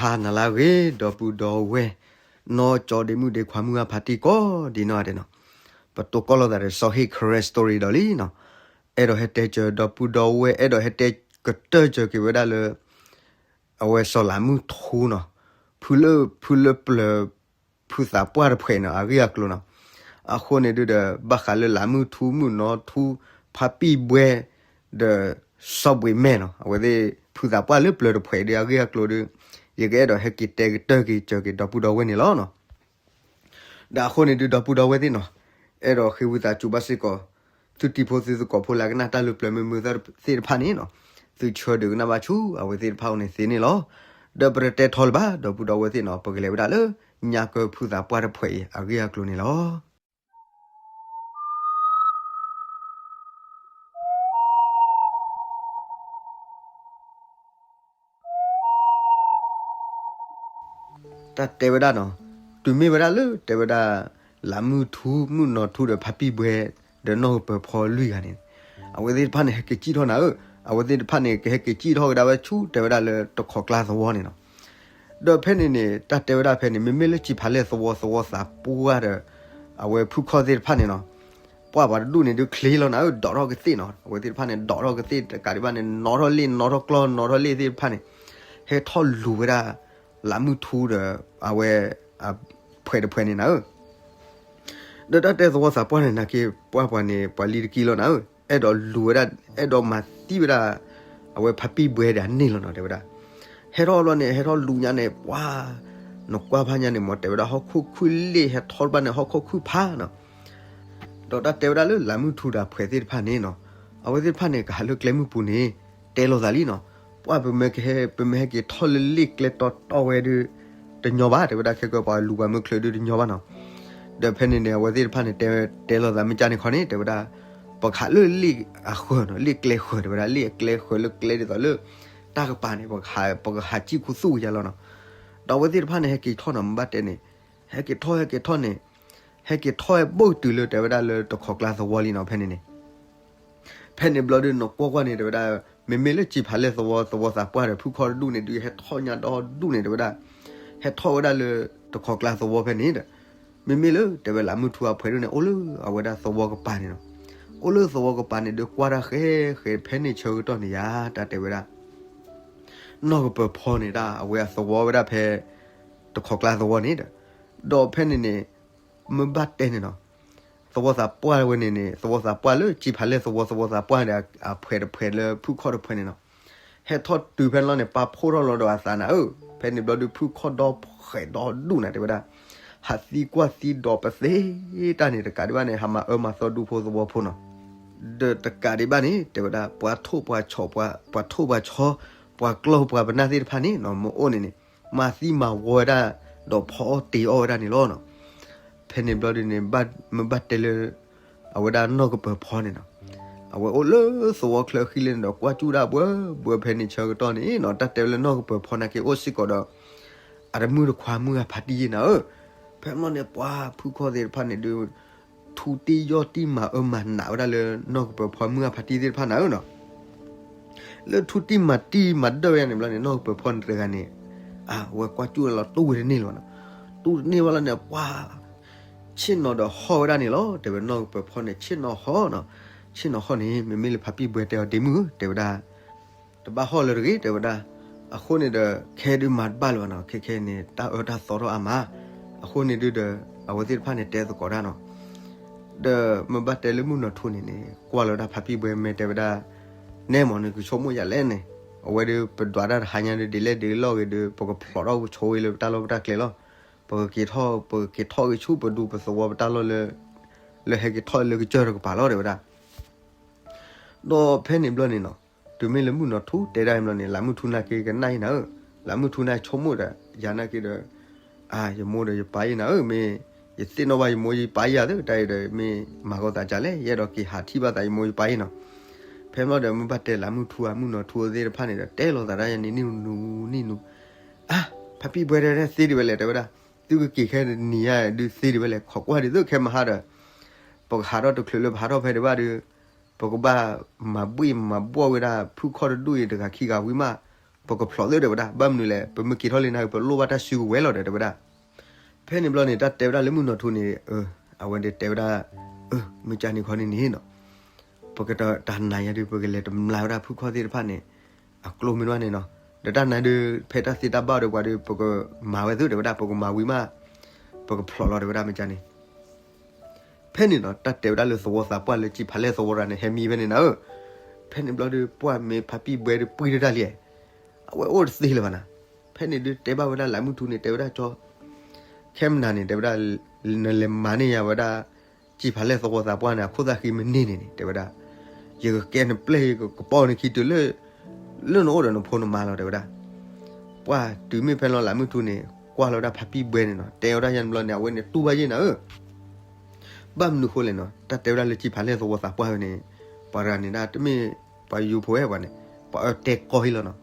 ဟါနၤလၢအဂ့ၤ ဒီပုၢ်ဒီဝဲၢ်, နီၢ်ကၠီဒ့မုၣ်ဒ့ခွါမုၢ်ဂၢ်ဖါတံၢ်ကိးဒံနီၢ်ဂၤဒဲးနီၤ, ပတိၢ်ကီၢ်လိာ်သးဒီးစီၤဟ့ၣ် Karen Story ဒီးလံနီၤ, အဲၣ်ဒိးဟဲတဲစၢၤဒီပုၢ်ဒီဝဲၢ် အဲၣ်ဒိးဟဲတဲကတၢၢ်စၢၤက့ၤဝဲဒၣ်လၢ အဝဲစီၤလးမုၢ်ထူနီၤ, ဖုလၢ ဖုလၢပျၢၤ ဖုသးပှၢ်တဖှဲးနီၤ အဂ့ၢ်အကျိၤနီၤ, အဃိန့ၣ်ဒုဒီး ဘၣ်ဃးလၢလးမုၢ်ထူ မုၢ်နီၢ်ထူ ဖါပံၣ်ဘှဲ ဒီးစီၤဘှံးမဲၢ်နီၤ, အဝဲသ့ၣ်ဖုသးပှၢ်လၢပျၢၤတဖှဲးဒီးအဂ့ၢ်အကျိၤဒီး ယကအဲၣ်ဒိးဟဲက့ၤတဲကတၢၢ်က့ၤစၢၤက့ၤဒီပုၢ်ဒီဝဲၢ်န့ၣ်လီၤနီၤ. ဒီးအဃိန့ၣ်ဒုဒီပုၢ်ဒီဝဲၢ်သ့ၣ်နီၤ, အဲၣ်ဒိးဃ့ဝံသးစူၤဘၣ်စ့ၢ်ကီး သုတံၤဖိသုသကိးဖိလၢအကနၣ်တၢ်လၢပျၢၤမုာ်မုာ်သ့ၣ်တဖၣ်န့ၣ်နီၤ, သုဆှၢဒုးကနၣ်ဘၣ်ဆူအဝဲသ့ၣ်တဖၣ်အအိၣ်န့ၣ်သ့န့ၣ်လီၤ. ဒီးပတတဲထီလၢၤဘၣ် ဒီပုၢ်ဒီဝဲၢ်သ့ၣ်နီၤ, ပကလဲၤဝဲဒၣ်လၢ ညါကၢဖုသးပှၢ်တဖှဲးအံၤအဂ့ၢ်အကျိၤန့ၣ်လီၤ. တၢ်တဲဝဲဒၣ်နီၤ, တုၤမ့ၢ်ဝဲဒၣ်လၢတဲဝဲဒၣ် လးမုၢ်ထူ မုၢ်နီၢ်ထူဒီးဖါပံၣ်ဘှဲ ဒီးနီၢ်ကပၢၤဖီလွံၢ်ဂၤန့ၣ်, အဝဲသ့ၣ်တဖၣ်န့ၣ် ဟဲက့ၤစံၣ်ထီၣ်နၤဧၢ, အဝဲသ့ၣ်တဖၣ်န့ၣ် ကဟဲက့ၤစံၣ်ထီၣ်ကဒါဝဲဆူတဲဝဲဒၣ်လၢတခိးကျါသဝီန့ၣ်နီၤ. ဒီးဖဲန့ၣ်န့ၣ် တၢ်တဲဝဲဒၣ်ဖဲန့ၣ် မ့မ့ၢ်လၢစံးဖးလဲၢ်သဝီ သဝီသးပှၢ်ဒီး အဝဲဖုခီၣ်သ့ၣ်တဖၣ်န့ၣ်နီၤ, ပှၢ်ပှၤတဒူၣ်န့ၣ်ဒုးချ့လီၤနၤဧၢ, ဒိးထီၣ်ကသ့ၣ်နီၤ, အဝဲသ့ၣ်တဖၣ်န့ၣ် ဒိးထီၣ်ကသ့ၣ်တကးဒံးဘၣ်န့ၣ် နီၣ်ထီၣ်လ့ၣ် နီၣ်ထီၣ်ကျီၢ် နီၣ်ထီၣ်လ့ၣ်သ့ၣ်တဖၣ်န့ၣ်, ဟဲထီၣ်လူၤဝဲဒၣ် လးမုၢ်ထူဒီး အဝဲ ဖှဲးတဖှဲးန့ၣ်နၤဧၢ. ဒီးတၢ်တဲသဝီသးပှၢ်န့ၣ် နာ်က့ ပှၢ်ပှၤန့ၣ် ပှၤလံတကံလီၤနၤဧၢ, အဲၣ်ဒိးလူၤဝဲဒၣ် အဲၣ်ဒိးမၤသံဝဲဒၣ် အဝဲဖါပံၣ်ဘှဲဒီးအန့ၣ်လီၤနီၤ တဲဝဲဒၣ်. ဟဲထီၣ်ဘျီန့ၣ် ဟဲထီၣ်လူၤညါန့ၣ် ပှၤ နကွၢ်ဖးညါန့ၣ် မ့ၢ်တဲဝဲဒၣ် ဟီၣ်ခိၣ်ခုၣ်လ့ၣ် ဟဲထီၣ်တဘၣ်န့ၣ် ဟီၣ်ခိၣ်ခုၣ်ဖးနီၤ. ဒီးတၢ်တဲဝဲဒၣ်လၢလးမုၢ်ထူဒီးဖှဲးသ့ၣ်တဖၣ်န့ၣ်နီၤ, အဝဲသ့ၣ်တဖၣ်န့ၣ် ကဟးလၢကျဲမုၢ်ပူၤန့ၣ် တဲလိာ်သးလံနီၤ, ပှၢ်ပမ့ၢ်ကဟဲ ပမ့ၢ်ဟဲက့ၤထီၣ်လၢလ့ၣ်ကျဲတီတီဝဲဒုး တညီဘၣ် တဲဝဲဒၣ်, ခဲကပှၤလူၤပှၤမၢချုးဒုးတညီဘၣ်နီၤ. ဒီးဖဲန့ၣ်န့ၣ် အဝဲသ့ၣ်တဖၣ်န့ၣ် တဲ တဲလိာ်သးမ့ၢ်ကၢ်န့ၣ်ခီန့ၣ် တဲဝဲဒၣ် ပကဟးလၢလ့ၣ်အဃၢၤနီၤ, လ့ၣ်ကျဲဃၢၤ တဲဝဲဒၣ်, လ့ၣ်အကျဲဃၢၤလၢကျဲဒ်သိးလၢ တၢ်ကပၤန့ၣ် ပကဟး ပကဟးစံၣ်ခူသူၣ်ကယၤလီၤနီၤ. ဒီးအဝဲသ့ၣ်တဖၣ်န့ၣ် ဟဲက့ၤထီၣ်နီၤ မ့ၢ်ဘၣ်တဲန့ၣ်, ဟဲက့ၤထီၣ် ဟဲက့ၤထီၣ်န့ၣ် ဟဲက့ၤထီၣ်ဟဲဘိၣ်တုၤလၢတဲဝဲဒၣ်လၢတခိးကျါသဝီလံနီၤ ဖဲန့ၣ်န့ၣ်. ဖဲန့ၣ်ဘျီဒုး နကွၢ်ကွၢ်န့ၣ် တဲဝဲဒၣ် မ့မ့ၢ်လၢစံးဖးလဲၢ်သဝီ သဝီသးပှၢ်ဒီး ဖုခီၣ်တဒူၣ်န့ၣ်ဒုး ဟဲထီၣ်ညါဒီဒူၣ်န့ၣ် တဲဝဲဒၣ်, ဟဲထီၣ်ဝဲဒၣ်လၢတခိးကျါသဝီဖဲန့ၣ်ဒီး မ့မ့ၢ်လၢတဲဝဲလးမုၢ်ထူအဖှဲးဒၣ်န့ၣ် အိၣ်လၢအဝဲဒၣ်သဝီကပၤန့ၣ်နီၤ. အိၣ်လၢသဝီကပၤန့ၣ်ဒုး ကွၢ်တၢ်ဃဲဃဲ ဖဲန့ၣ်ဆၢကတီၢ်န့ၣ်ယါ တၢ်တဲဝဲဒၣ် နီၢ်ကပၢၤဖီန့ၣ်ဒၣ် အဝဲအသဝီဝဲဒၣ်ဖဲ တခိးကျါသဝီန့ၣ်ဒီး, ဒီးဖဲန့ၣ်န့ၣ် မ့ၢ်ဘၣ်တဲန့ၣ်နီၤ, သဝီသးပှၢ်ဝဲန့ၣ်န့ၣ် သဝီသးပှၢ်လၢစံးဖးလဲၢ်သဝီ သဝီသးပှၢ်န့ၣ် အဖှဲးတဖှဲးလၢဖုခီၣ်တဖှဲးန့ၣ်နီၤ, ဟဲထီၣ်တုၤဖဲန့ၣ်လီၤန့ၣ် ပာ်ဖှိၣ်ထီၣ်လီၤဒီးအသးနၤဧၢ. ဖဲန့ၣ်ဘျီဒုး ဖုခီၣ်ဒီဖှဲးဒီဒူၣ်နၤ တဲဝဲဒၣ်, ဟးသံကွၢ်သံဒီးပသ့တၢ်န့ၣ် တကးဒံးဘၣ်န့ၣ် ဟးမၤအၢမၤသီဒူဖိသဝီဖိနီၤ. ဒီးတကးဒံးဘၣ်န့ၣ် တဲဝဲဒၣ် ပှၤထိၣ်ပှၤဆီ ပှၤထိၣ်ပှၤဆီ ပှၤကျီၢ်ပှၤပနၢ်သ့ၣ်တဖၣ်န့ၣ်နီၤ မ့ၢ်အိၣ်န့ၣ်န့ၣ် မၤသံမၤဝီဝဲဒၣ် ဒီးဖီအီၣ်တ့ၤအီၣ်ဝဲဒၣ်န့ၣ်လီၤနီၤ. ဖဲန့ၣ်ဘျီဒုးန့ၣ် မ့ၢ်ဘၣ်တဲလၢ အဝဲဒၣ်နီၢ်ကပၢၤဖီန့ၣ်နီၤ, အဝဲအိၣ်လၢသဝီချၢအဃံလ့ၢ်န့ၣ်ဒီး ကွၢ်စူၣ်ဒၣ်ဘှၢဘှၢဖဲန့ၣ်ဆၢကတီၢ်န့ၣ်နီၤ, တၢ်တဲဝဲလၢနီၢ်ကပၢၤဖီနာ်က့အိၣ်စ့ၢ်ကီးဒီး အတမုၣ်တခွါမုၢ်ဂၢ်ဖါတံၢ်ယဲနၤဧၢ. ဖဲန့ၣ်လီၤန့ၣ် ပှၤဖုခီၣ်သ့ၣ်တဖၣ်န့ၣ်ဒုး ထူတ့ၢ်ယီၢ်တံၢ်မၤအၢမၤနးဝဲဒၣ်လၢ နီၢ်ကပၢၤဖီမုၢ်ဂၢ်ဖါတံၢ်သ့ၣ်တဖၣ်နၤဧၢနီၤ. လၢထူတံၢ်မၤတံၢ်မၤဒၢဝဲဒၣ်န့ၣ်ဘျီန့ၣ် နီၢ်ကပၢၤဖီန့ၣ်တဂၤန့ၣ် အဝဲကွၢ်စူၣ်လီၤတူၢ်ဝဲတန့ၢ်လၢၤဘၣ်နီၤ. တူၢ်တန့ၢ်ဘၣ်လီၤန့ၣ် ပှၤ ဆ့ၣ်နီၤဒီးဟီၣ်ဝဲဒၣ်န့ၣ်လီၤ. တဲဝဲနီၢ်ကပၢၤဖီန့ၣ် ဆ့ၣ်နီၤဟီၣ်နီၤ, ဆ့ၣ်နီၤဟီၣ်န့ၣ် မ့မ့ၢ်လၢဖါပံၣ်ဘှဲတဲအီၤဒ့မုၣ်ဧၢ တဲဝဲဒၣ် တဘၣ်ဟီၣ်လၢၤတဂ့ၤ တဲဝဲဒၣ်. အဃိန့ၣ်ဒီး ခဲဒုးမၤတဘၣ်လၢၤဘၣ်နီၤ, ခဲခဲအံၤန့ၣ် တၢ်အၢတၢ်သီထီၣ်အါမး. အဃိန့ၣ်ဒုးဒီး အဝဲသ့ၣ်တဖၣ်န့ၣ်တဲသကိးတၢ်နီၤ. ဒီးမ့ၢ်ဘၣ်တဲလၢမုၢ်နီၢ်ထူန့ၣ်န့ၣ် ကွၢ်လီၤဝဲဒၣ်ဖါပံၣ်ဘှဲမဲာ်တဲဝဲဒၣ်, နဲမ့ၢ်နကဆိကမိၣ်ယၤလဲၣ်န့ၣ်, အဝဲဒီးပဒွးတၢ်တဟါညါဒီး ဒ်လဲၣ်ဒ်လဲၣ်ဂ့ၤဒီး ပကဖျိးထီၣ်ကဆိဝဲလၢပတၢ်လီၢ်ပတၢ်ကျဲလီၤ. ပကက့ၤထီၣ် ပကက့ၤထီၣ်က့ၤဆူပဒူပသဝီပတၢ်လီၢ်လၢ လၢဟဲက့ၤထီၣ်လၢကစၢၢ်တကပၤလီၤ တဲဝဲဒၣ်. ဒီးဖဲန့ၣ်ဘျီန့ၣ်နီၤ, တုၤမ့ၢ်လၢမုၢ်နီၢ်ထူတဲဒၣ်အံၤဘျီန့ၣ် လးမုၢ်ထူနာ်က့ကနၣ်အံၤနၤဧၢ, လးမုၢ်ထူနာ်က့ဆိကမိၣ်ဒီး ယၤနာ်က့ဒီး အၢ ယမိၢ်ဒီးယပၢ်အံၤနၤဧၢ, မ့ၢ်ယသ့ၣ်နီၣ်ဘၣ်ယမိၢ်ယပၢ်အံၤဧါသ့ၣ် တၢ်အံၤဒီး မ့ၢ်မၤကီၤသးကလဲၣ်, ယအဲၣ်ဒိးက့ၤဟးထံၣ်ဘၣ်သးယမိၢ်ယပၢ်အံၤနီၤ. ဖဲဘျီဒီး မ့ၢ်ဘၣ်တဲလးမုၢ်ထူဧါ မုၢ်နီၢ်ထူသ့ၣ်တဖၣ်န့ၣ်ဒီး တဲလိာ်သးဒၣ်ယၤန့ၣ် နံၣ်နူနံၣ်နူ, အၢ ဖါပံၣ်ဘှဲဒၣ်သ့ဒံးဝဲလဲၣ် တဲဝဲဒၣ်, သုကက့ၤခဲနံၤညါဒုးသ့ဒံးဝဲလဲၣ်, ခိးကွၢ်ဒ်သိးခဲမဟါဒီး ပကဟးထီၣ်တချုးလၢပဟးထီၣ်ဖဲဒံးဘၣ်ဒီး ပကဘၣ်မၤဘှ့ၣ်မၤဘှီၣ်ဝဲဒၣ် ဖုခီၣ်တဒူၣ်အံၤတဂၤခံဂၤဝံၤမး, ပကဖျိးသ့တဲဝဲဒၣ်, ဘၣ်မနုၤလဲၣ် ပမ့ၢ်က့ၤထီၣ်လံနၤ ပလိၣ်ဘၣ်တၢ်စုကဝဲၤလီၤဒီးတဲဝဲဒၣ်. ဖဲန့ၣ်ဘျီန့ၣ် တၢ်တဲဝဲဒၣ်လၢမုၢ်နီၢ်ထူန့ၣ်, အဝဲတဲဝဲဒၣ်, မုၢ်ကၢ်န့ၣ်ခီန့ၣ်န့ၣ်နီၤ, ပကတၢ်နၤယၤဒီး ပကလဲၤတမျၢ်ဝဲဒၣ်ဖုခီၣ်သ့ၣ်တဖၣ်န့ၣ် အကျိမ့ၢ်တဖၣ်န့ၣ်နီၤ, ဒီးတၢ်နၤဒီး ဖဲတၢ်သ့တၢ်ဘၣ်ဒီးပှၤဒီး ပကမၤဝဲသ့တဲဝဲဒၣ်, ပကမၤဝံၤမး ပကဖျိးလီၤတဲဝဲဒၣ်မုၢ်ကၢ်န့ၣ်. ဖဲန့ၣ်နီၤ တၢ်တဲဝဲဒၣ်လၢသဝီသးပှၢ်လၢကံၢ်ဖးလဲၢ်သဝီတဂၤန့ၣ် ဟဲမံဖဲန့ၣ်နၤဧၢ. ဖဲန့ၣ်ဘျီဒီး ပှၢ်မ့ၢ်ဖါပံၣ်ဘှဲဒီးပှံၢ်တၢ်လံ, အဝဲအိၣ်တသ့လၢၤဘၣ်နၤ. ဖဲန့ၣ်ဒုးတဲဘၣ်ဝဲဒၣ်လးမုၢ်ထူန့ၣ် တဲဝဲဒၣ်ကၠီ, ခဲမနၤန့ၣ် တဲဝဲဒၣ်, နလဲၤမၤန့ၢ်ယၤဝဲဒၣ် ကံၢ်ဖးလဲၢ်သဝီသးပှၢ်န့ၣ် အခိၣ်သၣ်ဃံမ့ၢ်န့ၢ်န့ၣ်န့ၣ် တဲဝဲဒၣ်, ယကကဲနပျဲၢ် ယကကပီၢ်နခံတုၤလၢ လၢနအိၣ်ဒီးနဖိနမါလီၤတဲဝဲဒၣ်. ပှၢ်တုၤမ့ၢ်ဖဲလီၤလးမုၢ်ထူန့ၣ် ကွၢ်လီၤဝဲဒၣ်ဖါပံၣ်ဘှဲန့ၣ်နီၤ, တဲဝဲဒၣ်ယၤန့ၣ်ဘျီန့ၣ် အဝဲန့ၣ်တူၢ်ဘၣ်ယဲၢ်နၤဧၢ. ဘၣ်မနုၤဃိလဲၣ်နီၤ, တၢ်တဲဝဲဒၣ်လၢကံၢ်ဖးလဲၢ်သဝီသးပှၢ်ဝဲန့ၣ်, ပှၤတဂၤန့ၣ်ဒၣ်တမ့ၢ်ပှၤယိယိဖိဝဲပှၤန့ၣ်, ပှၤအၢတဲကီၢ်ဟံၣ်လီၤနီၤ,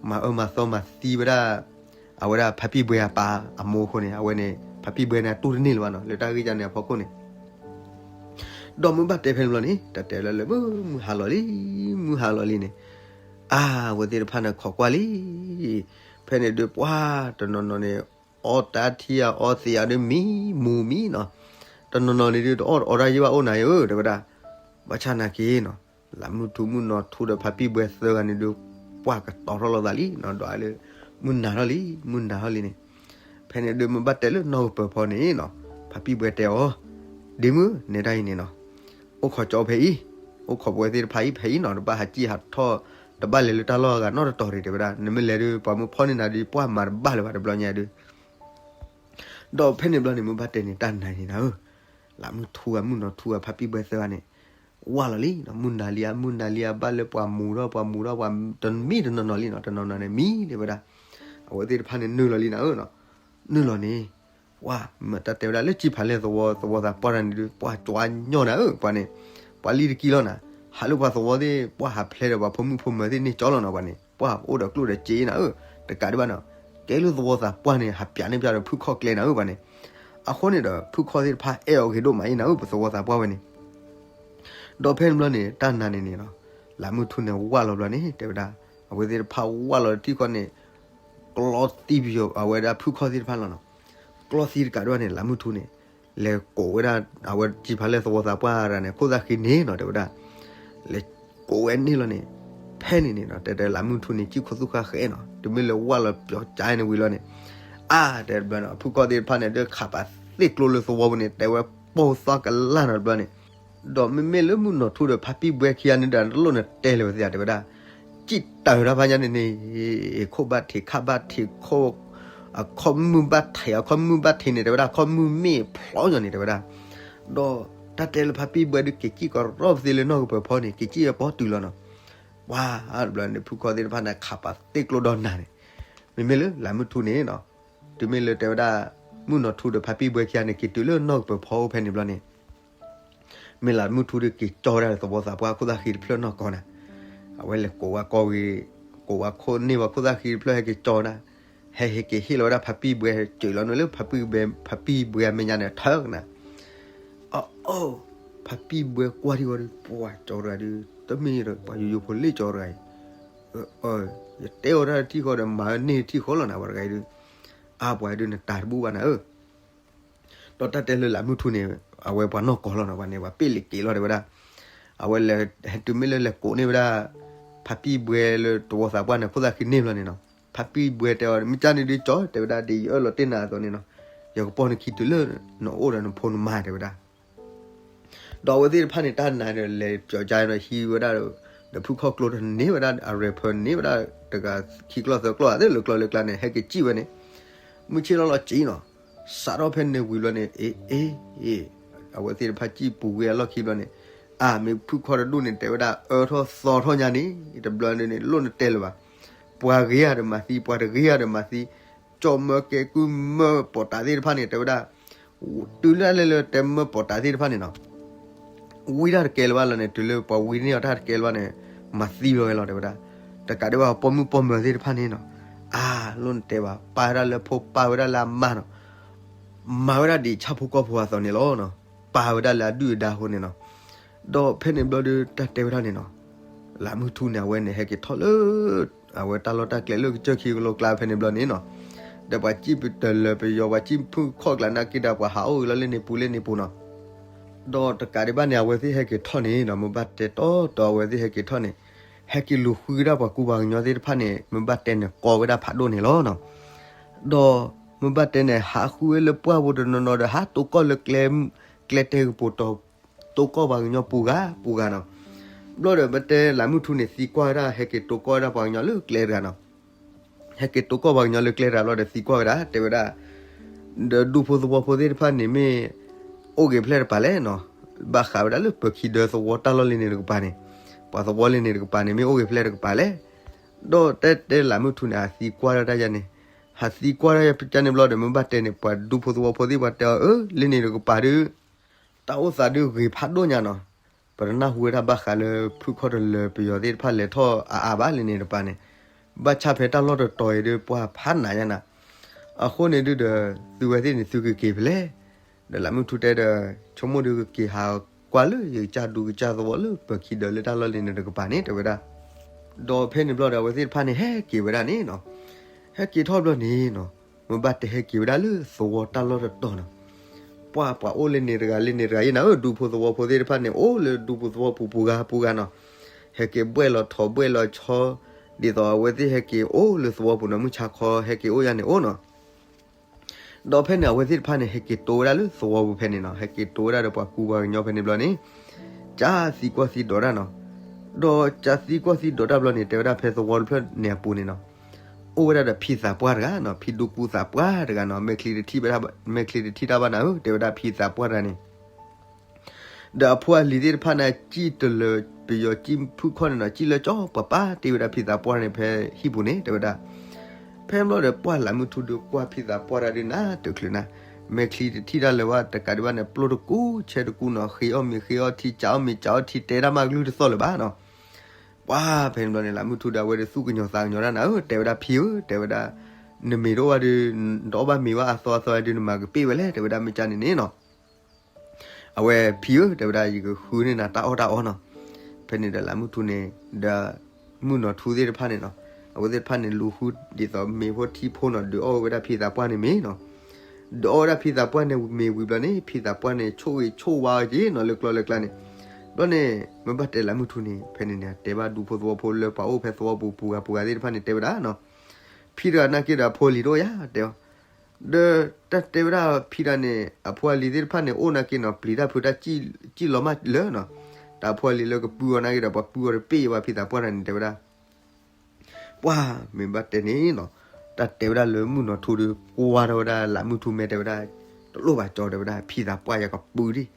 မၤအၢမၤသီမၤသံဝဲဒၣ် အဝဲဒၣ်ဖါပံၣ်ဘှဲအပၢ်အမိၢ်အဃိန့ၣ်, အဝဲန့ၣ် ဖါပံၣ်ဘှဲန့ၣ် အတူၢ်တန့ၢ်လၢၤဘၣ်နီၤ လၢတၢ်ဂ့ၢ်ကန့ၣ်အဖီခိၣ်န့ၣ် ဒီးမ့ၢ်ဘၣ်တဲဖဲန့ၣ်ဘျီန့ၣ် တၢ်တဲလၢလၢမုၢ်ဟါလီၤလံ, မုၢ်ဟါလီၤလံန့ၣ်, အါ အဝဲသ့ၣ်တဖၣ်န့ၣ်ခိးကွၢ်လံ. ဖဲန့ၣ်ဒုးပှၢ်တနီၤနီၤန့ၣ် အီၣ်တၢ်ထံအီၣ်သံးအီၤဒုးမံမူၤမံနီၤ, တနီၤနီၤန့ၣ်ဒုးတအီၣ်တအီတၢ်ယဲၢ်ဘၣ်အိၣ်နၤဧၢ တဲဝဲဒၣ်. ဘၣ်ဆၣ်နာ်က့နီၤ, လးမုၢ်ထူမုၢ်နီၢ်ထူဒီးဖါပံၣ်ဘှဲသၢဂၤန့ၣ်ဒုး ပှၢ်ကတီၤထီၣ်လိာ်သးလံနီၤ, ဒီးလၢ မုၢ်နၤထီၣ်လံ, မုၢ်နၤထီၣ်လံန့ၣ်, ဖဲန့ၣ်ဒုးမ့ၢ်ဘၣ်တဲလၢနီၢ်ကပၢၤဖီန့ၣ်နီၤ, ဖါပံၣ်ဘှဲတဲအီၤ, ဒ့မုၣ် နဲဒၣ်အံၤန့ၣ်နီၤ, အိၣ်ခိးကၠီဖဲအံၤ, အိၣ်ခိးပဝဲသ့ၣ်တဖၣ်အံၤဖဲအံၤနီၤ, တဘၣ်ဟးစံၣ်ဟးထီၣ်, တဘၣ်လဲၤလၢတၢ်လီၢ်အဂၤနီတတီၤတဂ့ၤ တဲဝဲဒၣ်, နမ့ၢ်လဲၤဒုး ပှၤမ့ၢ်ဖီၣ်န့ၢ်နၤဒုး ပှၢ်မၤတဘၣ်လၢၤဘၣ်တဘျီညါဒုး ဒီးဖဲန့ၣ်ဘျီန့ၣ် မ့ၢ်ဘၣ်တဲန့ၣ် တၢ်နၤန့ၣ်နၤဧၢ, လးမုၢ်ထူဧါ မုၢ်နီၢ်ထူဧါ ဖါပံၣ်ဘှဲသၢဂၤန့ၣ် ဝၢ်လီၤလံနီၤ, မုၢ်နၤလံဧါ မုၢ်နၤလံဧါ ဘၣ်လၢပှၤမူၤထီၣ် ပှၤမူၤထီၣ် ပှၤတမံၤတနီၤနီၤလံနီၤ, တနီၤနီၤန့ၣ်မံလံဝဲဒၣ်, အဝဲသ့ၣ်တဖၣ်န့ၣ်နုာ်လီၤလံနၤဧၢ, နုာ်လီၤန့ၣ်, ဝၢ် မ့ၢ်တၢ်တဲဝဲဒၣ်လၢကံၢ်ဖးလဲၢ်သဝီ သဝီသးပှၢ်တၢ်န့ၣ်ဒုး ပှၢ်ကၠီညီနၤဧၢ ပှၤန့ၣ်, ပှၤလံတကံလီၤနၤ, ဟးလၢပှၤသဝီသ့ၣ် ပှၢ်ဟးဖျဲးဒီးပှၤဖိမုၣ်ဖိမၢၤသ့ၣ်န့ၢ်ကၠီလီၤနီၤ ပှၤန့ၣ်, ပှၢ်အိၣ်ဒီးကျိၣ်ဒီးစ့နၤဧၢ, တကးဒံးဘၣ်နီၤ, ကဲလၢသဝီသးပှၢ်န့ၣ် ဟးပၠးန့ၢ်ပၠးဒီးဖုခီၣ်ကျဲနၤဧၢ ပှၤန့ၣ်, အဃိန့ၣ်ဒီး ဖုခီၣ်သ့ၣ်တဖၣ်အဲၣ်အီၤဂ့ၤဒိၣ်မးအံၤနၤဧၢ ပသဝီသးပှၢ်ဝဲန့ၣ် ဒီးဖဲန့ၣ်ဘျီန့ၣ် တၢ်နၤန့ၣ်န့ၣ်လီၤ, လးမုၢ်ထူန့ၣ်ဝၢ်လီၤဘျီန့ၣ် တဲဝဲဒၣ်, အဝဲသ့ၣ်တဖၣ်ဝၢ်လီၤတထံၣ်ဃီန့ၣ်, ကျီသံပယီၤ အဝဲဒၣ်ဖုခီၣ်သ့ၣ်တဖၣ်လီၤနီၤ, ကျီသံတကးဒံးဘၣ်န့ၣ် လးမုၢ်ထူန့ၣ်, လဲၤကိးဝဲဒၣ် အဝဲကံၢ်ဖးလဲၢ်သဝီသးပှၢ်တၢ်န့ၣ် ခိၣ်သၣ်ဃံန့ၣ်နီၤ တဲဝဲဒၣ်, လဲၤကိးဝဲန့ၣ်လီၤန့ၣ်, ဖဲန့ၣ်န့ၣ်နီၤ တဲတဲလးမုၢ်ထူန့ၣ် ကံၢ်ခိသူၣ်ဃာ်ဃဲနီၤ တုၤမ့ၢ်လၢဝၢ်လီၤပျီၤကၠါန့ၣ်ဝံၤလီၤန့ၣ်, အါ တဲတဘျီန့ၣ် ဖုခီၣ်သ့ၣ်တဖၣ်န့ၣ် ဒုးခးပာ်သ့ၣ်ကျိလၢသဝီပူၤန့ၣ် တဲဝဲပိၢ်သီကလၢ်နီၤတဘျီန့ၣ်, ဒီးမ့မ့ၢ်လၢမုၢ်နီၢ်ထူဒီးဖါပံၣ်ဘှဲခံဂၤန့ၣ်ဒီး တလိၣ်နတဲလၢၤဝဲသ့ၣ်ဧါ တဲဝဲဒၣ်, ကံၣ်တၢ်တၢ်ဖါညါန့ၣ်န့ၣ်, ခိၣ်ဘၣ်ထံးခါဘၣ်ထံးခိၣ်, အခီၣ်မုၢ်ဘၣ်ထံး အခီၣ်မုၢ်ဘၣ်ထံးန့ၣ် တဲဝဲဒၣ် အခီၣ်မုၢ်မ့ၢ်ဖျီညါန့ၣ် တဲဝဲဒၣ်, ဒီးတၢ်တဲလၢဖါပံၣ်ဘှဲဒုး က့ၤကံၣ်ကရီပသ့လၢနီၢ်ကပၢၤဖီန့ၣ် က့ၤကံၣ်ဝဲပိာ်တုၤလီၤနီၤ, ပှၤတဘျီန့ၣ် ဖုခီၣ်သ့ၣ်တဖၣ်န့ၣ် ခးပာ်သ့ၣ်ကျိဒီးနၤန့ၣ်, မ့မ့ၢ်လၢလးမုၢ်ထူန့ၣ်နီၤ, တုၤမ့ၢ်လၢတဲဝဲဒၣ် မုၢ်နီၢ်ထူဒီးဖါပံၣ်ဘှဲခံဂၤန့ၣ် က့ၤတုၤလၢနီၢ်ကပၢၤဖီအိၣ်ဖဲန့ၣ်ဘျီန့ၣ် မ့ၢ်လးမုၢ်ထူဒီးက့ၤကၠီဝဲဒၣ်လၢသဝီသးပှၢ်ခိၣ်သၣ်ဃံတဖျၢၣ်နီၢ်ကီၢ်နၤ, အဝဲလဲၤကိးဝဲကိးဂ့ၤ, ကိးဝဲခိၣ်န့ၢ်ဝဲခိၣ်သၣ်ဃံတဖျၢၣ်ဟဲက့ၤကၠီနၤ, ဟဲဟဲက့ၤဟ့ၣ်လီၤဝဲဒၣ်ဖါပံၣ်ဘှဲ စၢၤလီၤနုာ်လၢဖါပံၣ်ဘှဲ ဖါပံၣ်ဘှဲအမဲာ်ညါန့ၣ် ထၢကနၤ, အအိၣ်, ဖါပံၣ်ဘှဲကွၢ်ထံၣ်ဝဲဒီး ပှၤကၠီတဂၤဒုး တမ့ၢ်ဒီးပှၤယိယိဖိလ့ၣ်ကၠီတဂၤအံၤ, ယတဲအီၤတၢ်တထံၣ်ဃီဒီး မၤဝဲန့ၢ်တထံၣ်ဃီလီၤနၤ ပှၤတဂၤအံၤဒုး, အါပှၤဒုးနတၢ်တဘူၣ်ဘၣ်နၤဧၢ ဒီးတၢ်တဲလၢလးမုၢ်ထူန့ၣ် အဝဲပှၤနီၢ်ကီၢ်လီၤနီၤ ပှၤန့ၣ် ပှၤပ့ၢ်လံၤက့ၤလီၤတဲဝဲဒၣ်, အဝဲလဲၤ တုၤမ့ၢ်လၢလဲၤကိးန့ၢ်ဝဲဒၣ် ဖါပံၣ်ဘှဲလၢသဝီသးပှၢ်န့ၣ် ခိၣ်သၣ်ဃံန့ၢ်ဘျီန့ၣ်နီၤ, ဖါပံၣ်ဘှဲတဲအီၤ မ့ၢ်ကၢ်န့ၣ်ဒုးကၠီ တဲဝဲဒၣ် ဒ်ယအၢၣ်လီၤတ့ၢ်နၤအသိးန့ၣ်နီၤ, ယကပီၢ်နခံတုၤလၢ နအိၣ်ဒီးနဖိနမါတဲဝဲဒၣ် ဒီးအဝဲသ့ၣ်တဖၣ်န့ၣ် တၢ်နၤဒီးလဲၤပျီၤကါဒီးဟံးဝဲဒၣ်ဒီး ဒီးဖုခီၣ်ကျိဒီးန့ၢ်ဝဲဒၣ် အရဲၣ်ဖၢၣ်န့ၢ်ဝဲဒၣ် တဂၤခံကျီၢ်သၢကျီၢ်သ့ၣ်လၢကျီၢ်လၢကျါန့ၣ် ဟဲက့ၤကံၣ်ဝဲန့ၣ် မုၢ်ဆ့ၣ်လီၤလီၤကံၣ်နီၤ စးထီၣ်ဖဲန့ၣ်ဝံၤဘျီန့ၣ် အ့ အ့ အ့ အဝဲသ့ၣ်တဖၣ်ကံၣ်ပူၤဝံၤအလီၢ်ခံဘျီန့ၣ် အါ မ့ၢ်ဖုခီၣ်တဒူၣ်န့ၣ် တဲဝဲဒၣ်အၢထီၣ်သီထီၣ်ညါန့ၣ် တဘျီန့ၣ် လိၣ်နတဲလၢၤဘၣ် ပှၤဂ့ၤဧါဒီးမၤသံ ပှၤတဂ့ၤဧါဒီးမၤသံ ကၠီမၢကဲကုၢ်မၢပီးတးသ့ၣ်တဖၣ်န့ၣ် တဲဝဲဒၣ် တုၤလၢလဲၤလၢတဲမၢပီးတးသ့ၣ်တဖၣ်န့ၣ်နီၤ ဝံတၢ်တကဲလၢၤဘၣ်လီၤန့ၣ် တုၤလၢပှၤဝံန့ၢ်အီၤတၢ်တကဲလၢၤဘၣ်န့ၣ် မၤသံလီၤဝဲလီၤ တဲဝဲဒၣ် တကးဒံးဘၣ်ပိာ်မုၣ်ပိာ်မၢၤသ့ၣ်တဖၣ်န့ၣ်နီၤ အါ လိၣ်နတဲဘၣ် ပာ်ဝဲဒၣ်လၢဖိ ပာ်ဝဲဒၣ်လၢအမါနီၤ မၤဝဲဒၣ်ဒ်ဆၣ်ဖိကီၢ်ဖိအသိးန့ၣ်လီၤ ပာ်ဝဲဒၣ်လၢအဒုၣ်အဒါအဃိန့ၣ်နီၤ ဒီးဖဲန့ၣ်ဘျီဒီးတၢ်တဲဝဲဒၣ်န့ၣ်နီၤ လးမုၢ်ထူန့ၣ် အဝဲန့ၣ်ဟဲက့ၤထီၣ်လၢ အဝဲတၢ်လီၢ်တၢ်ကျဲလၢကစၢၢ်ခံကလိကျါဖဲန့ၣ်ဘျီန့ၣ်နီၤ, ဒီးပှၤစံၣ်တလၢၤပယီၤ ပှၤစံၣ်ဖုၣ်ခီၣ်ကျါနာ်က့ဒီး ပှၤဟးအိၣ်ဂ့ၤလီၤလၢန့ၣ်ပူၤလၢန့ၣ်ပူၤနီၤ. ဒီးတကးဒံးဘၣ်န့ၣ် အဝဲသ့ၣ်ဟဲက့ၤထီၣ်န့ၣ်နီၤ, မ့ၢ်ဘၣ်တဲတီတီ အဝဲသ့ၣ်ဟဲက့ၤထီၣ်န့ၣ် ဟဲက့ၤလူၤဃုဝဲဒၣ်ပှၤကူပှၤကညီသ့ၣ်တဖၣ်န့ၣ် မ့ၢ်ဘၣ်တဲန့ၣ် ကီဝဲဒၣ်ဖးဒိၣ်န့ၣ်လီၤနီၤ. ဒီးမ့ၢ်ဘၣ်တဲန့ၣ် ဟးဃုဝဲလၢပှၢ်ပူၤတနီၤနီၤဒီး ဟးတိၢ်ကီၢ်လၢကျဲ ကျဲတဲကပိာ်တီၤ တိၢ်ကီၢ်ပှၤကညီပူၤဂၤပူၤဂၤနီၤ. ဘျီဒီး မ့ၢ်တဲလးမုၢ်ထူန့ၣ် သံကွၢ်ဝဲဒၣ် ဟဲက့ၤတိၢ်ကီၢ်ဝဲဒၣ်ပှၤကညီလၢကျဲတဂၤနီၤ. ဟဲက့ၤတိၢ်ကီၢ်ပှၤကညီလၢကျဲတဂၤဘျီဒီး သံကွၢ်ဝဲဒၣ် တဲဝဲဒၣ် ဒီးဒူဖိသဝီဖိသ့ၣ်တဖၣ်န့ၣ်မ့ၢ် အိၣ်ဂ့ၤဖျဲၣ်တကပၤလဲၣ်နီၤ. ဘၣ်ဃးဝဲဒၣ်လၢပၢၤခံဒၢသဝီတၢ်လီၢ်လံန့ၣ်တကပၤန့ၣ်, ပှၤသဝီလံန့ၣ်တကပၤန့ၣ် မ့ၢ်အိၣ်ဂ့ၤဖျဲၣ်တကပၤလဲၣ်. ဒီးတဲတဲလးမုၢ်ထူန့ၣ် ဟးသံကွၢ်ဒၣ်တၢ်ယါန့ၣ်, ဟးသံကွၢ်ဒၣ်ယါန့ၣ်ဘျီဒီး မ့ၢ်ဘၣ်တဲန့ၣ် ပှၤဒူဖိသဝီဖိသ့ၣ်ပှၤတဲအီၤ အၢ လံန့ၣ်တကပၤဒီး တၢ်အိၣ်သးဒုးဂ့ၤဖးဒိၣ်ညါနီၤ. ပတနၢ်ဟူဝဲဒၣ်ဘၣ်ဃးလၢ ဖုၣ်ခီၣ်တလၢၤပယီၤသ့ၣ်တဖၣ်လဲၤထီၣ်အါအါဘၣ် လံန့ၣ်တကပၤန့ၣ်, ဘၣ်ဆၣ်ဖဲတၢ်လီၢ်တတီၤအံၤဒီး ပှၤဖးနးညါနၤ. အဃိန့ၣ်ဒုးဒီး သုဝဲသ့ၣ်န့ၣ် သုကက့ၤဖဲလဲၣ်. ဒီးလးမုၢ်ထူတဲဒီး ဆိကမိၣ်ဒုးကက့ၤဟးကွၢ်လၢယကစၢ်ဒူကစၢ်သဝီလၢပၢၤခံဒၢလၢတၢ်လီၢ်လံန့ၣ်တကပၤန့ၣ် တဲဝဲဒၣ်. ဒီးဖဲန့ၣ်ဘျီဒီး အဝဲသ့ၣ်တဖၣ်န့ၣ် ဟဲက့ၤဝဲဒၣ်န့ၣ်နီၤ. ဟဲက့ၤထီၣ်ဘျီန့ၣ်နီၤ, မ့ၢ်ဘၣ်တဲဟဲက့ၤဝဲဒၣ်လၢသဝီတၢ်လီၢ်တတီၤနီၤ. ပှၤပှၤအိၣ်လၢန့ၣ်တဂၤလၢန့ၣ်တဂၤယဲနၤဧၢ, ဒူဖိသဝီဖိသ့ၣ်တဖၣ်န့ၣ် အိၣ်လၢဒူဖိသဝီပူၤပူၤဂၤပူၤဂၤနီၤ. ဟဲက့ၤဘှဲၣ်လီၤထိးဘှဲၣ်လီၤဆီ, ဒ်သိးအဝဲသ့ၣ်ဟဲက့ၤအိၣ်လၢသဝီပူၤနီၤ, မုၢ်ဆါခီဟဲက့ၤအိၣ်ယါန့ၣ်အိၣ်နီၤ. ဒီးဖဲန့ၣ် အဝဲသ့ၣ်တဖၣ်န့ၣ် ဟဲက့ၤတိဝဲဒၣ်လၢသဝီပူၤဖဲန့ၣ်နီၤ, ဟဲက့ၤတိဝဲဒၣ်ဒီးပှၤကူပှၤကညီဖဲန့ၣ်ဘျီန့ၣ်, ကသံကွၢ်သံဒိးတၢ်နီၤ. ဒီးကသံကွၢ်သံဒိးတၢ်ဘျီန့ၣ် တဲဝဲဒၣ်ဖဲသဝီတဖျၢၣ်န့ၣ်အပူၤန့ၣ်နီၤ, အိၣ်ဝဲဒၣ်ဒီးဖံသးပှၢ်တဂၤနီၤ, ဖံဒူကူသးပှၢ်တဂၤနီၤ, မဲာ်ချံတထံၣ်ဘၣ်, မဲာ်ချံတထံၣ်တၢ်ဘၣ်နၤဧၢ, တဲဝဲဒၣ်ဖံသးပှၢ်တဂၤန့ၣ် ဒီးအဖိအလံၤသ့ၣ်တဖၣ်န့ၣ် စံၣ်တလၢၤပယီၤစံၣ်ဖုၣ်ခီၣ်န့ၣ်နီၤ, စံၣ်လၢကၠီပှၤပၢ်တ့ၢ်ဝဲဒၣ်ဖံသးပှၢ်န့ၣ်ဖဲဟံၣ်ပူၤန့ၣ် တဲဝဲဒၣ်. ဖဲဘျီဒီးပှၢ်လးမုၢ်ထူဒုးကွၢ်ဖံသးပှၢ်တဂၤဒုးနၤတချုးနၤ, မဲာ်ချံတထံၣ်တၢ်လၢၤဘၣ်တကးဒံးဘၣ်န့ၣ် ပျိၢ်တကူဆဲတကူနီၤ, ဃ့အီၣ်မ့ၤဃ့အီၣ်ထံ ကးအီၣ်မ့ၤကးအီၣ်ထံ တဲတၢ်မးကလုၢ်တသီၣ်လၢၤဘၣ်နီၤ. ပှၢ်ဖဲန့ၣ်ဘျီန့ၣ် လးမုၢ်ထူဒီးအဝဲဒုးသူၣ်ကညီၤသးကညီၤတၢ်နၤဧၢ, တဲဝဲဒၣ်ဖံဧၢ, တဲဝဲဒၣ် နမ့ၢ်တအိၣ်ဘၣ်ဒီး နတအီၣ်ဘၣ်မ့ၤဘၣ်အသီအသီဒုး နမၤကပ့ၢ်ဝဲလဲၣ်, တဲဝဲဒၣ်မ့ၢ်ကၢ်န့ၣ်န့ၣ်နီၤ. အဝဲဖံဧၢ, တဲဝဲဒၣ် ယကဃုန့ၢ်နၤတၢ်အီၣ်တၢ်အီနီၤ. ဖဲန့ၣ်ဒီးလးမုၢ်ထူန့ၣ် ဒီးမုၢ်နီၢ်ထူသ့ၣ်တဖၣ်န့ၣ်နီၤ, အဝဲသ့ၣ်တဖၣ်န့ၣ် လူၤဃုဒ်သိးမ့ၤဖိထံဖိနီၤ, ဒုးအီၣ်ဝဲဒၣ်ဖံသးပှၢ်န့ၣ်မ့ၤနီၤ. ဒုးအီၣ်ဝဲဒၣ်ဖံသးပှၢ်န့ၣ်မ့ၤဝံၤဘျီန့ၣ် ဖံသးပှၢ်န့ၣ် ဆိၣ်ဂ့ၤဆိၣ်ဝါအီၤက့ၤနီၤ လၢကျီလၢကျါန့ၣ်. ဘျီန့ၣ် မ့ၢ်ဘၣ်တဲလးမုၢ်ထူန့ၣ် ဖဲန့ၣ်န့ၣ် တဲဘၣ်ဒူဖိသဝီဖိလၢပှၤအိၣ်ဖဲသဝီပူၤပူၤဂၤပူၤဂၤသ့ၣ်တဖၣ်န့ၣ် တဲဝဲဒၣ်နီၤ, ဖံတဂၤနာ်က့ဒီးအဖိအလံၤတအိၣ်ယၤ တဲအီၤ ဒီးတၢ်တဲဝဲဒၣ်ဖံတဂၤန့ၣ် အဖိအလံၤသ့ၣ်တဖၣ်န့ၣ် အိၣ်နာ်က့နီၤ ပျံၤတၢ်ဖုးတၢ်စံၣ်လီၤမၢ်လၢာ်နီၤ. တၢ်အဖိအလံၤလၢကပုၢ်အီၤနာ်က့ဒီး ပှၤပုၢ်အီၤတပ့ၢ်ယဘၣ် ဖံသးပှၢ်တဂၤန့ၣ် တဲဝဲဒၣ် ပှၢ်မ့ၢ်ဘၣ်တဲန့ၣ်နီၤ, တၢ်တဲဝဲဒၣ်လၢမုၢ်နီၢ်ထူဒီး ကွၢ်ထီၣ်ဝဲဒၣ်လးမုၢ်ထူမဲာ် တဲဝဲဒၣ် တလိၣ်ဘၣ်ကၠီ တဲဝဲဒၣ် ဖံသးပှၢ်ယကပုၢ်ဒံး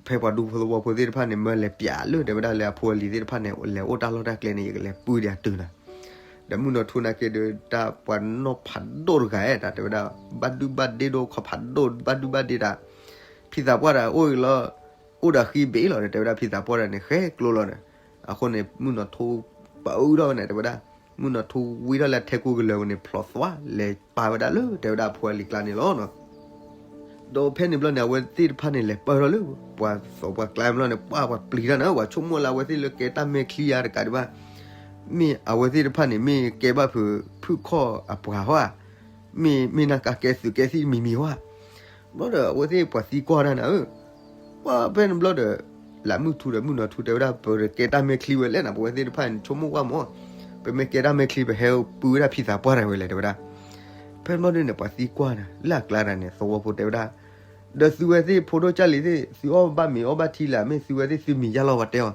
ဖဲပှၤဒူဖိသဝီဖိသ့ၣ်တဖၣ်န့ၣ် မၢလဲၤပျးလၢ တဲဝဲဒၣ်လၢအဖိအလံၤသ့ၣ်တဖၣ်န့ၣ် လဲၤအိၣ်တၢ်လီၢ်တၢ်ကျဲန့ၣ် ယကလဲၤပုၢ်ဒံးအတုၤနၤ. ဒီးမုၢ်နီၢ်ထူနာ်က့ဒီး တၢ်ပှၤနီၢ်ဖးဒိၣ်တဂၤဧၢ တၢ်တဲဝဲဒၣ် ဘၣ်ဒုဘၣ်ဒ့ဒိၣ်ခီဖးဒိၣ် ဘၣ်ဒုဘၣ်ဒ့တၢ် ဖံသးပှၢ်တဂၤအိၣ်ဂ့ၤလီၤ အိၣ်ဒီးဃံဘ့ၣ်လီၤဒီး တဲဝဲဒၣ်ဖံသးပှၢ်တဂၤန့ၣ် ဃဲကျိလီၤဒီး အဃိန့ၣ် မုၢ်နီၢ်ထူပအုထီၣ်ဝဲန့ၣ် တဲဝဲဒၣ် မုၢ်နီၢ်ထူဝံထီၣ်လၢအထဲကူကလၢၤဝဲန့ၣ် ဖျိးသွါလဲၤပာ်ဝဲဒၣ်လၢ တဲဝဲဒၣ်အဖိအလံၤကျါန့ၣ်လီၤ. ဒီးဖဲန့ၣ်ဘျီန့ၣ် အဝဲသ့ၣ်တဖၣ်န့ၣ် လဲၤပာ်ထီၣ်လၢ ပှၤသီပှၤကျါဘျီန့ၣ် ပှၢ်ပှၤပျံၤတၢ်န့ၣ် ပှၤဆိကမိၣ်လၢအဝဲသ့ၣ်လၢကဲတၢ်မဲာ်ချံယါတကးဒံးဘၣ် မ့ၢ်အဝဲသ့ၣ်တဖၣ်န့ၣ် မ့ၢ်ကဲဘၣ်ဖုး ဖုၣ်ခီၣ်အပှၤဟီဧါ, မ့ၢ် မ့ၢ်နၢ်ကးကဲသုးကဲသံၣ်မံၤမံၤဟီဧါ. ဘျီဒီးအဝဲသ့ၣ်ပှၤသံကွၢ်တၢ်နၤဧၢ, ပှၢ်ဖဲန့ၣ်ဘျီဒီး လးမုၢ်ထူဒီးမုၢ်နီၢ်ထူတဲဝဲဒၣ် ပကဲတၢ်မဲာ်ချံဝဲလဲၣ်နၤ ပဝဲသ့ၣ်တဖၣ်န့ၣ် ဆိကမိၣ်ကွၢ်မး, ပမ့ၢ်ကဲတၢ်မဲာ်ချံ ပဟဲပုၢ်ဝဲဒၣ်ဖံသးပှၢ်တဂၤဝဲလဲၣ် တဲဝဲဒၣ်. ဖဲန့ၣ်ဘျီန့ၣ် ပှၤသံကွၢ်နၤ လၢအကျါတၢ်န့ၣ် သဝီဖိတဲဝဲဒၣ် ဒီးသုဝဲသ့ၣ်ဖိဒိၣ်ကၢ်လံၤသ့ၣ် သုအီၣ်ဘၣ်မ့ၤအီၣ်ဘၣ်ထံလၢ မ့ၢ်သုဝဲသ့ၣ်သုမံၤယါလီၤ ပှၤတဲအီၤ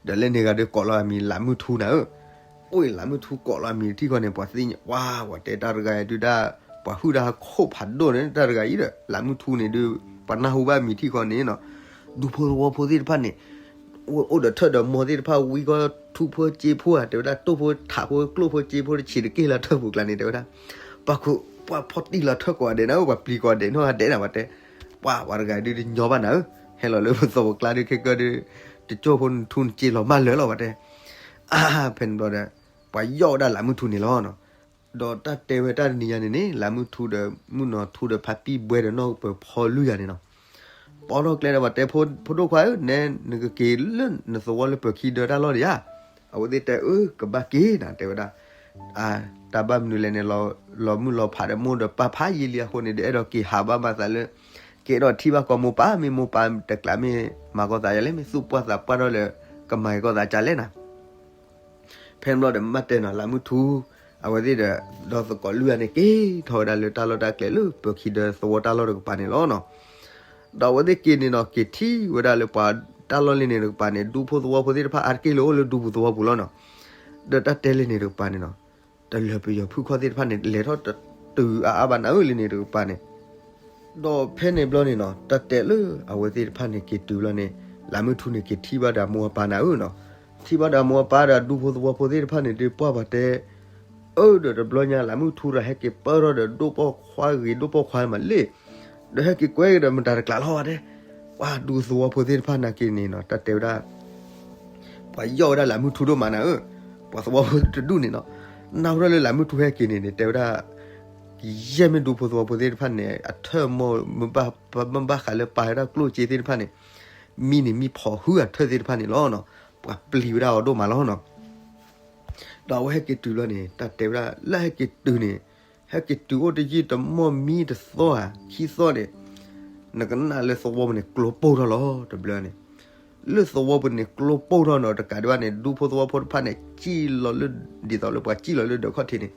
ဒီးလၢန့ၣ်ဂၤဒီးကိးလီၤအမံၤလးမုၢ်ထူနၤဧၢ, အိၣ်လးမုၢ်ထူကိးလီၤအမံၤထံၣ်ဃီန့ၣ် ပှၤသ့ၣ်ညါ ပှၢ် ပှၤတဲတၢ်တဂၤအံၤဒုးဒၣ် ပှၤဟုၣ်တၢ်ဟးခိၣ်ဖးဒိၣ်န့ၣ် တၢ်တဂၤအံၤဒီး လးမုၢ်ထူန့ၣ်ဒုး ပှၤနၢ်ဟူဘၣ်အမံၤထံၣ်ဃီန့ၣ်နီၤ, ဒူဖိသဝီဖိသ့ၣ်တဖၣ်န့ၣ် အိၣ်ဒီးထၢၣ်ဒီးမီသ့ၣ်တဖၣ် ဝံကီၢ်ထူဖိစ့ဖိဧါ တဲဝဲဒၣ်တိၢ်ဖိထးဖိကျိၣ်ဖိစ့ဖိတဆံးတက့ၢ်လၢထၢၣ်ပူၤကျါန့ၣ် တဲဝဲဒၣ် ပှၤခိၣ် ပှၤဖီၣ်တံၢ်လီၤထၢၣ်ကိးဂၤဒဲးနၤဧၢ, ပှၤပျံၤကိးဂၤဒဲးနီၢ်ဂၤဒဲးနၤ ပှၤတဲ, ပှၤ ပှၤတဂၤဒုးတညီဘၣ်နၤဧၢ, ဟဲလီၤလၢပသဝီကျါဒုးခဲကၢဒုး တကၠိၢ်ဖိနထူနစ့လီၤမၢ်လၢာ်လီၤ ပှၤတဲ, ဖဲန့ၣ်ဘျီဒီး ပှၤယီၣ်ဝဲဒၣ်လးမုၢ်ထူန့ၣ်လီၤ. ဒီးတၢ်တဲဝဲတၢ်တနံၤညါန့ၣ်န့ၣ် လးမုၢ်ထူဒီးမုၢ်နီၢ်ထူဒီးဖါတံၢ်ဘှဲဒီးနီၢ်ကပၢၤဖီလွံၢ်ဂၤန့ၣ်နီၤ, ပီထီၣ်ကျဲဒီးပှၤတဲ ဖိဒိၣ်ခွါဧၢ, နဲနကက့ၤလၢနသဝီလၢပၢၤခံဒၢတၢ်လီၢ်ဒံးဧါ, အဝဲသ့ၣ်တဲအၢ ကဘၣ်က့ၤနၤ တဲဝဲဒၣ်, တၢ်ဘၣ်မနုၤလဲၣ်န့ၣ် လီၤမုၢ်လီၤဖးဒီးမိၢ်ဒီးပၢ်ဖးယံာ်လံအဃိန့ၣ်ဒီး အဲၣ်ဒိးက့ၤဟးဘၣ်မၤသးလၢ ကအဲၣ်ဒိးထံၣ်ဘၣ်ကီးမိၢ်ပၢ် မ့ၢ်မိၢ်ပၢ်တကျးမ့ၢ်မၤကီးသးယၤလဲၣ် မ့ၢ်သူၣ်ပှၢ်သးပှၢ်ထီၣ်လၢ ကမၤကီးသးကလဲၣ်နၤ ဖဲန့ၣ်ဘျီဒီးမ့ၢ်ဘၣ်တဲနီၤ လးမုၢ်ထူ အဝဲသ့ၣ်ဒီး ဒီးသကိးလွံၢ်ဂၤန့ၣ် က့ၤထီၣ်ဝဲဒၣ်လၢတၢ်လီၢ်တၢ်ကျဲလၢပၢၤခံဒီးသဝီတၢ်လီၢ်တကပၤန့ၣ်လီၤနီၤ. ဒီးအဝဲသ့ၣ်က့ၤန့ၣ်နီၤ က့ၤထံၣ်ဝဲဒၣ်လၢပှၤတၢ်လီၢ်လံန့ၣ်တကပၤန့ၣ် ဒူဖိသဝီဖိသ့ၣ်တဖၣ်အါတက့ၢ်လၢအိၣ်လၢဒူပူၤသဝီပူၤလီၤနီၤ. ဒီးတၢ်တဲလံန့ၣ်တကပၤန့ၣ်နီၤ တလၢၤပယီၤဖုၣ်ခီၣ်သ့ၣ်တဖၣ်န့ၣ် လဲၤထီၣ်တတုၤအါအါဘၣ်နၤဧၢလံန့ၣ်တကပၤန့ၣ် ဒီးဖဲန့ၣ်ဘျီန့ၣ်နီၤ တၢ်တဲလၢအဝဲသ့ၣ်တဖၣ်န့ၣ်က့ၤတုၤလီၤန့ၣ် လးမုၢ်ထူန့ၣ်က့ၤထံၣ်ဘၣ်ဒီးအမိၢ်အပၢ်နၤဧၢနီၤ. ထံၣ်ဘၣ်ဒီးအမိၢ်အပၢ်ဒီးဒူဖိသဝီဖိသ့ၣ်တဖၣ်န့ၣ်ဒုးပှၢ်ပှၤတဲ အၢ ဒီးတဘျီညါလးမုၢ်ထူဒီးဟဲက့ၤပၢၢ်ထီၣ်ဒီးဒိၣ်ပိာ်ခွါဂ့ၤဒိၣ်ပိာ်ခွါမးလံ ဒီးဟဲက့ၤကွဲက့ၤဒီးမတၤတကျးလီၤဝဲတဲ ပှၤဒူသဝီဖိသ့ၣ်တဖၣ်နာ်က့န့ၣ်နီၤ တၢ်တဲဝဲဒၣ်ပှၤယီၣ်ဝဲဒၣ်လးမုၢ်ထူဒိၣ်မးနၤဧၢ. ပှၤသဝီဖိတဒူၣ်န့ၣ်နီၤ နၢ်ဟူထီၣ်လၢလးမုၢ်ထူဟဲက့ၤန့ၣ်န့ၣ် တဲဝဲဒၣ် ယဲၢ်မ့ၢ်ဒူဖိသဝီဖိသ့ၣ်တဖၣ်န့ၣ် အထၢၣ်မီၢ် မ့ၢ်ဘၣ်ဃးလၢပာ်ဝဲဒၣ်ကျိၣ်စ့သ့ၣ်တဖၣ်န့ၣ် မံန့ၣ်မံဖီၣ်ဟုအထၢၣ်သ့ၣ်တဖၣ်န့ၣ်လီၤနီၤ. ပှၤပျံၤဝဲဒၣ်အီၤဒိၣ်မးလီၤနီၤ. ဒီးအဝဲဟဲက့ၤတုၤလီၤန့ၣ် တၢ်တဲဝဲဒၣ်လၢဟဲက့ၤတုၤန့ၣ် ဟဲက့ၤတုၤအိၣ်တယံာ်တမီၢ်မံတသီဧါ ခံသီန့ၣ် နကနၣ်လၢသဝီပူၤန့ၣ် ကျိပိၢ်ထီၣ်လီၤ တဘျီန့ၣ် လၢသဝီပူၤန့ၣ် ကျိပိၢ်ထီၣ်နီၤ တကးဒံးဘၣ်န့ၣ် ဒူဖိသဝီဖိတဖၣ်န့ၣ် စံၣ်လီၤလၢ ဒ်သိးလၢပှၤစံၣ်လီၤလၢဒၢးခီၣ်ထံးန့ၣ်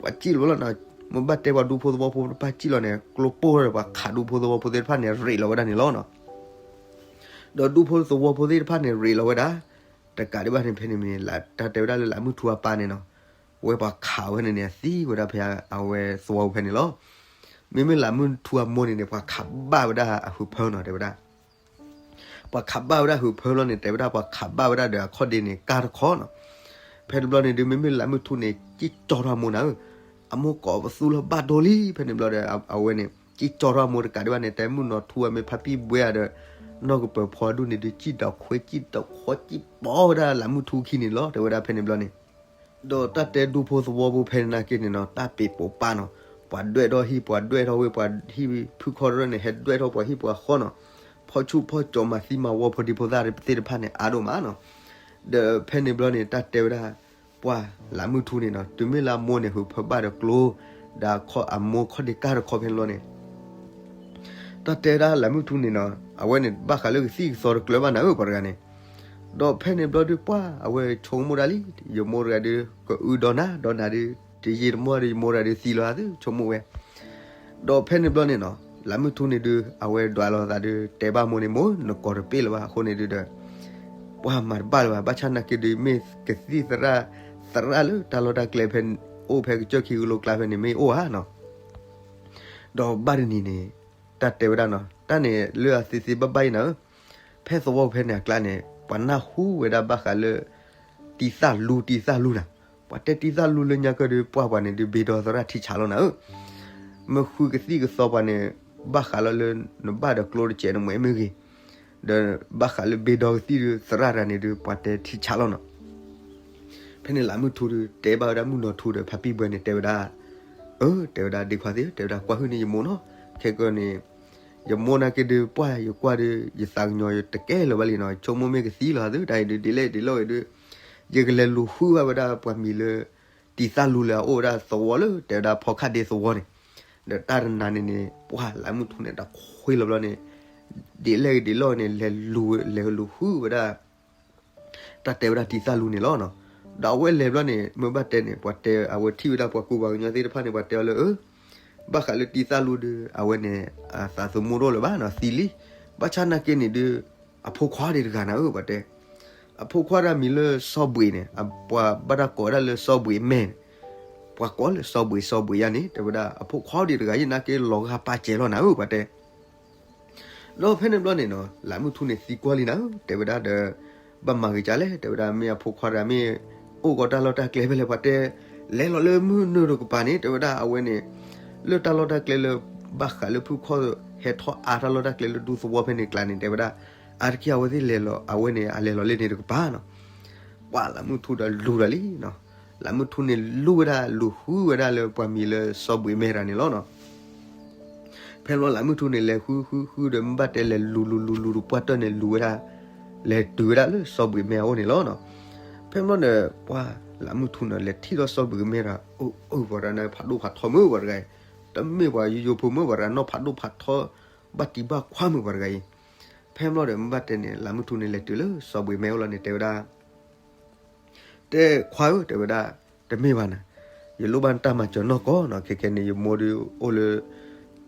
ပှၤစံၣ်လီၤလီၤနီၤ. မ့ၢ်ဘၣ်တဲပှၤဒူဖိသဝီဖိတဖၣ်စံၣ်လီၤန့ၣ် ကျိပိၢ်ထီၣ်ဒီးပှၤခးဒူဖိသဝီဖိသ့ၣ်တဖၣ်န့ၣ် ရ့းလီၤဝဲဒၣ်န့ၣ်လီၤနီၤ. ဒီးဒူဖိသဝီဖိသ့ၣ်တဖၣ်န့ၣ် ရ့းလီၤဝဲဒၣ် တကးဒံးဘၣ်န့ၣ် ဖဲန့ၣ်မ့ၢ်န့ၣ် တၢ်တဲဝဲဒၣ်လၢလးမုၢ်ထူအပၢ်န့ၣ်နီၤ ဝဲပှၤခးဝဲန့ၣ်န့ၣ် အသံဝဲဒၣ်ဖဲအဝဲသဝီပူၤဖဲန့ၣ်လီၤ. မ့မ့ၢ်လးမုၢ်ထူအမိၢ်န့ၣ်န့ၣ် ပှၤခးဘၣ်ဝဲဒၣ်အဟုးဖၢနီၤ တဲဝဲဒၣ် ပှၤခးဘၣ်ဝဲဒၣ်ဟုးဖၢလီၤန့ၣ် တဲဝဲဒၣ်ပှၤခးဘၣ်ဝဲဒၣ်ဒီးအခီၣ်ဒ့န့ၣ် ကါတခီနီၤ. ဖဲတဘျီန့ၣ်ဒုး မ့မ့ၢ်လးမုၢ်ထူန့ၣ် စံၣ်ကၠီထီၣ်အမိၢ်နၤဧၢ, အမိၢ်ကိးပသူလၢဘၣ်ဒိလံ ဖဲန့ၣ်ဘျီဒီး အဝဲန့ၣ် စံၣ်ကၠီထီၣ်အမိၢ်တကးဒံးဘၣ်န့ၣ် တဲမုၢ်နီၢ်ထူအမ့ၢ်ဖါပံၣ်ဘှဲဧါဒီး နီၢ်ကပၢၤဖီဒူၣ်န့ၣ်ဒုး စံၣ်ဒီးခွဲစံၣ်ဒီးခီစံၣ်ပိာ်ဝဲဒၣ်လးမုၢ်ထူခံန့ၣ်လီၤ တဲဝဲဒၣ်ဖဲန့ၣ်ဘျီန့ၣ် ဒီးတၢ်တဲဒူဖိသဝီဖိဖဲန့ၣ်နာ်က့န့ၣ်နီၤ တၢ်ပ့ၤပိာ်ပာ်နီၤ, ပှၤဒွဲၣ်ထီၣ်ဟံၣ် ပှၤဒွဲၣ်ထီၣ်ဝ့ၢ် ပှၤဟံၣ်ဖုခီတရၢၣ်န့ၣ် ဟဲဒွဲၣ်ထီၣ်ပှၤဟံၣ်ပှၤဃီနီၤ, ဖီၣ်ဆူၣ်ဖီၣ်ကၠီၤမၤသံမၤဝီဖိဒံဖိသၣ်သ့ၣ်တဖၣ်န့ၣ် အါဒိၣ်မးနီၤ. ဒီးဖဲန့ၣ်ဘျီန့ၣ် တၢ်တဲဝဲဒၣ် ပှၤလးမုၢ်ထူန့ၣ်နီၤ တုၤမ့ၢ်လၢအမိၢ်န့ၣ် ဟုးဖၢဘၣ်ဒီးကျိ ဒီးအခီၣ်အမိၢ်ခီၣ်ဒ့ကါတခီဖဲန့ၣ်ဘျီန့ၣ် တၢ်တဲဝဲဒၣ်လးမုၢ်ထူန့ၣ်နီၤ အဝဲန့ၣ် ဘၣ်ဃးလၢကသံၣ်ကသီတကျၢၤဘၣ်နၤဧၢ ပှၤတဂၤန့ၣ်, ဒီးဖဲန့ၣ်ဘျီဒုးပှၢ် အဝဲဆိကမိၣ်ဒၣ်လံ, ယမိၢ်တဂၤဒုး ကအုဒီးနၤ ဒီးနၤဒုး တယံာ်တမီၢ်ဒီး ယမိၢ်တဂၤဒုးသံလီၤဧါသု ဆိကမိၣ်ဝဲ. ဒီးဖဲန့ၣ်ဘျီန့ၣ်နီၤ လးမုၢ်ထူန့ၣ်ဒုး အဝဲဒွးလိာ်သးဒုး တဲဘၣ်မိၢ်န့ၣ် မိၢ် နကိးတပ့ၢ်လၢၤဘၣ် အဃိန့ၣ်ဒုးဒီး ပှၢ်မၤတဘၣ်လၢၤဘၣ် ဘၣ်ဆၣ်နာ်က့ဒုး မ့ၢ်ကသံၣ်သရၣ် သရၣ်လၢတၢ်လီၢ်တၢ်ကျဲဖဲ အိၣ်ဖဲကစၢၢ်ခံကလိကျါဖဲန့ၣ် မ့ၢ်အိၣ်ဧါနီၤ. ဒီးဘၣ်တနံၤန့ၣ် တၢ်တဲဝဲဒၣ်နီၤ တၢ်န့ၣ်လၢအသ့သ့ဘၣ်ဘၣ်အံၤနၤဧၢ, ဖဲသဝီဖဲန့ၣ်အကျါန့ၣ် ပှၤနၢ်ဟူဝဲဒၣ်ဘၣ်ဃးလၢ တံၤသၣ်လူ တံၤသၣ်လူနၤ, ပှၤတဲတံၤသၣ်လူလၢညါကၢၢ်ဒုး ပှၢ်ပှၤန့ၣ်ဒုး ဘ့ဒီသရၣ်ထံဆးလီၤနၤဧၢ, မ့ၢ်ဃုကသံၣ်ကသီပှၤန့ၣ် ဘၣ်ဃးလီၤလၢ နဘၣ်ဒီးကျိတစဲးနမဲာ်မ့ၢ်ဂ့ၤ ဒီးဘၣ်ဃးလၢဘ့ဒီကသံၣ်ဒုး သရၣ်တဂၤန့ၣ်ဒုး ပှၤတဲထံဆးလီၤနီၤ. ဖဲန့ၣ်လးမုၢ်ထူဒုး တဲဘၣ်ဝဲဒၣ်မုၢ်နီၢ်ထူဒီးဖါပံၣ်ဘှဲန့ၣ် တဲဝဲဒၣ်, အၢ တဲဝဲဒၣ် ဒ့ခွါသ့ၣ် တဲဝဲဒၣ် ကွၢ်ဟုၣ်န့ၢ်ယမိၢ်နီၤ, ခဲကၢန့ၣ် ယမိၢ်နာ်က့ဒုး ပှၢ်ယကွၢ်ဒုး ယသးကညီၤယတကဲလၢၤဘၣ်လံနီၤ, ဆိကမိၣ်မ့ၢ်ကသံလီၤသု တၢ်အံၤဒုး ဒ်လဲၣ်ဒ်လဲၣ်ဂ့ၤဒုး ယကလဲၤလူၤဟုၣ်ဘၣ်ဝဲဒၣ်ပှၤမံၤလၢ တံၤသၣ်လူလၢအအိၣ်ဝဲဒၣ်သဝီလၢ တဲဝဲဒၣ်ဖီခၣ်ဒ့သဝီန့ၣ်, ဒီးတၢ်တနၤန့ၣ်န့ၣ် ပှၢ်လးမုၢ်ထူန့ၣ် တၢ်ခွ့လီၤဘျီန့ၣ် ဒ်လဲၣ်ဂ့ၤဒ်လဲၣ်ဂ့ၤန့ၣ် လဲၤလူၤ လဲၤလူၤဟုၣ်ဝဲဒၣ် တၢ်တဲဝဲဒၣ်တံၤသၣ်လူန့ၣ်လီၤနီၤ. ဒီးအဝဲလဲၤဘျီန့ၣ် မ့ၢ်ဘၣ်တဲန့ၣ် ပှၤတဲအဝဲထံၣ်ဝဲဒၣ်ပှၤကူပှၤကညီသ့ၣ်တဖၣ်န့ၣ် ပှၤတဲအီၤလၢ အၢ ဘၣ်ဃးလၢတံၤသၣ်လူဒီး အဝဲန့ၣ် အသးသမူတအိၣ်လၢၤဘၣ်နီၤ သံလံ. ဘၣ်ဆၣ်နာ်က့န့ၣ်ဒုး အဖိခွါဒံးတဂၤနၤဧၢ ပှၤတဲ အဖိခွါတဂၤမံၤလၢစီၤဘှံးန့ၣ် ပှၤဘၣ်တၢ်ကိးဝဲဒၣ်လၢစီၤဘှံးမဲာ်န့ၣ် ပှၤကိးလၢစီၤဘှံးစီၤဘှံးယါန့ၣ် တဲဝဲဒၣ် အဖိခွါဒံးတဂၤယနာ်က့လီၤဂာ်ပာ်စဲၤလီၤနၤဧၢ ပှၤတဲ ဒီးဖဲန့ၣ်ဘျီန့ၣ်နီၤ လးမုၢ်ထူန့ၣ်သံကွၢ်လံနၤဧၢ တဲဝဲဒၣ်ဒီး ဘၣ်မၤဂ့ၤကလဲၣ် တဲဝဲဒၣ် မ့ၢ်အဖိခွါတဂၤမ့ၢ် အိၣ်ကီးတၢ်လီၢ်တၢ်ကျဲဖဲလဲၣ် ပှၤတဲ လဲၤလီၤလၢမုၢ်နုာ်တကပၤန့ၣ် တဲဝဲဒၣ် အဝဲန့ၣ် လၢတၢ်လီၢ်တၢ်ကျဲလၢ ဘၣ်ဃးလၢဖုခီၣ် ဟဲထီၣ်အါတၢ်လီၢ်တၢ်ကျဲလၢဒူသဝီဖဲန့ၣ်ကျါန့ၣ် တဲဝဲဒၣ် အါတက့ၢ်အဝဲသ့ၣ်လဲၤလီၤ အဝဲန့ၣ် အလဲၤလီၤလၢန့ၣ်တကပၤနီၤ ပှၤလးမုၢ်ထူဒီးလူၤဒီးလံနီၤ လးမုၢ်ထူန့ၣ်လူၤဝဲဒၣ် လူၤဃုဝဲဒၣ်လၢပှၤမံၤလၢစီၤဘှံးမဲာ်တဂၤန့ၣ်လီၤနီၤ. ဖဲန့ၣ်ဘျီလးမုၢ်ထူန့ၣ် လဲၤဃုဃုဃုဒီး မ့ၢ်ဘၣ်တဲလဲၤလူၤလူၤလူၤလူၤတပှၢ်တၢၢ်န့ၣ် လူၤဝဲဒၣ် လဲၤတုၤဝဲဒၣ်လၢစီၤဘှံးမဲာ်အအိၣ်န့ၣ်လီၤနီၤ. ဖဲမ့ၢ်ဒီး ပှၤလးမုၢ်ထူန့ၣ် လဲၤထံၣ်ထီၣ်စီၤဘှံးကမဲဒီး အၢ အၢ ပှၤတဂၤန့ၣ် ဖးဒိၣ်ဖးထီမုၢ်ပှၤတဂၤအံၤ, တမ့ၢ်ပှၤယိယိဖိမုၢ်ပှၤတဂၤ နီၢ်ဖးဒိၣ်ဖးထီ ဘၣ်တံၢ်ဘၣ်ခွါမုၢ်ပှၤတဂၤအံၤ. ဖဲမ့ၢ်ဒီး မ့ၢ်ဘၣ်တဲန့ၣ် လးမုၢ်ထူန့ၣ် လဲၤတုၤလၢစီၤဘှံးမဲအိၣ်လီၤန့ၣ် တဲဝဲဒၣ် တဲခွါဧၢ တဲဝဲဒၣ်, တမ့ၢ်ဘၣ်နၤ, ယလိၣ်ဘၣ်နတၢ်မၤစၢၤနီၢ်ကီၢ်နီၤ, ခဲခဲန့ၣ် ယမိၢ်ဒုးအိၣ်လၢ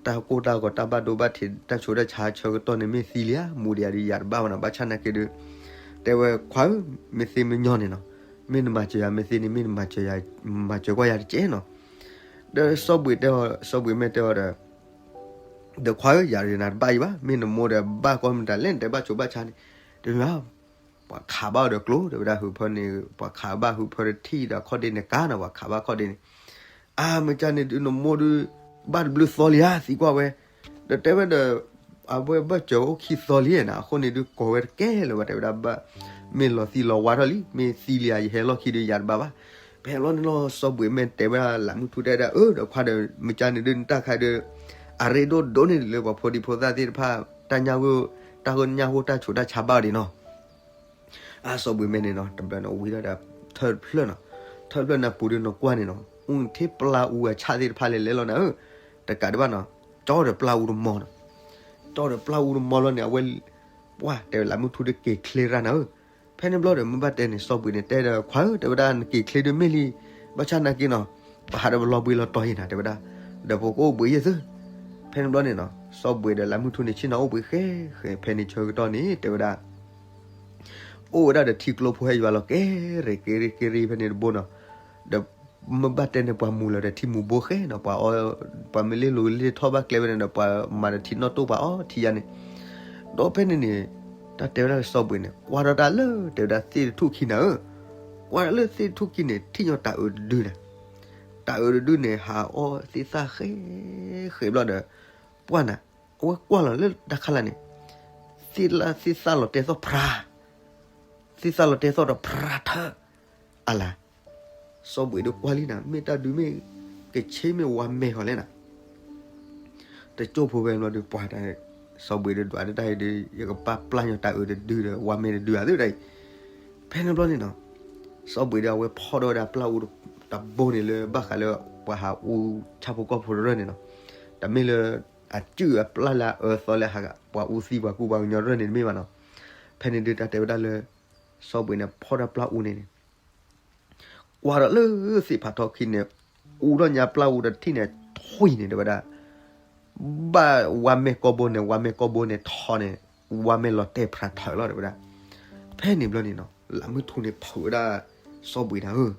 တၢ်ကိၢ်တၢ်ဂီၤ တၢ်ဘၣ်ဒိဘၣ်ထံး တၢ်ဆူးတၢ်ဆါဆၢကတီၢ်န့ၣ် မ့ၢ်သံလံဧါ မူဒံးဧါဒုး ယၤတဘၣ်ဘၣ်နီၤ, ဘၣ်ဆၣ်နာ်က့ဒုး တဲဝဲခွါဧၢ, မ့ၢ်သ့မ့ၢ်ညီန့ၣ်နီၤ, မ့ၢ်နမၤစၢၤယၤ မ့ၢ်သ့န့ၣ် မ့ၢ်နမၤစၢၤယၤ, မၤစၢၤကွၢ်ယၤတကဲးနီၤ. ဒီးစီၤဘှံးတဲအီၤ, စီၤဘှံးမဲတဲအီၤဒီး ဒီးခွါဧၢ, ယၤဒုးနၤတဘၣ်အံၤဘၣ်, မ့ၢ်နမိၢ်ဒီးဘၣ်ကီမတၤလဲၣ် နတဲဘၣ်ဆူးဘၣ်ဆါန့ၣ်, တမ့ၢ်ဘၣ်, ပှၤခးဘၣ်အီၤဒီးကျိၤ တဲဝဲဒၣ် ဟုးဖၢန့ၣ်, ပှၤခးဘၣ်ဟုးဖၢတထံၣ်ဒီးခီၣ်ဒ့န့ၣ်ကါနီၤ, ပှၤခးဘၣ်ခီၣ်ဒ့န့ၣ်, အါ မ့ၢ်ကန့ၣ်ဒုး နမိၢ်ဒုး ဘၣ်တဘျုးသီလံဧါ သံကွၢ်ဝဲ, ဒီးတဲဝဲဒီး အဝဲဘၣ်စၢၤအိၣ်ခံသီလံနၤ, အဃိန့ၣ်ဒုး ကိးဝဲတကဲလၢၤဘၣ် တဲဝဲဒၣ်ဘၣ်, မ့ၢ်လီၤသံလီၤဝါထီၣ်လံ, မ့ၢ်သံလံဧါ ယဟဲလီၢ်ခံဒုး ယၤတဘၣ်ဘၣ်. ဖဲလီၤန့ၣ်လီၤ စီၤဘှံးမဲတဲဝဲဒၣ်လးမုၢ်ထူတဲဒၣ် အၢ ဒီးခွါဒီး မ့ၢ်ကန့ၣ်ဒုး နတၢ်ခါဒုး အရ့ဒိၣ်ဒိၣ်န့ၢ်လၢပှၤဖိဒံဖိသၣ်သ့ၣ်တဖၣ် တၢ်ညၣ်ဂိၢ်, တၢ်ဂိၢ်ညၣ်ဂိၢ်တၢ်ဆူးတၢ်ဆါဘၣ်ဒံးနီၤ. အါ စီၤဘှံးမဲန့ၣ်နီၤ တဘျီန့ၣ် ဝံထီၣ်ဒီး ထၢၣ်တဖျၢၣ်နီၤ, ထၢၣ်တဖျၢၣ်နၢ်ပူၤဒုး နကွၢ်န့ၣ်နီၤ အူထ့ပျၢ်အူအဆၣ်သ့ၣ်တဖၣ်လဲၤလဲၤလီၤနၤဧၢ, တကးဒံးဘၣ်နီၤ, ကၠီဒီးပျၢ်အူတမီၤနီၤ, ကၠီဒီးပျၢ်အူတမီၤလီၤန့ၣ် အဝဲ ပှၢ်တဲလးမုၢ်ထူဒုးက့ၤချ့ရၣ်နၤဧၢ. ဖဲန့ၣ်ဘျီဒီး မ့ၢ်ဘၣ်တဲန့ၣ် စီၤဘှံးန့ၣ် တဲဒီးခွါဧၢ တဲဝဲဒၣ် နက့ၤချ့ဒုးမ့ၢ်လံ, ဘၣ်ဆၣ်နာ်က့နီၤ ပဟးဒီးပလီၤဘှံးလီၤတီၤအံၤနၤ တဲဝဲဒၣ်, ဒီးပကအိၣ်ဘှံးယဲၢ်သု. ဖဲန့ၣ်ဘျီန့ၣ်နီၤ စီၤဘှံးဒီးလးမုၢ်ထူန့ၣ် ဆ့ၣ်နီၤအိၣ်ဘှံးဃဲဃဲ ဖဲန့ၣ်ဆၢကတီၢ်န့ၣ် တဲဝဲဒၣ် အိၣ်ဝဲဒၣ်ဒီးထံကျိဖိဟဲယွၤလီၤကဲရ့ၣ်က့ၤရ့ၣ်က့ၤရ့ၣ် ဖဲန့ၣ်တဘိနီၤ, ဒီးမ့ၢ်ဘၣ်တဲန့ၣ် ပှၤမူၤလီၤဒီးထံမူၤဘိဃဲနီၤ, ပှၤအီ, ပှၤမ့ၢ်လ့လိၤလ့ထီၣ်ဘၣ်ကျဲဝဲန့ၣ်ဒီး ပှၤမၤဒီးထံနီၣ်တိၢ်ပှၤအီထံယါန့ၣ်, ဒီးဖဲန့ၣ်န့ၣ် တၢ်တဲဝဲဒၣ်လၢစီၤဘှံးန့ၣ် ကွၢ်ဒီးတၢ်လၢ တဲဝဲဒၣ်သ့ၣ်တထူၣ်ခံနၤဧၢ, ကွၢ်ဒီးလၢသ့ၣ်တထူၣ်ခံန့ၣ် ထံၣ်ညီတၤအုးတဒုနၤ, တၤအုးတဒုန့ၣ် ဟးအီသ့ၣ်သၣ်ဃဲဃဲဘျီဒီး ပှၢ်နၤ, အဝဲကွၢ်လီၤလၢတၢ်ခါလာ်န့ၣ် သ့ၣ်လၢသ့ၣ်သၣ်လီၤတဲာ်သီၣ်ဖြါ, သ့ၣ်သၣ်လီၤတဲာ်သီၣ်ဒီးဖြါထၢၣ်, အလၤ, စီၤဘှံးဒုးကွၢ်လံနၤ မ့ၢ်တၢ်ဒုးမ့ၢ် ကဆ့မ့ၢ်ဝါမဲာ်ဃီလဲၣ်နၤ, တကၠိၢ်ဖိဝဲဘျီဒုး ပှၢ်တၢ်, စီၤဘှံးဒုးဒွးဒၣ်တၢ်အံၤဒုး ယကပာ်ပျၢ်ညီတၤအုးတဒုဒီး ဝါမဲာ်တဒုဧါသုဒၣ်အံၤ, ဖဲန့ၣ်ဘျီန့ၣ်နီၤ စီၤဘှံးဒီးအဝဲဖီၣ်ထီၣ်ဝဲဒၣ်ပျၢ်အူတဘိန့ၣ်လၢဘၣ်ဃးလၢ ပှၤဟးအူဆၣ်ဖိကီၢ်ဖိတရၢၢ်န့ၣ်နီၤ, တမ့ၢ်လၢ အစုၣ်အပျၢ်လၢအအၢသီလၢဟး ပှၤအူသံပှၤကူပှၤကညီတရၢၢ်န့ၣ်တမ့ၢ်ဘၣ်နီၤ, ဖဲန့ၣ်ဒုးတၢ်တဲဝဲဒၣ်လၢ စီၤဘှံးန့ၣ်ဖီၣ်တၢ်ပျၢ်အူန့ၣ်န့ၣ် ကွၢ်ဒီးလၢသ့ၣ်ဖးထီခံန့ၣ် အူထီၣ်ညါပျၢ်အူတထံၣ်န့ၣ် ထွံၣ်န့ၣ်တဲဝဲဒၣ်, ဘၣ်ဝါမဲာ်ကီၢ်ဘိန့ၣ် ဝါမဲာ်ကီၢ်ဘိန့ၣ်ထီန့ၣ် ဝါမဲာ်လီၤတဲာ်ဖြးထၢၣ်လီၤတဲဝဲဒၣ်, ဖဲန့ၣ်ဘျီန့ၣ်နီၤ လးမုၢ်ထူန့ၣ်ဖုးဝဲဒၣ် စီၤဘှံးနၤဧၢ,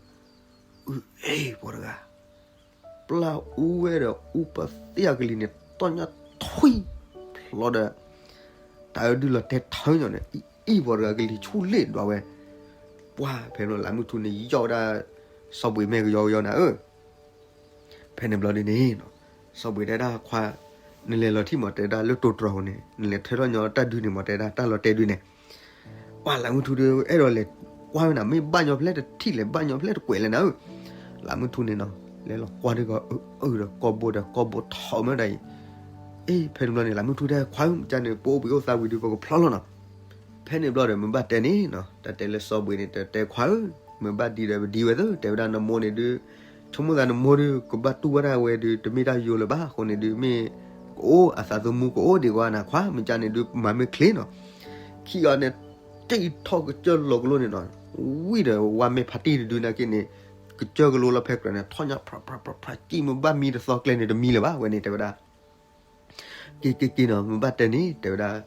အ့ ပှၤတဂၤ ပျၢ်အူဝဲဒီးအူပသ့ၣ်အကလံၤန့ၣ် တီၢ်ညါထွံၣ်ဖျီဒီး တၢ်အၢဒုးလီၤတဲာ်ထၢညီန့ၣ် အံၤပှၤတဂၤကလံၤဆူၣ်လ့ၣ်ဒွးဝဲ, ပှၢ်ဖဲန့ၣ်လးမုၢ်ထူန့ၣ် ယီၣ်ဝဲဒၣ် စီၤဘှံးမဲာ်ကယီကယီနၤဧၢ, ဖဲန့ၣ်ဘျီဒုန့ၣ်နီၤ စီၤဘှံးတဲဒၣ်ခွါ, နလဲၤလီၤထံၣ်မး တဲဒၣ်လၢတိၤတြီၤပူၤန့ၣ် နလဲၤထၢထီၣ်ညီတၢ်ဒုးန့ၣ်မး တဲဒၣ်တၢ်လီၤတဲာ်ဒုးန့ၣ်, ပှၢ်လးမုၢ်ထူဒုး အဲၣ်ဒိးလဲၤကွၢ်ဝဲနၤ မ့ၢ်ဘၣ်ညီဖျဲၣ်တထံၣ်လဲၣ် ဘၣ်ညီဖျဲၣ်တကွဲးလဲၣ်နၤဧၢ, လးမုၢ်ထူန့ၣ်နီၤ လဲၤလီၤကွၢ်ဒ်ဂီၤ အၢ ဒီးကီၢ်ဘိဒီးကီၢ်ဘိထီမ့ၢ်ဒၣ်အံၤ, အ့ ဖဲန့ၣ်ဘျီန့ၣ် လးမုၢ်ထူတဲခွါဧၢ မ့ၢ်ကန့ၣ် ပအိၣ်ဘှံးအိၣ်သါဝံၤဒုး ပကဖျီလီၤနီၤ, ဖဲန့ၣ်ဘျီဒီး မ့ၢ်ဘၣ်တဲန့ၣ်နီၤ တၢ်တဲလၢစီၤဘှံးန့ၣ် တဲတဲခွါဧၢ, မ့ၢ်ဘၣ်ဒံဒီးပဒံဝဲသၢ တဲဝဲဒၣ်နမိၢ်န့ၣ်ဒုး ဆိကမိၣ်သးနမိၢ်ဒုး ကဘၣ်တူၢ်ဘၣ်ဒၣ်ဝဲဒုး တမ့ၢ်တၢ်ယိလၢၤဘၣ်အဃိန့ၣ်ဒုး မ့ၢ်ကအိၣ်အသးသမူကအိၣ်ဒံးကွၢ်နၤခွါ မ့ၢ်ကန့ၣ်ဒုး မၤမ့ၢ်ချ့နီၤ, ခံဂၤန့ၣ် တ့ထီၣ်ကစၢၢ်လီၤကလိန့ၣ်နီၤ, ဝံၤဒီးဝါမဲာ်ဖးတံၢ်တဒုနာ်က့န့ၣ် ကစၢၢ်ကလိလီၤဖဲကြၢးန့ၣ် ထီၣ်ညါဖြးဖြးဖြးဖြး ကံၢ်မ့ၢ်ဘၣ်မံတသီကျဲန့ၣ် တမံလၢၤဘၣ်ဝဲန့ၣ် တဲဝဲဒၣ် က့ၤက့ၤက့ၤနီၤ မ့ၢ်ဘၣ်တဲန့ၣ် တဲဝဲဒၣ်,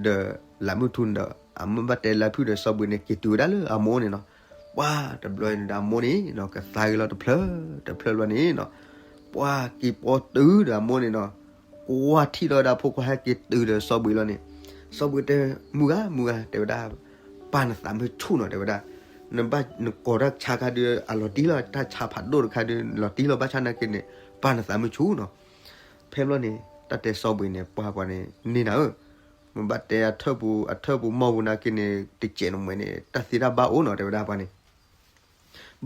ဒီးလၢမုၢ်ထူန့ၣ်ဒီး အမ့ၢ်ဘၣ်တဲလၢဖုၣ်ဒီးစီၤဘှံးန့ၣ် က့ၤတုၤဝဲဒၣ်လၢအမိၢ်န့ၣ်နီၤ, ပှၢ်တဘျီန့ၣ်ဒီးအမိၢ်န့ၣ်နီၤ ကသါဂ့ၤလီၤတဖျၢၣ် တဖျၢၣ်ဘျီန့ၣ်နီၤ, ပှၢ်က့ၤပိာ်တုၤဒီးအမိၢ်န့ၣ်နီၤ, ကွၢ်ထံၣ်လီၤဝဲဒၣ်ဖိခွါဟဲက့ၤတုၤဒီးစီၤဘှံးလီၤန့ၣ်, စီၤဘှံးတဲ မုၢ်ဂၤ မုၢ်ဂၤ တဲဝဲဒၣ်, ပာ်နသးမုၢ်ဆူၣ်နီၤ တဲဝဲဒၣ်, နဘၣ်နကိးတၢ်ဆါခါဒုး အလီၤတံၢ်လီၤ တၢ်ဆါဖးဒိၣ်တခါဒုး လီၤတံၢ်လီၤ ဘၣ်ဆၣ်နာ်က့န့ၣ် ပာ်နသးမုၢ်ဆူၣ်နီၤ ဖဲဘျီန့ၣ် တၢ်တဲစီၤဘှံးန့ၣ် ပှၢ်ပှၤန့ၣ် န့ၢ်နၤဧၢ, မ့ၢ်ဘၣ်တဲအထၢၣ်ပူၤ အထၢၣ်ပူၤမီၢ်ပူၤနာ်က့န့ၣ် တစဲးနမှဲန့ၣ် တၢ်သ့တၢ်ဘၣ်အိၣ်နီၤ တဲဝဲဒၣ်ပှၤန့ၣ်,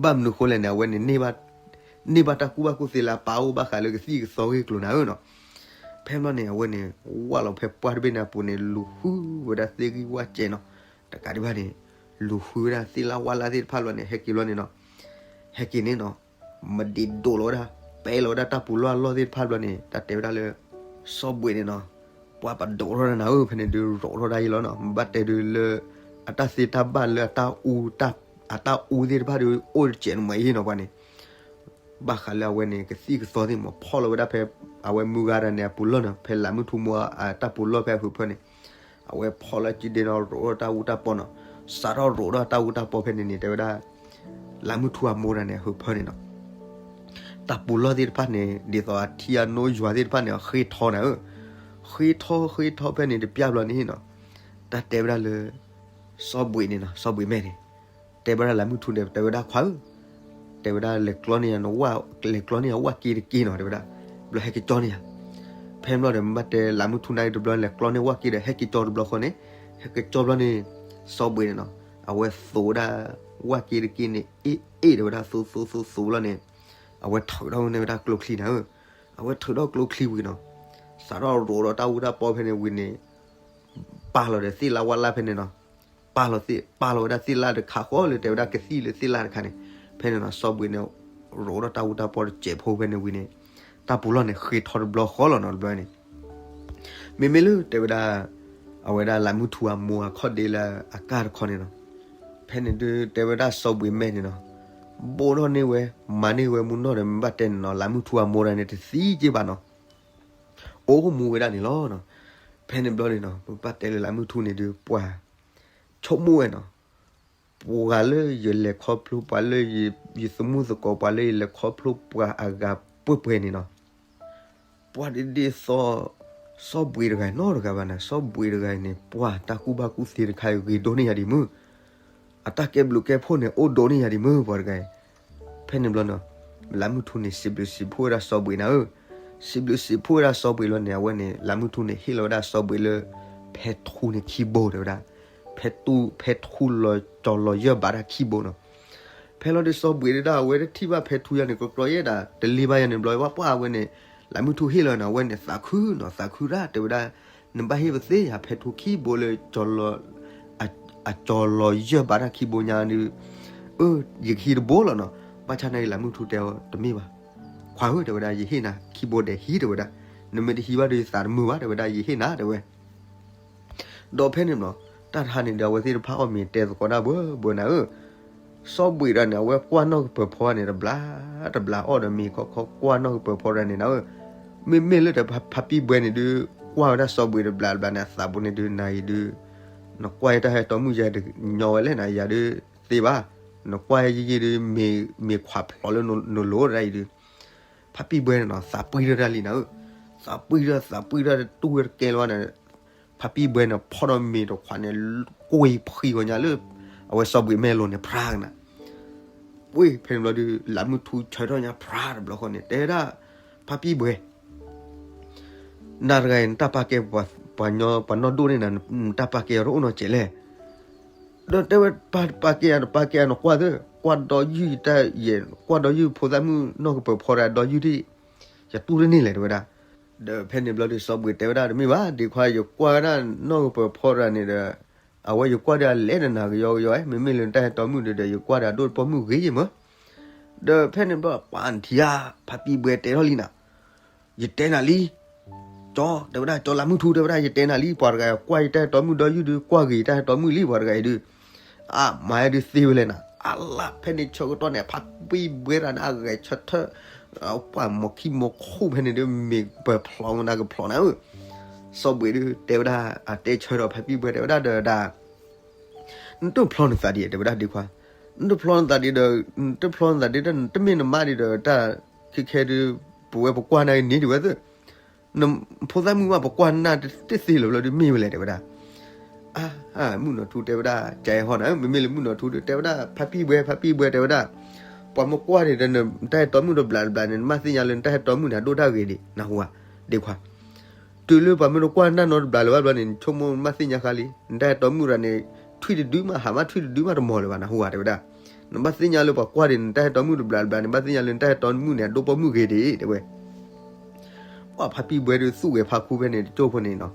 ဘၣ်မနုၤဃိလဲၣ်န့ၣ် အဝဲန့ၣ် န့ၢ်ဘၣ်တၢ်ကူၣ်ဘၣ်ကူၣ်သ့လၢအပာ်အိၣ်ဘၣ်ဃးလၢကသံၣ်ကသီဂ့ၢ်ကျိၤနၤဧၢနီၤ, ဖဲဘျီန့ၣ် အဝဲန့ၣ် ဝၢ်လီၤဖဲပှၢ်တဘ့ၣ်န့ၣ်အပူၤန့ၣ် လူၤဃုဝဲဒၣ်သ့ၣ်ဂံၢ်ဝၣ်စဲးနီၤ, တကးဒံးဘၣ်န့ၣ် လူၤဃုဝဲဒၣ်သ့ၣ်လၣ်ဝၣ်လၣ်သ့ၣ်တဖၣ်ဘျီန့ၣ် ဟဲက့ၤဘျီန့ၣ်နီၤ, ဟဲက့ၤန့ၣ်နီၤ, မဒံးဒိးလီၤဝဲဒၣ်, ပဲလီၤဝဲဒၣ်တၢ်ပူၤလီၢ်အလီၢ်သ့ၣ်တဖၣ်ဘျီန့ၣ် တၢ်တဲဝဲဒၣ်လၢ စီၤဘှံးန့ၣ်နီၤ, ပှၤပဒိးထီၣ်တၢ်နၤဧၢ, ဖဲန့ၣ်ဒုးရိးထီၣ်ဒၣ်ယံလီၤနီၤ, ဘၣ်တဲဒုးလၢ အတၢ်သ့တၢ်ဘၣ်လၢအတၢ်အူ, အတၢ်အူသ့ၣ်တဖၣ်ဒုးအိၣ်တစဲးန့ၣ်မ့ၢ်အံၤနီၤ ပှၤန့ၣ် ဘၣ်ဃးလၢအဝဲန့ၣ် ကသံၣ်ကသီသ့ၣ်မ့ၢ်ဖီၣ်လီၤဝဲဒၣ်ဖဲ အဝဲမုၢ်ဂၤတၢ်န့ၣ် အပူၤလီၢ်နီၤ, ဖဲလးမုၢ်ထူမိၢ်အတၢ်ပူၤလီၢ်ဖဲအဟုးဖၢန့ၣ်, အဝဲဖီၣ်လၢစုဒ့နီၤ ရိးထီၣ်တၢ်အူတၢ်ပီနီၤ, စးထီၣ်ရိးထီၣ်တၢ်အူတၢ်ပီဖဲန့ၣ်န့ၣ် တဲဝဲဒၣ် လးမုၢ်ထူအမိၢ်တၢ်န့ၣ် အဟုးဖၢန့ၣ်နီၤ, တၢ်ပူၤလီၢ်သ့ၣ်တဖၣ်န့ၣ် ဒ်သိးအထံအနိယွၤသ့ၣ်တဖၣ်န့ၣ် ဃ့ထီနၤဧၢ, ဃ့ထီဃ့ထီဖဲန့ၣ်တပျၢ်ဘျီန့ၣ်နီၤ, တၢ်တဲဝဲဒၣ်လၢ စီၤဘှံးန့ၣ်နီၤ, စီၤဘှံးမဲာ်န့ၣ် တဲဝဲဒၣ်လးမုၢ်ထူန့ၣ် တဲဝဲဒၣ်ခွါဧၢ, တဲဝဲဒၣ်လဲၤကျီန့ၢ်ယၤ, လဲၤကျီန့ၢ်ယၤဝၣ်က့တက့ၢ်နီၤ တဲဝဲဒၣ်, ဘျီဟဲက့ၤကၠီန့ၢ်ယၤ, ဖဲန့ၣ်ဘျီဒီး မ့ၢ်ဘၣ်တဲလးမုၢ်ထူန့ၣ်တဘျီ လဲၤကျီန့ၢ်ဝၣ်က့ဒီး ဟဲက့ၤကၠီတဘျီဃီန့ၣ်, ဟဲက့ၤကၠီဘျီန့ၣ် စီၤဘှံးန့ၣ်နီၤ, အဝဲသိးဝဲဒၣ် ဝၣ်က့တက့ၢ်န့ၣ် အ့ၣ်အ့ၣ် တဲဝဲဒၣ် သိးသိးသိးသိးဘျီန့ၣ်, အဝဲထုးထီၣ်န့ၢ်ဝဲဒၣ်ကျိချံနၤဧၢ, အဝဲထုးထီၣ်ကျိချံဝံၤနီၤ, စးထီၣ်ရိးထီၣ်တၢ်အူတၢ်ပီဖဲန့ၣ်ဝံၤန့ၣ် ပာ်လီၤဒီးသ့ၣ်လၣ်ဝၣ်လၣ်ဖဲန့ၣ်နီၤ, ပာ်လီၤသ့ၣ်, ပာ်လီၤဝဲဒၣ်သ့ၣ်လၣ်တခါဃီလၢတဲဝဲဒၣ်ကသံၣ်လၢသ့ၣ်လၣ်တခါန့ၣ်, ဖဲန့ၣ်နီၤ စီၤဘှံးန့ၣ် ရိးထီၣ်တၢ်အူတၢ်ပီတစဲးဖိဖဲန့ၣ်ဝံၤန့ၣ်, တၢ်ပူၤလီၢ်န့ၣ်ဃ့ထီတဘျီဃီလီၤနီၤ တဘျီန့ၣ်, မ့မ့ၢ်လၢတဲဝဲဒၣ် အဝဲဒၣ်လးမုၢ်ထူအမိၢ်အခီၣ်ဒ့လၢအကၢ်တခီန့ၣ်နီၤ, ဖဲန့ၣ်ဒုးတဲဝဲဒၣ်စီၤဘှံးမဲာ်န့ၣ်နီၤ, ဘိၣ်ထီၣ်န့ၢ်ဝဲ မၤန့ၢ်ဝဲမူနီၢ်ဒီး မ့ၢ်ဘၣ်တဲန့ၣ်နီၤ လးမုၢ်ထူအမိၢ်တၢ်န့ၣ် တသံက့ဘၣ်နီၤ, အိၣ်မူဝဲဒၣ်န့ၣ်လီၤနီၤ, ဖဲန့ၣ်ဘျီန့ၣ်နီၤ မ့ၢ်ဘၣ်တဲလၢလးမုၢ်ထူန့ၣ်ဒုး ပှၤ ဆိကမိၣ်ဝဲနီၤ, ပှၤလၢယလဲၤခီဖျိ ပှၤလၢယသမူသကိး ပှၤလၢယလဲၤခီဖျိပှၤအဂၤပှဲၤပှဲၤန့ၣ်နီၤ, ပှၤဒ်ဒ်သိး စီၤဘှံးတဂၤနီတဂၤဘၣ်န့ၣ်, စီၤဘှံးတဂၤအံၤန့ၣ် ပှၤတၢ်ကူၣ်ဘၣ်ကူၣ်သ့တခါအံၤ ဂ့ၤဒိၣ်န့ၢ်ယၤဒံးမုၢ်, အတၢ်ကဲဘျုးကဲဖှိၣ်န့ၣ် အိၣ်ဒိၣ်န့ၢ်ယၤဒံးမုၢ် ပှၤတဂၤအံၤ, ဖဲန့ၣ်ဘျီနီၤ လးမုၢ်ထူန့ၣ် စံးဘျုးစံးဖှိၣ်ဝဲဒၣ်စီၤဘှံးနၤဧၢ, စံးဘျုးစံးဖှိၣ်ဝဲဒၣ်စီၤဘှံးလီၤန့ၣ် အဝဲန့ၣ် လးမုၢ်ထူန့ၣ် ဟ့ၣ်လီၤဝဲဒၣ်စီၤဘှံးလၢ ဖဲထူန့ၣ်ခံဘိတဲဝဲဒၣ်, ဖဲထူ ဖဲထူလီၤကၠီၤလီၤယၢၢ်ဘၣ်တၢ်ခံဘိနီၤ, ဖဲလီၤဒုးစီၤဘှံးဒၣ် အဝဲတထံၣ်ဘၣ်ဖဲထူယၤန့ၣ် ကကျီယဲဒၣ် တလ့ဘၣ်ယၤန့ၣ်ဘျီ ပှၤပှၢ်အဝဲန့ၣ် လးမုၢ်ထူဟ့ၣ်လီၤန့ၣ် အဝဲန့ၣ်သးခုနီၤ သးခုဒၣ် တဲဝဲဒၣ်, နဘၣ်ဟ့ၣ်ပသ့ယၤ ဖဲထူခံဘိလၢ အကၠီၤလီၤယၢၢ်ဘၣ်တၢ်ခံဘိညါဒုး, အၢ ယကဟံးတဘိလီၤနီၤ, ဘၣ်ဆၣ်နာ်က့ လးမုၢ်ထူတဲအီၤတမ့ၢ်ဘၣ်, ခွါဧၢ တဲဝဲဒၣ် ယဟ့ၣ်နၤခံဘိဒီးဟံး တဲဝဲဒၣ်, နမ့ၢ်တဟံးဘၣ်ဒီးယသးတမုာ်ဘၣ် တဲဝဲဒၣ် ယဟ့ၣ်နၤ တဲဝဲ ဒီးဖဲန့ၣ်ဘျီ တၢ်တဟါန့ၣ်ဒီး အဝဲသ့ၣ်တဖၣ်အီၣ်မ့ၤတဲသကိးတၢ်ဘှၢဘှၢနၤဧၢ, စီၤဘှံးဒၣ်န့ၣ် အဝဲကွၢ်နီၣ်ကပၢၤဖီန့ၣ် တဘျီ တဘျီအီၣ်ဒီးမ့ၤခီခီကွၢ်နီၣ်ကပၢၤဖီဒၣ်န့ၣ်နၤဧၢ, မ့မ့ၢ်လၢတဖါပံၣ်ဘှဲန့ၣ်ဒုး ကွၢ်ဝဲဒၣ်စီၤဘှံးတဘျီတဘျီန့ၣ် အသးပူၤန့ၣ်ဒုး နၤအံၤဒုး နကွၢ်ယတၢ်ဟဲတီမုၣ်ယဲဒုးညီဝဲလဲၣ်နၤ ယၤဒုးသ့ဘၣ်, နကွၢ်ယယံာ်ဒုး မ့ၤခွးဖျိးလၢနလိၤဒၣ်အံၤဒုး ဖါပံၣ်ဘှဲန့ၣ်နီၤ သးပှံၢ်ထီၣ်တၢ်လံနၤဧၢ, သးပှံၢ်ထီၣ် သးပှံၢ်ထီၣ်တတူၢ်ဝဲတကဲလၢၤဘၣ်န့ၣ်, ဖါပံၣ်ဘှဲန့ၣ် ဖီၣ်ဒီးမ့ၤတခွးန့ၣ် ကွံာ်ဖှံဂီၤညါလၢ အဝဲစီၤဘှံးမဲာ်လိၤန့ၣ် ဖြါကနၤ, ဝ့ၢ်ဖဲန့ၣ်ဘျီဒုး လးမုၢ်ထူဆၢထီၣ်ညါဖြါတဘျီဃီန့ၣ် တဲဝဲဒၣ် ဖါပံၣ်ဘှဲ နၤတဂၤအံၤ နတၢ်ပာ်ကဲပှၤညီ ပှၤနီၢ်ဒိၣ်န့ၣ်နၤ နတၢ်ပာ်ကဲအီၤတအိၣ်နီတစဲးလဲၣ်, ဒီးတဲဝဲ ပာ် ပာ်ကဲယၤ နပာ်ကဲယၤ နကွၢ်သ့ ကွၢ်ဒီယုၢ်တၢ်ယဲၢ် ကွၢ်ဒီယုၢ်ဖိသၣ်မုၣ်နီၢ်ကပၢၤဖီဒီး ဒီယုၢ်ဒံး ယတူၢ်တန့ၢ်လဲၣ် တဲဝဲဒၣ်, ဒီးဖဲန့ၣ်ဘျီဒုးစီၤဘှံးတဲဝဲဒၣ် တမ့ၢ်ဘၣ် ဒ့ခွါ ယကွၢ်ဝဲဒၣ်နီၢ်ကပၢၤဖီတဂၤန့ၣ်ဒီး အဝဲယကွၢ်ဒီးအလဲၤနနၤကယီကယီ မ့မ့ၢ်လၢနတၢ်ဟဲတီမုၣ်ဒီး ယကွၢ်ဒီးအဒိၣ်တပိာ်မုၣ်ဂ့ၤယဲၢ်မး ဒီးဖဲန့ၣ်ဘျီ ပှၤထံၣ်ဧါ ဖါပံၣ်ဘှဲတဲထီၣ်လံနၤ, ယတဲနၤလံ, ကၠီ တဲဝဲဒၣ် ကၠီလးမုၢ်ထူ တဲဝဲဒၣ် ယတဲနၤလံ ပှၤတဂၤကွၢ်ယတၢ်ဟဲတီမုၣ်ဒီယုၢ်ဒုး ကွၢ်ဂ့ၤယတၢ်ဟဲတီမုၣ်လံ ပှၤတဂၤအံၤဒုး, အါ မၤဒုးသ့ဝဲလဲၣ်နၤ, အလၢ် ဖဲန့ၣ်ဆၢကတီၢ်န့ၣ် ဖါပံၣ်ဘှဲတဂၤန့ၣ် အဂဲၤဆၢထၢၣ် ပှၤမိၢ်ခံမိၢ်ခိၣ်ဖဲန့ၣ်ဒုး မ့ၢ်ပၢၤဖျိးမနၤကဖျိးနၤဧၢ, စီၤဘှံးဒုး တဲဝဲဒၣ် အတဲဆၢဒီးဖါပံၣ်ဘှဲတဲဝဲဒၣ်ဒီးဒၣ် နတဖျီနသးဒံး တဲဝဲဒၣ်ဒ့ခွါ, နတဖျီနသးဒံးဒီး နတဖျီနသးဒံးဒီး နတမ့ၢ်နမါဒံးဒီး တၢ်ခဲခဲဒုး ပဝဲပကွၢ်နၤန့ၣ်ဒံးဝဲသ့ၣ်, နဖိသၣ်မုၣ်ဘၣ်ပကွၢ်နၤတသ့လၢၤဘျီဒုးမ့ၢ်ဝဲလဲၣ် တဲဝဲဒၣ်, အါ မုၣ်နီၢ်ထူတဲဝဲဒၣ် ကဲဟီနၤ မ့မ့ၢ်လၢမုၣ်နီၢ်ထူဒုး တဲဝဲဒၣ် ဖါပံၣ်ဘှဲ ဖါပံၣ်ဘှဲတဲဝဲဒၣ်, ပှၤမ့ၢ်ကွၢ်န့ၣ်ဒီး နတၢ်ဟဲတီမုၣ်တဘျးတဘျးန့ၣ် နဘၣ်သ့ၣ်ညါလၢနတၢ်ဟဲတီမုၣ်န့ၣ် အဒိၣ်တၢ်ဂ့ၤဒံး နၢ်ဟူဧါ, ဒ့ခွါ တုၤလၢပှၤမ့ၢ်တကွၢ်နၤနီတဘျးလၢၤဘၣ်ဘျီန့ၣ် နဆိကမိၣ်နဘၣ်သ့ၣ်ညါဃါလံ, နတၢ်ဟဲတီမုၣ်တဂၤန့ၣ် ထွံၣ်တဒုမး ဟးမးထွံၣ်တဒုမးတမီၤလၢၤဘၣ် နၢ်ဟူဧါ တဲဝဲဒၣ်, နဘၣ်သ့ၣ်ညါလၢပှၤကွၢ်ဒံး နတၢ်ဟဲတီမုၣ်တဘျးတဘျးန့ၣ် ဘၣ်သ့ၣ်ညါလၢနတၢ်ဟဲတီမုၣ်န့ၣ် အဒိၣ်ပိာ်မုၣ်ဂ့ၤဒံး တဲဝဲ, ပှၤဖါပံၣ်ဘှဲဒုးသူၣ်ဂဲၤဖးခူဖဲန့ၣ် တကၠိၢ်ဖိန့ၣ်နီၤ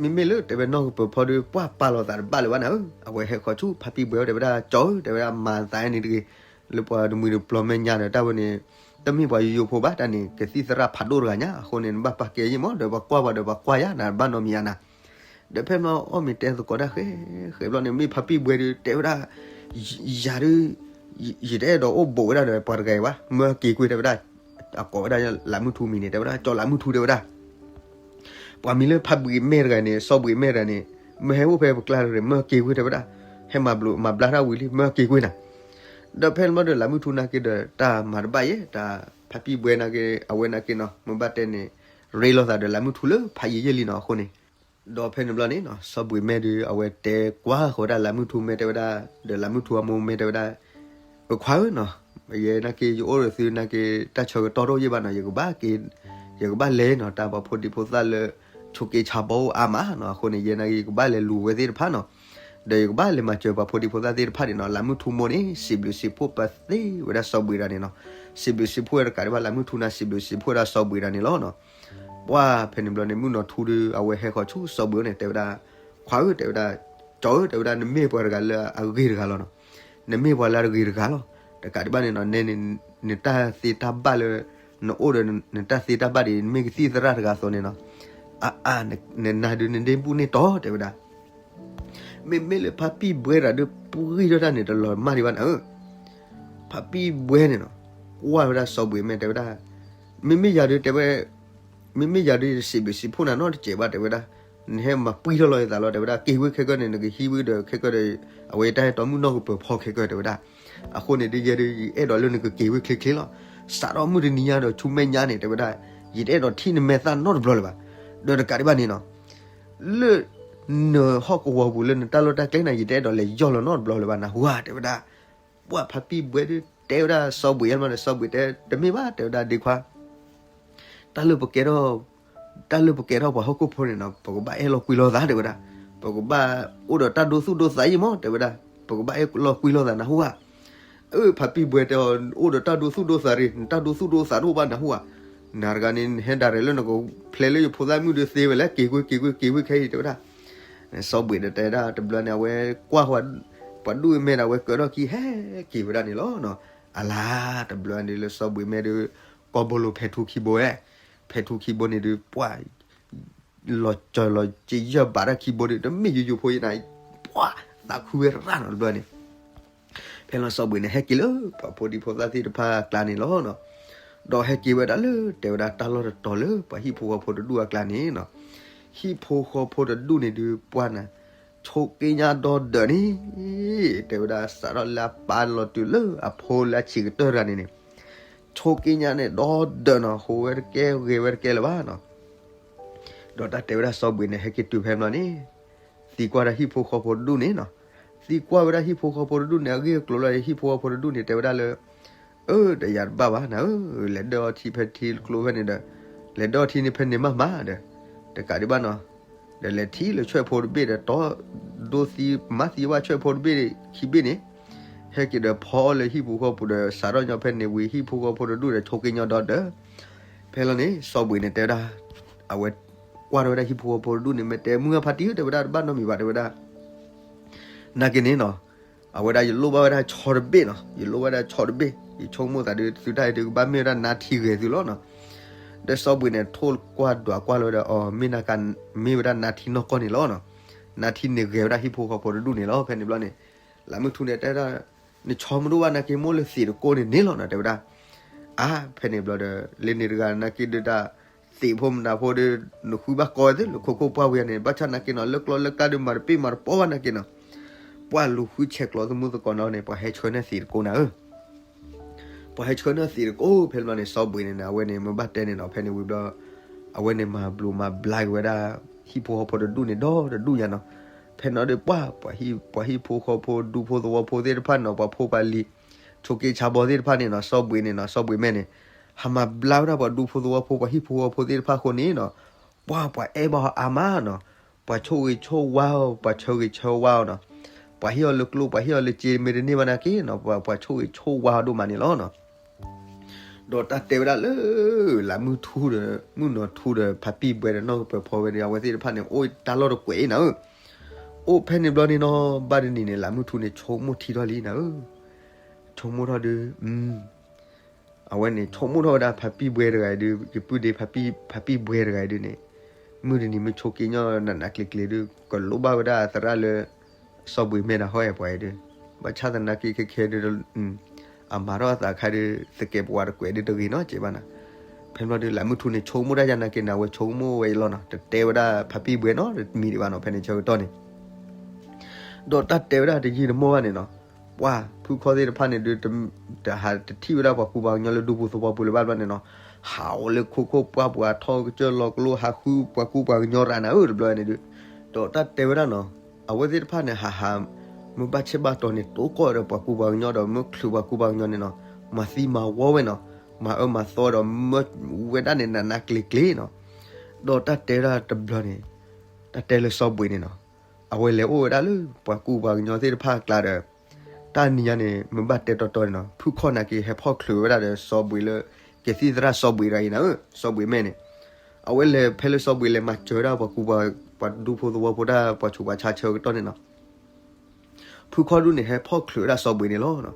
မ့မ့ၢ်လၢတဲဝဲနီၢ်ကပၢၤဖီဒီး ပှၢ်ပာ်လီၤသးတဘၣ်လၢၤဘၣ်နၤဧၢ, အဝဲဟဲဃီၤဆူဖါပံၣ်ဘှဲတဲဝဲဒၣ် ကၠီဧၢ တဲဝဲဒၣ် မၤသးန့ၣ်တဂ့ၤ, လၢပှၤတမှံၤတပျီၤမဲာ်ညါဒီး တၢ်ဝဲန့ၣ် တမ့ၢ်ပှၤယိယိဖိဘၣ်, တၢ်န့ၣ် ကသံၣ်သရၣ်ဖးဒိၣ်တဂၤညါ, အဃိန့ၣ် နဘၣ်ပာ်ကဲယံာ်မး, ဒီးပှၤကွၢ်ပှၤဒီးပှၤကွၢ်ယၤ နဘၣ်နီတမံၤယါနၤ. ဒီးဖဲမ့ၢ်အီၣ်မ့ၤတဲသကိးတၢ်ဃဲဃဲဘျီန့ၣ် မ့ၢ်ဖါပံၣ်ဘှဲဒီး တဲဝဲဒၣ် ယၤဒုး ယတအဲၣ်ဒိးအိၣ်ဘူးဝဲဒၣ်ဒီးပှၤတဂၤအံၤဘၣ်, မၢက့ၤကွံာ်တဲဝဲဒၣ်, အကိးဝဲဒၣ်လးမုၢ်ထူမံၤန့ၣ် တဲဝဲဒၣ် ကၠီလးမုၢ်ထူတဲဝဲဒၣ် ပှၤမံၤလၢဖါဘှံးမဲာ်တဂၤန့ၣ် စီၤဘှံးမဲာ်တဂၤန့ၣ် မၢဟဲအိၣ်ဖဲပကျါတဂၤ မၢက့ၤကွံာ်တဲဝဲဒၣ်, ဟဲမၤဘျိးမၤဘျါတၢ်ဝံၤလံ မၢက့ၤကွံာ်နၤ. ဒီးဖဲန့ၣ်ဘျီဒီး လးမုၢ်ထူနာ်က့ဒီး တၢ်မၤတဘၣ်ယဲၢ်, တၢ်ဖါပံၣ်ဘှဲနာ်က့ အဝဲနာ်က့နီၤ မ့ၢ်ဘၣ်တဲန့ၣ် ရ့လိာ်သးဒီးလးမုၢ်ထူလၢဖးယံာ်ယံာ်လံနီၤ အဃိန့ၣ် ဒီးဖဲန့ၣ်ဘျီန့ၣ်နီၤ စီၤဘှံးမဲာ်ဒီး အဝဲတဲကွၢ်ဃီၤဝဲဒၣ်လးမုၢ်ထူမဲာ်တဲဝဲဒၣ်, ဒီးလးမုၢ်ထူအမိၢ်မဲာ်တဲဝဲဒၣ်, ပခွါဧၢနီၤ, ယဲနာ်က့ ယအိၣ်ဒီးသုနာ်က့ တၢ်ဆၢကတီၢ်တအိၣ်ယဲၢ်ဘၣ်နီၤ, ယကဘၣ်က့ၤ, ယကဘၣ်လဲၤနီၤ, တၢ်ပှၤဖိဒံဖိသၣ်လၢ ဆိးက့ဆါဘီအိၣ်အါမးနီၤ, အဃိန့ၣ် ယဲနာ်က့ ယကဘၣ်လဲၤလူၤဝဲသ့ၣ်တဖၣ်နီၤ, ဒီးယကဘၣ်လဲၤမၤစၢၤပှၤဖိဒံဖိသၣ်သ့ၣ်တဖၣ်န့ၣ်နီၤ, လးမုၢ်ထူမိၢ်န့ၣ် စံးဘျုးစံးဖှိၣ်ပသ့ဝဲဒၣ်စီၤဘှံးတဂၤန့ၣ်နီၤ, စံးဘျုးစံးဖှိၣ်ဝဲတကးဒံးဘၣ် လးမုၢ်ထူနၤ စံးဘျုးစံးဖှိၣ်ဝဲဒၣ်စီၤဘှံးတဂၤန့ၣ်လီၤနီၤ. ပှၢ်ဖဲန့ၣ်ဘျီန့ၣ် မုၢ်နီၤထူဒီး အဝဲဟဲဃီၤဆူစီၤဘှံးန့ၣ် တဲဝဲဒၣ်, ခွါဧၢ တဲဝဲဒၣ်, ကၠီဧၢ တဲဝဲဒၣ် နမ့ၢ်ပှၤတဂၤလၢအဂ့ၤတဂၤလီၤနီၤ, နမ့ၢ်ပှၤလၢအဂ့ၤတဂၤလီၤ, တကးဒံးဘၣ်န့ၣ်နီၤ နဲန့ၣ် နတၢ်သ့တၢ်ဘၣ်လၢ နအိၣ်ဒီးနတၢ်သ့တၢ်ဘၣ်ဒီး နမ့ၢ်ကသံၣ်သရၣ်တဂၤအသိးန့ၣ်နီၤ, အါအါ နနၤဒုးနဒ့ဘူၣ်န့ၢ်တီၤ တဲဝဲဒၣ် မ့မ့ၢ်လၢဖါပံၣ်ဘှဲတဂၤဒီး ပှံၢ်ထီၣ်တၢ်န့ၣ် တလီၤမၢ်ဒံးဘၣ်နၤဧၢ, ဖါပံၣ်ဘှဲန့ၣ်နီၤ, ကွၢ်ဝဲဒၣ်စီၤဘှံးမဲာ်တဲဝဲဒၣ်, မ့မ့ၢ်ယၤဒုးတဲဝဲ, မ့မ့ၢ်ယၤဒုး ယစံးဘျုးစံးဖှိၣ်နၤနီတစဲးဘၣ် တဲဝဲဒၣ်, နဟဲမၤပှံၢ်ထီၣ်လီၤယသးလီၤ တဲဝဲဒၣ်, က့ၤဝဲခဲကၢၢ်န့ၣ် နကဟံးဝဲဒီးခဲကၢၢ်ဒီး အဝဲတၢ်ဟဲတီမုၢ်နီၢ်ကပၢၤဖီခဲကၢၢ် တဲဝဲဒၣ်, အဃိန့ၣ်ဒုးယဲဒုး ယအဲၣ်ဒိးလၢနကက့ၤဝဲချ့ချ့လီၤ, စးထီၣ်မုၢ်တနံၤညါဒီးဆူမဲာ်ညါန့ၣ် တဲဝဲဒၣ်, ယတအဲၣ်ဒိးထံၣ်နမဲာ်သၣ်နီတဘျီလၢၤဘၣ်, ဒီးတကးဒံးဘၣ်န့ၣ်နီၤ လၢ နဟီၣ်ကဝီၤပူၤလၢနတၢ်လီၢ်တၢ်ကျဲန့ၣ် ယတအဲၣ်ဒိးလဲၤယီၢ်လီၤနီတဘျီလၢၤဘၣ် နၢ်ဟူဧါ တဲဝဲဒၣ်, ပှၢ်ဖါပံၣ်ဘှဲဒုး တဲဝဲဒၣ်စီၤဘှံးယါမးဒီး စီၤဘှံးတဲ တမ့ၢ်ဘၣ် တဲဝဲဒၣ် ဒ့ခွါ တၢ်လၢပကဲထီၣ်, တၢ်လၢပကဲထီၣ်ပှၤဟီၣ်ခိၣ်ဖိန့ၣ်နီၤ ပကဘၣ်အဲၣ်လီၤကွံလီၤသး တဲဝဲဒၣ်, ပကဘၣ်အိၣ်ဒီးတၢ်ဒိသူၣ်ဒိသးအံၤမး တဲဝဲဒၣ်, ပကဘၣ်အဲၣ်လီၤကွံလီၤသး နၢ်ဟူဧါ, အၢ ဖါပံၣ်ဘှဲတဲအီၤ အိၣ်ဒီးတၢ်ဒိသူၣ်ဒိသးရ့ၣ် နတၢ်ဒိသူၣ်ဒိသးတအိၣ်ဘၣ် နၢ်ဟူဧါ, နၤတဂၤန့ၣ် နဟဲဒၣ်ရဲၣ်လၢနကဖျဲးလၢယဖိသၣ်မုၣ်ဒီးသ့ဝဲလဲၣ် က့ၤကွံ က့ၤကွံ က့ၤကွံခဲအံၤ တဲဝဲဒၣ်, စီၤဘှံးဒီးတဲဒၣ် တဘျီန့ၣ် အဝဲကွၢ်ဃီၤ ပှၤဒူၣ်အမဲာ်ဒီး အဝဲကၢးထီၣ်ခံဟဲက့ၤဝဲဒၣ်န့ၣ်လီၤနီၤ, အလါ တဘျီန့ၣ်လၢစီၤဘှံးမဲာ်ဒီး ကိးဘိလိာ်ဖဲထူခံဘိဝဲ, ဖဲထူခံဘိန့ၣ်ဒုး ပှၢ် လီၤစၢၤလီၤစ့ယၢၢ်ဘၣ်တၢ်ခံဘိဒီး တမ့ၢ်ယိယိဖိယဲနၤ, ပှၢ် သးခုဝဲရၣ်နီၤ တဘျီန့ၣ် ဖဲလီၤစီၤဘှံးန့ၣ် ဟဲက့ၤလၢပှၤဖိဒံဖိသၣ်သ့ၣ်တဖၣ်အကျါန့ၣ်လီၤနီၤ, ဒီးဟဲက့ၤဝဲဒၣ်လၢ တဲဝဲဒၣ်တၢ်လီၢ်တတီၤလၢပှၤဟံၣ်ဖိဃီဖိတဒူၣ်အကျါန့ၣ်နီၤ, ဟံၣ်ဖိဃီဖိတဒူၣ်န့ၣ်ဒုး ပှၢ်နၤ ဆိးက့ညါဒီဒၢးန့ၣ် တဲဝဲဒၣ် စးထီၣ်လၢအပၢ်လီၤတုၤလၢအဖိလၢအဆံးကတၢၢ်တဂၤန့ၣ်န့ၣ် ဆိးက့ညါန့ၣ်ဒီဒၢးနီၤ ဟူးဝဲတကဲဂဲၤဝဲတကဲလၢၤဘၣ်နီၤ, ဒီးတၢ်တဲဝဲဒၣ်စီၤဘှံးန့ၣ် ဟဲက့ၤတုၤဖဲမးန့ၣ် သံကွၢ်ဒၣ်ဟံၣ်ဖိဃီဖိတဒူၣ်န့ၣ်နီၤ, သံကွၢ်ဝဲဒၣ်ဟံၣ်ဖိဃီဖိတဒူၣ်န့ၣ် အဂ့ၢ်အကျိၤလီၤ ဟံၣ်ဖိဃီဖိတဒူၣ်န့ၣ် တဲဝဲဒၣ်လၢ အၢ ဒီးယၤတဘၣ်ဘၣ်နၤဧၢ, လဲၤဒၢၣ်အီထံဖဲထံကျိဖဲန့ၣ်ဒီး လဲၤဒၢၣ်အီထံန့ၣ်ဖဲန့ၣ်မးမးဒီး တကးဒံးဘၣ်နီၤ, ဒီးလဲၤထံၣ်လၢဆွဲၣ်ဖိတဘ့ၣ်ဒီး တီဒိသံမၤသံဘၣ်ဆွဲၣ်ဖိတဘ့ၣ်ခံဘ့ၣ်န့ၣ် ဟဲက့ၤဒီးဖီအီၣ်လၢဟံၣ်ဖိဃီဖိဒီး စးထီၣ်ညီဖဲန့ၣ်ဝံၤ ဟံၣ်ဖိဃီဖိတဒူၣ်ဒီး ဆိးက့ညီဒီဒၢး ဖဲလီၤန့ၣ် စီၤဘှံးန့ၣ်တဲဝဲဒၣ်, အဝဲကွၢ်ထီၣ်ဝဲဒၣ်ဟံၣ်ဖိဃီဖိတဒူၣ်န့ၣ် မ့ၢ်တဲမုၢ်ဂၢ်ဖါတံၢ်ဧၢ တဲဝဲဒၣ် တဘၣ်နီတမံၤဘၣ် တဲဝဲဒၣ်, နာ်က့န့ၣ်နီၤ, အဝဲဒၣ်ယလိၣ်ဘၣ်ဝဲဒၣ်ဆီတဘ့ၣ်နီၤ, ယလိၣ်ဝဲဒၣ်ဆီတဘ့ၣ် ယဆိကမိၣ်သးဒုး သုတၢ်အံၤဒုးကဘၣ်မ့ၢ်ဝဲဒၣ်နါထံဂဲၤသုလီၤနီၤ, ဒီးစီၤဘှံးန့ၣ် ထိၣ်ကွၢ်ဒွးကွၢ်လီၤဝဲဒီး အီၤ မ့ၢ်နက မ့ၢ်ဝဲဒၣ်နါထံနီၢ်ကီၢ်န့ၣ်လီၤနီၤ, နါထံန့ၣ်ဂဲၤဝဲဒၣ်ဟံၣ်ဖိဃီဖိတဒူၣ်န့ၣ်လီၤ ဖဲန့ၣ်ဘျီန့ၣ်, လၢမုၢ်ထူန့ၣ်တဲဒၣ်, နဆီမ့ၢ်ဒိၣ်ဘၣ်နာ်က့ မိၢ်လၢသံးတကိးန့ၣ်န့ၣ်လီၤနီၤ တဲဝဲဒၣ်, အါ ဖဲန့ၣ်ဘျီဒီး လၢန့ၣ်တဂၤနာ်က့ဒုးတၢ် သံးဖိမနုၤဖိဒီး နဃုဘၣ်ကီဝဲသ့ၣ်လၢခိခိၣ်ပှၢ်ဝံၤန့ၣ် ဘၣ်ဆၣ်နာ်က့နီၤ လၢကျီလၢကါဒုးမၤတပ့ၢ်မၤတပီၢ်ဘၣ်နာ်က့နီၤ, ပှၢ်လူၤဃုဆဲးကျိးသမူသကိးနီၤန့ၣ် ပှၤဟဲဆှၢန့ၢ်သံးတကိးနၤဧၢ ပှၤဟဲဆှၢန့ၢ်သံးတကိး ဖဲန့ၣ်ဘျီန့ၣ် စီၤဘှံးန့ၣ် အဝဲန့ၣ် မ့ၢ်ဘၣ်တဲန့ၣ်နီၤ ဖဲန့ၣ်ဝံၤဘျီ အဝဲန့ၣ်မၤဘျုးမၤဘျါက့ၤဝဲဒၣ် ဟံၣ်ဖိဃီဖိတဒူၣ်န့ၣ်ဒီးတဒူၣ်ညါနီၤ, ဖဲန့ၣ်ဒီးပှၢ် ပှၤဟံၣ်ဖိဃီဖိဒူဖိသဝီဖိသ့ၣ်တဖၣ်န့ၣ်နီၤ ပှၤဖိပှၤလံၤ ဆိးက့ဆါဘီသ့ၣ်တဖၣ်န့ၣ်နီၤ စီၤဘှံးန့ၣ်နီၤ စီၤဘှံးမဲာ်န့ၣ် ဟးမၤဘျါဝဲဒၣ်ပှၤဒူဖိသဝီဖိ ပှၤဟံၣ်ဖိဃီဖိသ့ၣ်တဖၣ်အဃိန့ၣ်နီၤ, ပှၢ်ပှၤအဲၣ်ဘၣ်အီၤအါမးနီၤ, ပှၤဆိၣ်ဂ့ၤဆိၣ်ဝါအီၤ ပှၤဆၢဂ့ၤဆၢဝါအီၤနီၤ, ပှၤဟ့ၣ်အီၤလၢကျိ ပှၤဟ့ၣ်အီၤလၢစ့မ့ၢ်တန့ၢ်ဘၣ်နာ်က့နီၤ ပှၤ ပှၤဆိၣ်ဂ့ၤဆိၣ်ဝါအီၤဒိၣ်မးန့ၣ်လီၤနီၤ. ဒီးတၢ်တဲဝဲဒၣ်လၢ လးမုၢ်ထူဒီး မုၢ်နီၢ်ထူဒီး ဖါပံၢ်ဘှဲဒီး နီၢ်ကပၢၤဖီဝဲဒီး အဝဲသ့ၣ်တဖၣ်န့ၣ် အိၣ်တၢ်လီၢ်တကွဲးအံၤနၤဧၢ, အိၣ်ဖဲန့ၣ်ဘျီန့ၣ်နီၤ ဘၣ်တနံၤန့ၣ် လးမုၢ်ထူန့ၣ် ဆိကမိၣ်ထံထီၣ်လံနၤဧၢ, ဆိကမိၣ်ထီၣ်ဒုး အဝဲန့ၣ် ဆိကမိၣ်ထီၣ်ဝဲဒၣ်ဖါပံၢ်ဘှဲတဂၤအံၤဒုး ယပုၢ်ဒ့ဖါပံၢ်ဘှဲတဂၤအံၤဒုးန့ၣ်, မုၢ်တနံၤမ့ၢ်ဆိးက့ညီနးနးကျ့ၤကျ့ၤဒုး ကလိၣ်ဘၣ်ဝဲဒၣ်သရၣ်လၢ စီၤဘှံးမဲာ်ဒီးဟီၣ်အဲၣ်ပှၤအံၤဒုး, ဘၣ်ဆၣ်သနာ်က့ခဲခဲဒုး အမၤထီၣ်အသးခါဒုး သကဲးပဝးတကွဲးဒုးတဂ့ၤနီတစဲးဘၣ်နၤ, ဖဲန့ၣ်ဘျီဒုး လးမုၢ်ထူန့ၣ် ဆိကမိၣ်တၢ်ယါနာ်က့န့ၣ် အဝဲဆိကမိၣ်ဝဲအံၤလီၤနီၤ, တတဲဝဲဒၣ်ဖါပံၢ်ဘှဲနီတမံၤဒံးဘၣ်နီၤ ဖဲန့ၣ်ဆၢကတီၢ်န့ၣ် ဒီးတၢ်တဲဝဲဒၣ်တယံာ်တမီၢ်ဘၣ်န့ၣ်နီၤ, ပှၢ်ဖုခီၣ်သ့ၣ်တဖၣ်န့ၣ်ဒုး တဟးတထံၣ်ဝဲဒၣ်ပှၤကူပှၤကညီလၢဒူဖိသဝီဖိလၢၤဘၣ်ဘျီန့ၣ်နီၤ, ဟးအိၣ်လၢခိခိၣ်ပှၢ်ပှၤထီၣ်ကစၢၢ်လီၤကလိ ဟးဃုပှၤကူပှၤကညီရၤနၤဧၢတဘျီန့ၣ်ဒုး, ဒီးတၢ်တဲဝဲဒၣ်နီၤ, အဝဲသ့ၣ်တဖၣ်န့ၣ် ဟးဟး မ့ၢ်ဘၣ်ဆ့ဘၣ်တီၤန့ၣ် တိကိၢ်ဒီးပှၤကူပှၤကညီဒီး မ့ၢ်ချုးပှၤကူပှၤကညီန့ၣ်နီၤ, မၤသံမၤဝီဝဲနီၤ, မၤအၢမၤသီဒီး မၢဝဲဒၣ်န့ၣ် နးနးကျ့ၤကျ့ၤနီၤ, ဒီးတၢ်တဲဝဲဒၣ်တဘျီန့ၣ်, တၢ်တဲလၢစီၤဘှံးန့ၣ်နီၤ, အဝဲလဲၤအိၣ်ဝဲဒၣ်လၢပှၤကူပှၤကညီသ့ၣ်တဖၣ်အကျါဒီး တၢ်နံၤညါန့ၣ် မ့ၢ်ဘၣ်တဲတီတီန့ၣ်နီၤ ဖုခီၣ်နာ်က့ဟဲဖီၣ်ချုးဝဲဒၣ်ဒီးစီၤဘှံးလၢ ကသံၣ်သရၣ်စီၤဘှံးတဂၤအံၤနၤဧၢ, စီၤဘှံးမဲာ်န့ၣ်, အဝဲလဲၤဖဲလၢစီၤဘှံးလဲၤမၤစၢၤဝဲဒၣ်ပှၤကူပှၤ ပှၤဒူဖိသဝီဖိတၢ်ပှၤဆူးပှၤဆါဆၢကတီၢ်န့ၣ်နီၤ ဖုခီၣ်ဒုးန့ၣ် ဟဲဖီၣ်ချုးဝဲဒၣ်စီၤဘှံးန့ၣ်လီၤ.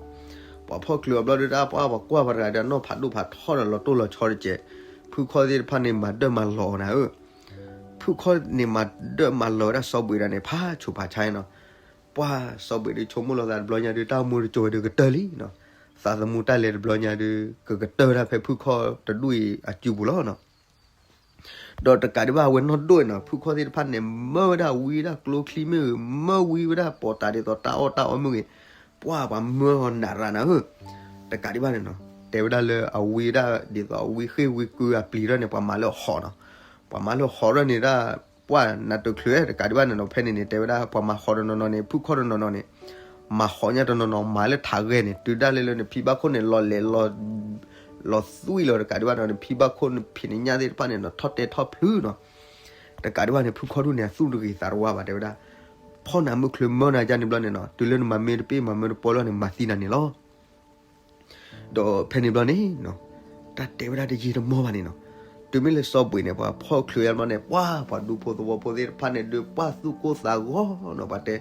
ပှၤဖီၣ်ချုးအဘျီဒုး တၢ်ပှၢ်ပှၤကွၢ်ပှၤတဂၤဒီး နီၢ်ဖးဒိၣ်ဖးထီဒီးလီၤတိၢ်လီၤဆီတကဲး, ဖုခီၣ်သ့ၣ်တဖၣ်န့ၣ် မၤဒၢၣ်မၤလီၤနၤဧၢ, ဖုခီၣ်န့ၣ်မၤဒၢၣ်မၤလီၤဝဲဒၣ်စီၤဘှံးဒၣ်န့ၣ် ဖးဆူးဖးဆါနီၤ. ပှၢ်စီၤဘှံးဒုးဆိကမိၣ်လီၤသးတဘျီညါဒုး တၢ်မူတစိၤဝဲဒုးကတၢၢ်လံနီၤ, သးသမူတၢ်လဲၤတဘျီညါဒုး ကကတၢၢ်ဒၣ်ဖဲဖုခီၣ်တဒူၣ်အံၤအစုပူၤလီၤနီၤ. ဒီးတကးဒံးဘၣ်အဝဲနီၢ်ဒိၣ်နီၤ ဖုခီၣ်သ့ၣ်တဖၣ်န့ၣ် မၢဝဲဒၣ်ဝံဝဲဒၣ်ကျိချံမ့ၢ်ဂ့ၤ, မၢဝံဝဲဒၣ်ပိာ်တၤဒ်သိးတၢ်အီၣ်တၢ်အီမ့ၢ်ဂ့ၤ, ပှၢ်ပှၤမၢအီၤနးရၤနၤဧၢ, တကးဒံးဘၣ်န့ၣ်နီၤ တဲဝဲဒၣ်လၢအဝံဝဲဒၣ်ဒ်သိးအဝံဃ့ၢ်ဝံကုအပျံၤထီၣ်န့ၣ် ပှၤမၤလၢအဟီၣ်နီၤ, ပှၤမၤလၢအဟီၣ်ထီၣ်န့ၣ်ဒၣ် ပှၢ်နးတချုးတကးဒံးဘၣ်န့ၣ်နီၤ ဖဲန့ၣ်န့ၣ် တဲဝဲဒၣ်ပှၤမၤဟီၣ်တနီၤနီၤန့ၣ် ဖုခီၣ်တနီၤနီၤန့ၣ် မၤဟီၣ်ညါတနီၤနီၤ မၤလၢထးဂဲၤန့ၣ် တုၤဒၣ်လဲာ်လၢနဖံဘၣ်ခိၣ်န့ၣ် လီၤလဲၤလီၤ လီၤသွံၣ်လီၤတကးဒံးဘၣ်နီၤ နဖံဘၣ်ခိၣ်နဖံးနညၣ်သ့ၣ်တဖၣ်န့ၣ်နီၤ ထီၣ်တဲထီၣ်ဖျုးနီၤ, တကးဒံးဘၣ်န့ၣ် ဖုခီၣ်ဒူၣ်န့ၣ် အသူၣ်တဂ့ၤသးတဝါဘၣ် တဲဝဲဒၣ်, ဖီၣ်နၤမုၢ်ချုးမၢနၤယါန့ၣ်ဘျီန့ၣ်နီၤ တုၤလၢနမၤမ့ၢ်တပ့ၢ်မၤမ့ၢ်တပီလီၤန့ၣ် မၤသံနၤန့ၣ်လီၤ. ဒီးဖဲန့ၣ်ဘျီန့ၣ် တၢ်တဲဝဲဒၣ်တယံာ်တမီၢ်ဘၣ်န့ၣ်နီၤ, တုၤမ့ၢ်လၢစီၤဘှံးန့ၣ် ပှၤဖီၣ်ချုးယါဘျီန့ၣ် ပှၢ်ပှၤဒူဖိသဝီဖိသ့ၣ်တဖၣ်န့ၣ် ဒုးပှၢ်သူၣ်ကိၢ်သးဂီၤနီၤ ပှၤတဲ,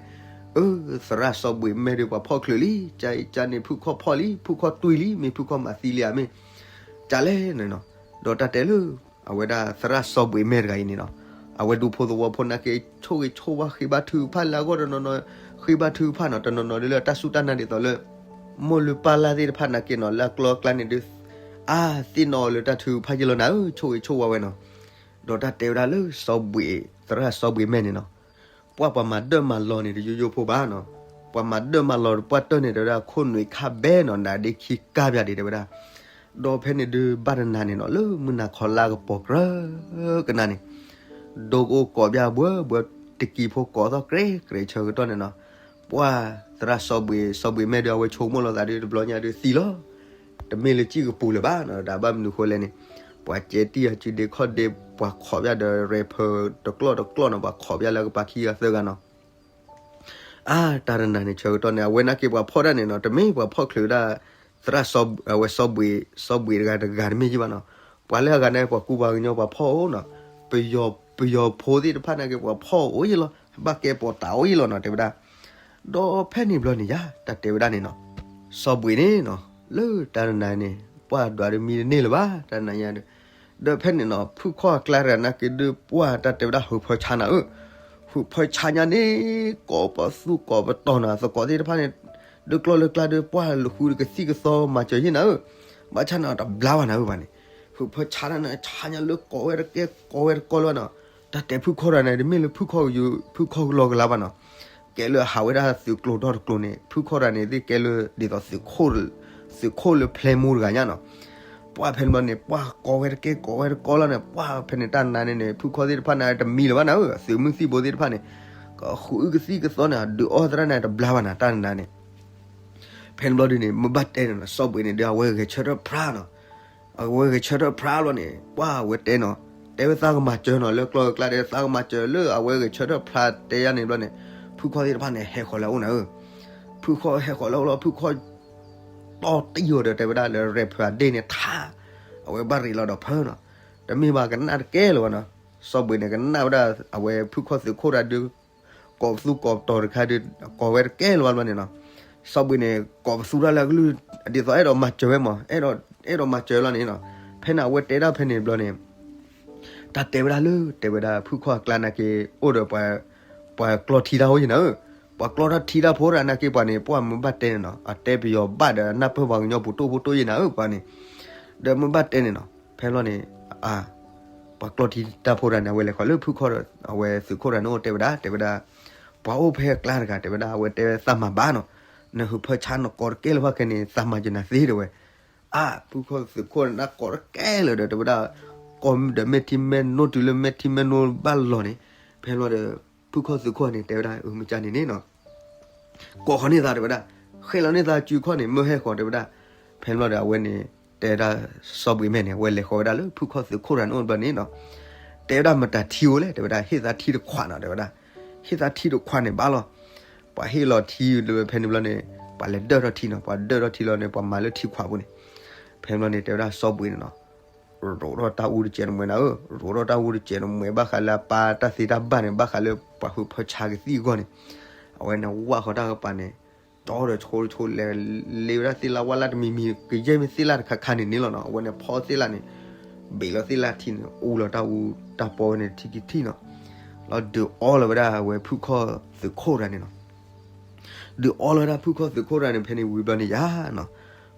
အၢ သရၣ်စီၤဘှံးမဲာ်ဒုး ပှၤဖီၣ်ချုးလံ, ကၢ်အံၤကၢ်န့ၣ် ဖုခီၣ်ဖီၣ်လံ, ဖုခီၣ်တွံၢ်လံ, မ့ၢ်ဖုခီၣ်မၤသံလံဧါမ့ၢ်, ကၢ်လဲၣ်န့ၣ်နီၤ, ဒီးတၢ်တဲလၢ အဝဲဒၣ်သရၣ်စီၤဘှံးမဲာ်တဂၤအံၤန့ၣ်နီၤ, အဝဲဒူဖိသဝီဖိနာ်က့ ဆိၣ်ဂ့ၤဆိၣ်ဝါဃ့ဘါထုကဖၣ်လၢအဂီၢ်တနီၤနီၤ, ဃ့ဘါထုကဖၣ်နီၤ တနီၤနီၤဒ်လၢတၢ်စူၢ်တၢ်နာ်ဒ်သိးလၢ မိၢ်လုၢ်ပၢ်လၢ်သ့ၣ်တဖၣ်နာ်က့နီၤ လၢအကျီအကျါန့ၣ်ဒုး အါသ့ၣ်နီၣ်အီၤလၢတၢ်ထုကဖၣ်ယ့ၢ်လီၤနၤဧၢ, ဆိၣ်ဂ့ၤဆိၣ်ဝါဝဲနီၤ, ဒီးတၢ်တဲဝဲဒၣ်လၢစီၤဘှံး သရၣ်စီၤဘှံးမဲာ်န့ၣ်နီၤ, ပှၢ်ပှၤမၤဒၢၣ်မၤလီၤန့ၣ် တယိယိဖိဘၣ်နီၤ, ပှၤမၤဒၢၣ်မၤလီၤပှၢ်တၢၢ်န့ၣ် တဲဝဲဒၣ်ခိၣ်နူာ်ခါဘဲနီၤ နးဒ့ခံကါပၠးဒံးတဲဝဲဒၣ်, ဒီးဖဲန့ၣ်ဒုးဘၣ်တနၤန့ၣ်နီၤ လၢမုၢ်နၤခီလါကပီၤကြၢးကနၤန့ၣ် ဒိကအိၣ်ကိးပၠးဘှၢဘှၢ တကံၤဖိကိးသီၣ်ကြဲးကြဲးဆၢကတီၢ်န့ၣ်နီၤ, ပှၢ်သရၣ်စီၤဘှံး စီၤဘှံးမဲာ်ဒုး အဝဲဆိကမိၣ်လီၤသးဒုး တဘျီညါဒုးသံလီၤ, တမ့ၢ်လၢစံၣ်ကပူၤလၢၤဘၣ်နီၤ, ဒီးဘၣ်မနုၤဃိလဲၣ်န့ၣ် ပှၤကဲတံၢ်အစုဒ့ခီၣ်ဒ့ ပှၤခိးပၠးဒီး ရဲၣ်ဖၢၣ် တကျီၢ်တကျီၢ်နီၤ ပှၤခိးပၠးလၢကပၤခံဂၤသၢဂၤနီၤ အါ တၢ်တနၤန့ၣ် ဆၢကတီၢ်န့ၣ် အဝဲနာ်က့ပှၤဖီၣ်တၢ်န့ၣ်နီၤ တမ့ၢ်ပှၤဖီၣ်ချုးဒၣ် သရၣ်စီၤ အဝဲစီၤဘှံး စီၤဘှံးတဂၤတဂၤတမ့ၢ်ယံဘၣ်နီၤ, ပှၤလၢအဂၤန့ၣ် ပှၤကူပှၤကညီပှၤဖီၣ်အိၣ်နီၤ, ပယီၤ ပယီၤဖိသ့ၣ်တဖၣ်နာ်က့ ပှၤဖီၣ်အိၣ်ယံလီၤ, ဘၣ်ကဲပိာ်တၤအိၣ်ယံလီၤနီၤ တဲဝဲဒၣ်, ဒီးဖဲန့ၣ်ဘျီန့ၣ်ယါ တၢ်တဲဝဲဒၣ်န့ၣ်နီၤ, စီၤဘှံးန့ၣ်နီၤ လၢတၢ်တနၤန့ၣ် ပှၢ်ဒွးဒုးမံတန့ၢ်လၢၤဘၣ် တၢ်နၤညါဒုး ဒီးဖဲန့ၣ်နီၤ ဖုခီၣ်အကျါတဂၤနာ်က့ဒုး ပှၢ်တၢ်တဲဝဲဒၣ်ဟုးဖၢဆါနၤဧၢ, ဟုးဖၢဆါညါန့ၣ် ကိးပသူကိးပတီၢ်နီၤ သကိးသ့ၣ်တဖၣ်န့ၣ် ဒုးကျီၢ်လၢကျါဒုး ပှၢ်လၢဃုကသံၣ်ကသီမၤစၢၤယ့ၢ်နၤဧၢ, ဘၣ်ဆၣ်န့ၣ်တဘျါဘၣ်နၤဧၢဘၣ်န့ၣ်, ဟုးဖၢဆါတၢ်န့ၣ် ဆါညါလၢကိးဝဲတကဲကိးဝဲတကီလၢၤဘၣ်နီၤ, တၢ်တဲဖုခီၣ်တဂၤန့ၣ် တမ့ၢ်လၢဖုခီၣ်ကယု ဖုခီၣ်ကလီကလါဘၣ်နီၤ ကဲလၢအဟးဝဲဒၣ်သုးကျိၤထီၣ်တကျိၤန့ၣ် ဖုခီၣ်တဂၤန့ၣ်သ့ၣ်ကဲလၢ ဒ်သိး သုးခိၣ်လၢဖျဲမူတဂၤညါနီၤ, ပှၢ်ဖဲန့ၣ်ဘျီန့ၣ် ပှၢ်ကိးဝဲတကဲကိးဝဲတကီလီၤန့ၣ် ပှၢ်ဖဲန့ၣ်တၢ်နၤန့ၣ်န့ၣ် ဖုခီၣ်သ့ၣ်တဖၣ်န့ၣ် တမံလၢၤဘၣ်နၤဧၢ, သုးမုၢ်သံၣ်ဘိသ့ၣ်တဖၣ်န့ၣ် ကဃုအုၣ်ကသံၣ်ကသီန့ၣ် ဒုးအီၣ်သရၣ်န့ၣ် တဘျါဘၣ်နၤ တၢ်နၤန့ၣ် ဖဲန့ၣ်ဘျီဒုးန့ၣ် မ့ၢ်ဘၣ်တဲန့ၣ်နီၤ စီၤဘှံးန့ၣ်ဒီး အဝဲဂဲၤဆၢထၢၣ်ဖျါနီၤ, အဝဲဂဲၤဆၢထၢၣ်ဖျါလီၤန့ၣ် ပှၢ်ဝဲတဲနီၤ, တဲဝဲသးကမၤစၢၤနီၤ လၢကျီၢ်လၢကျါဒီး သးကမၤစၢၤလၢအဝဲဂဲၤဆၢထၢၣ်ဖျါတဲယါန့ၣ်ဘျီန့ၣ် ဖုခီၣ်သ့ၣ်တဖၣ်န့ၣ် ဟဲဃီၤလၢအအိၣ်နၤဧၢ, ဖုခီၣ်ဟဲဃီၤလၢအအိၣ်လီၤ ဖုခီၣ် တီတံၢ်အီၤဒီး တဲဝဲဒၣ်လၢရဲၣ်ဖၢအဒ့ၣ်န့ၣ်ထး, အဝဲဘၣ်ရ့းလီၤဒီးဖၢနီၤ, တမ့ၢ်ဘၣ်ကနၣ်တကဲလၢၤဘၣ်နီၤ, စီၤဘှံးန့ၣ်ကနၣ်ဝဲဒၣ် အဝဲဖုခီၣ်သုးခိၣ်တဂၤဒုး ကိးပသူကိးပတီၤတခါဒုး ကိးဝဲတကဲလၢၤဘၣ်ဘျီန့ၣ်နီၤ, စီၤဘှံးန့ၣ် ကိးပသူတၢ်လၢအကလုၢ် ဒ်သိးအဲၣ်ဒိးမၤစၢၤဝဲမး, အဲၣ်ဒိးမၤစၢၤလီၤန့ၣ်နီၤ, ဖဲန့ၣ် အဝဲတဲဒၣ်ဖဲန့ၣ် ဘျီန့ၣ် တၢ်တဲဝဲဒၣ်လၢ တဲဝဲဒၣ်ဖုခီၣ်အကျါနာ်က့ အိၣ်ဒီး ပှၤကျီထံတၢ်ဖိယဲၢ်နၤဧၢ, ပှၤကျီထံတၢ်ဖိတဂၤနာ်က့ ပှၤန့ၣ် ပှၤမ့ၢ်ဘၣ်တဲန့ၣ်နီၤ, အတဲပယီၤဘၣ်ဒီး နၢ်ပၢၢ်ပှၤကညီပူၤတိၢ်ဖိတိၢ်ယဲၢ်နၤဧၢ ပှၤန့ၣ်, ဒီးမ့ၢ်ဘၣ်တဲန့ၣ်နီၤ, ဖဲဘျီန့ၣ် အ ပှၤကျီထံတၢ်ဖိတဂၤန့ၣ် အဝဲလဲၤဃီၤလၢဖုခီၣ်ဒီး အဝဲသုးခိၣ်တဂၤန့ၣ်အိၣ် တဲဝဲဒၣ် တဲဝဲဒၣ်, ပှၤအိၣ်ဖဲအကျါတဂၤ တဲဝဲဒၣ် အဝဲတဲသးမၤဘၣ်နီၤ, နဟုးဖၢဆါနကိးတကဲလၢၤဘၣ်ခဲန့ၣ် သးမၤယနၤသ့ တဲဝဲ, အါ ဖုခီၣ်သုးခိၣ်န့ၣ် နကိးတကဲလၢၤဒီး တဲဝဲဒၣ်, ကိးဒီးမဲာ်ထံမဲာ်နိတုၤလၢမဲာ်ထံမဲာ်နိဘၣ်လီၤန့ၣ်, ဖဲဘျီဒီး ဖုခီၣ်သုးခိၣ်န့ၣ် တဲဝဲဒၣ် အမ့ၢ်ကၢ်န့ၣ်န့ၣ်နီၤ ကိးဃီန့ၢ်သး တဲဝဲဒၣ်, ဃ့လီၤန့ၢ်သးစုခီၣ်န့ၣ် မၢဟဲဃီၤ တဲဝဲဒၣ်, ဖဲဘျီဒီး အဝဲန့ၣ် တဲဝဲဒၣ် စီၤဘှံးမဲာ်န့ၣ် အဝဲလဲၤဃီၤဝဲဒၣ်လၢဖုခီၣ်သုးခိၣ်တဂၤန့ၣ်အိၣ်ဘျီန့ၣ်နီၤ, တဲဝဲဒၣ် မတၤထံအိၣ်လဲၣ် တဲဝဲဒၣ်, ဟ့ၣ်သးထံတခွးနီၤ တဲဝဲဒၣ်, ဟ့ၣ်သးထံတခွးန့ၣ်ဘၣ်လီၤ, ပှၤဟ့ၣ်လီၤထံလၢဖဲန့ၣ်ဘျီန့ၣ် ပှၤလဲၤဒၢၣ်ထီၣ်ထံနီၤ, ပှၤဒၢၣ်ထီၣ်ထံလီၤန့ၣ် ပှၤမၤလၢထံခွးပူၤန့ၣ်, ဖဲဘျီန့ၣ် တဲဝဲဒၣ် စီၤဘှံးန့ၣ်နီၤ ရိးထီၣ်တၢ်အူတစဲးတမှဲၤနၤဧၢ, ရိးထီၣ်တၢ်အူတစဲးတမှဲၤ ဘၣ်ဃးလၢအပၢ်တၢ်သ့တၢ်ဘၣ်န့ၣ် ဘၣ်ဃးလၢပှၤဟုးဖၢဆါကသံၣ်အဂီၢ်န့ၣ်, အဝဲန့ၣ်ဝၣ်ဃီၤတၢ်ကပၤန့ၣ်, တီဒီးဆိဆိလဲၤ လ့ဝဲဒၣ်သ့ၣ်လၣ်ဝၣ်လၣ်တမံၤမံၤ ကယဲၢ်မ့ၢ်သ့ၣ်လၣ်တခါခါန့ၣ်န့ၣ်လီၤနီၤ, အဝဲန့ၣ်ဖီသ့ၣ်လၣ်န့ၣ်, ဘ့းလီၤသ့ၣ်လၣ်ထံန့ၣ် အူလီၤတၢ်အူတၢ်ပီဝဲန့ၣ်ထံထံထံနီၤ, လီၤဒုးအီလီၤဝဲဒၣ်အဝဲဖုခီၣ်သုးခိၣ်တဂၤန့ၣ်နီၤ ဒုးအီလီၤဝဲဒၣ်ဖုခီၣ်သုးခိၣ်တဂၤန့ၣ် ဖဲန့ၣ်ဝံၤဘျီန့ၣ်ယါနီၤ,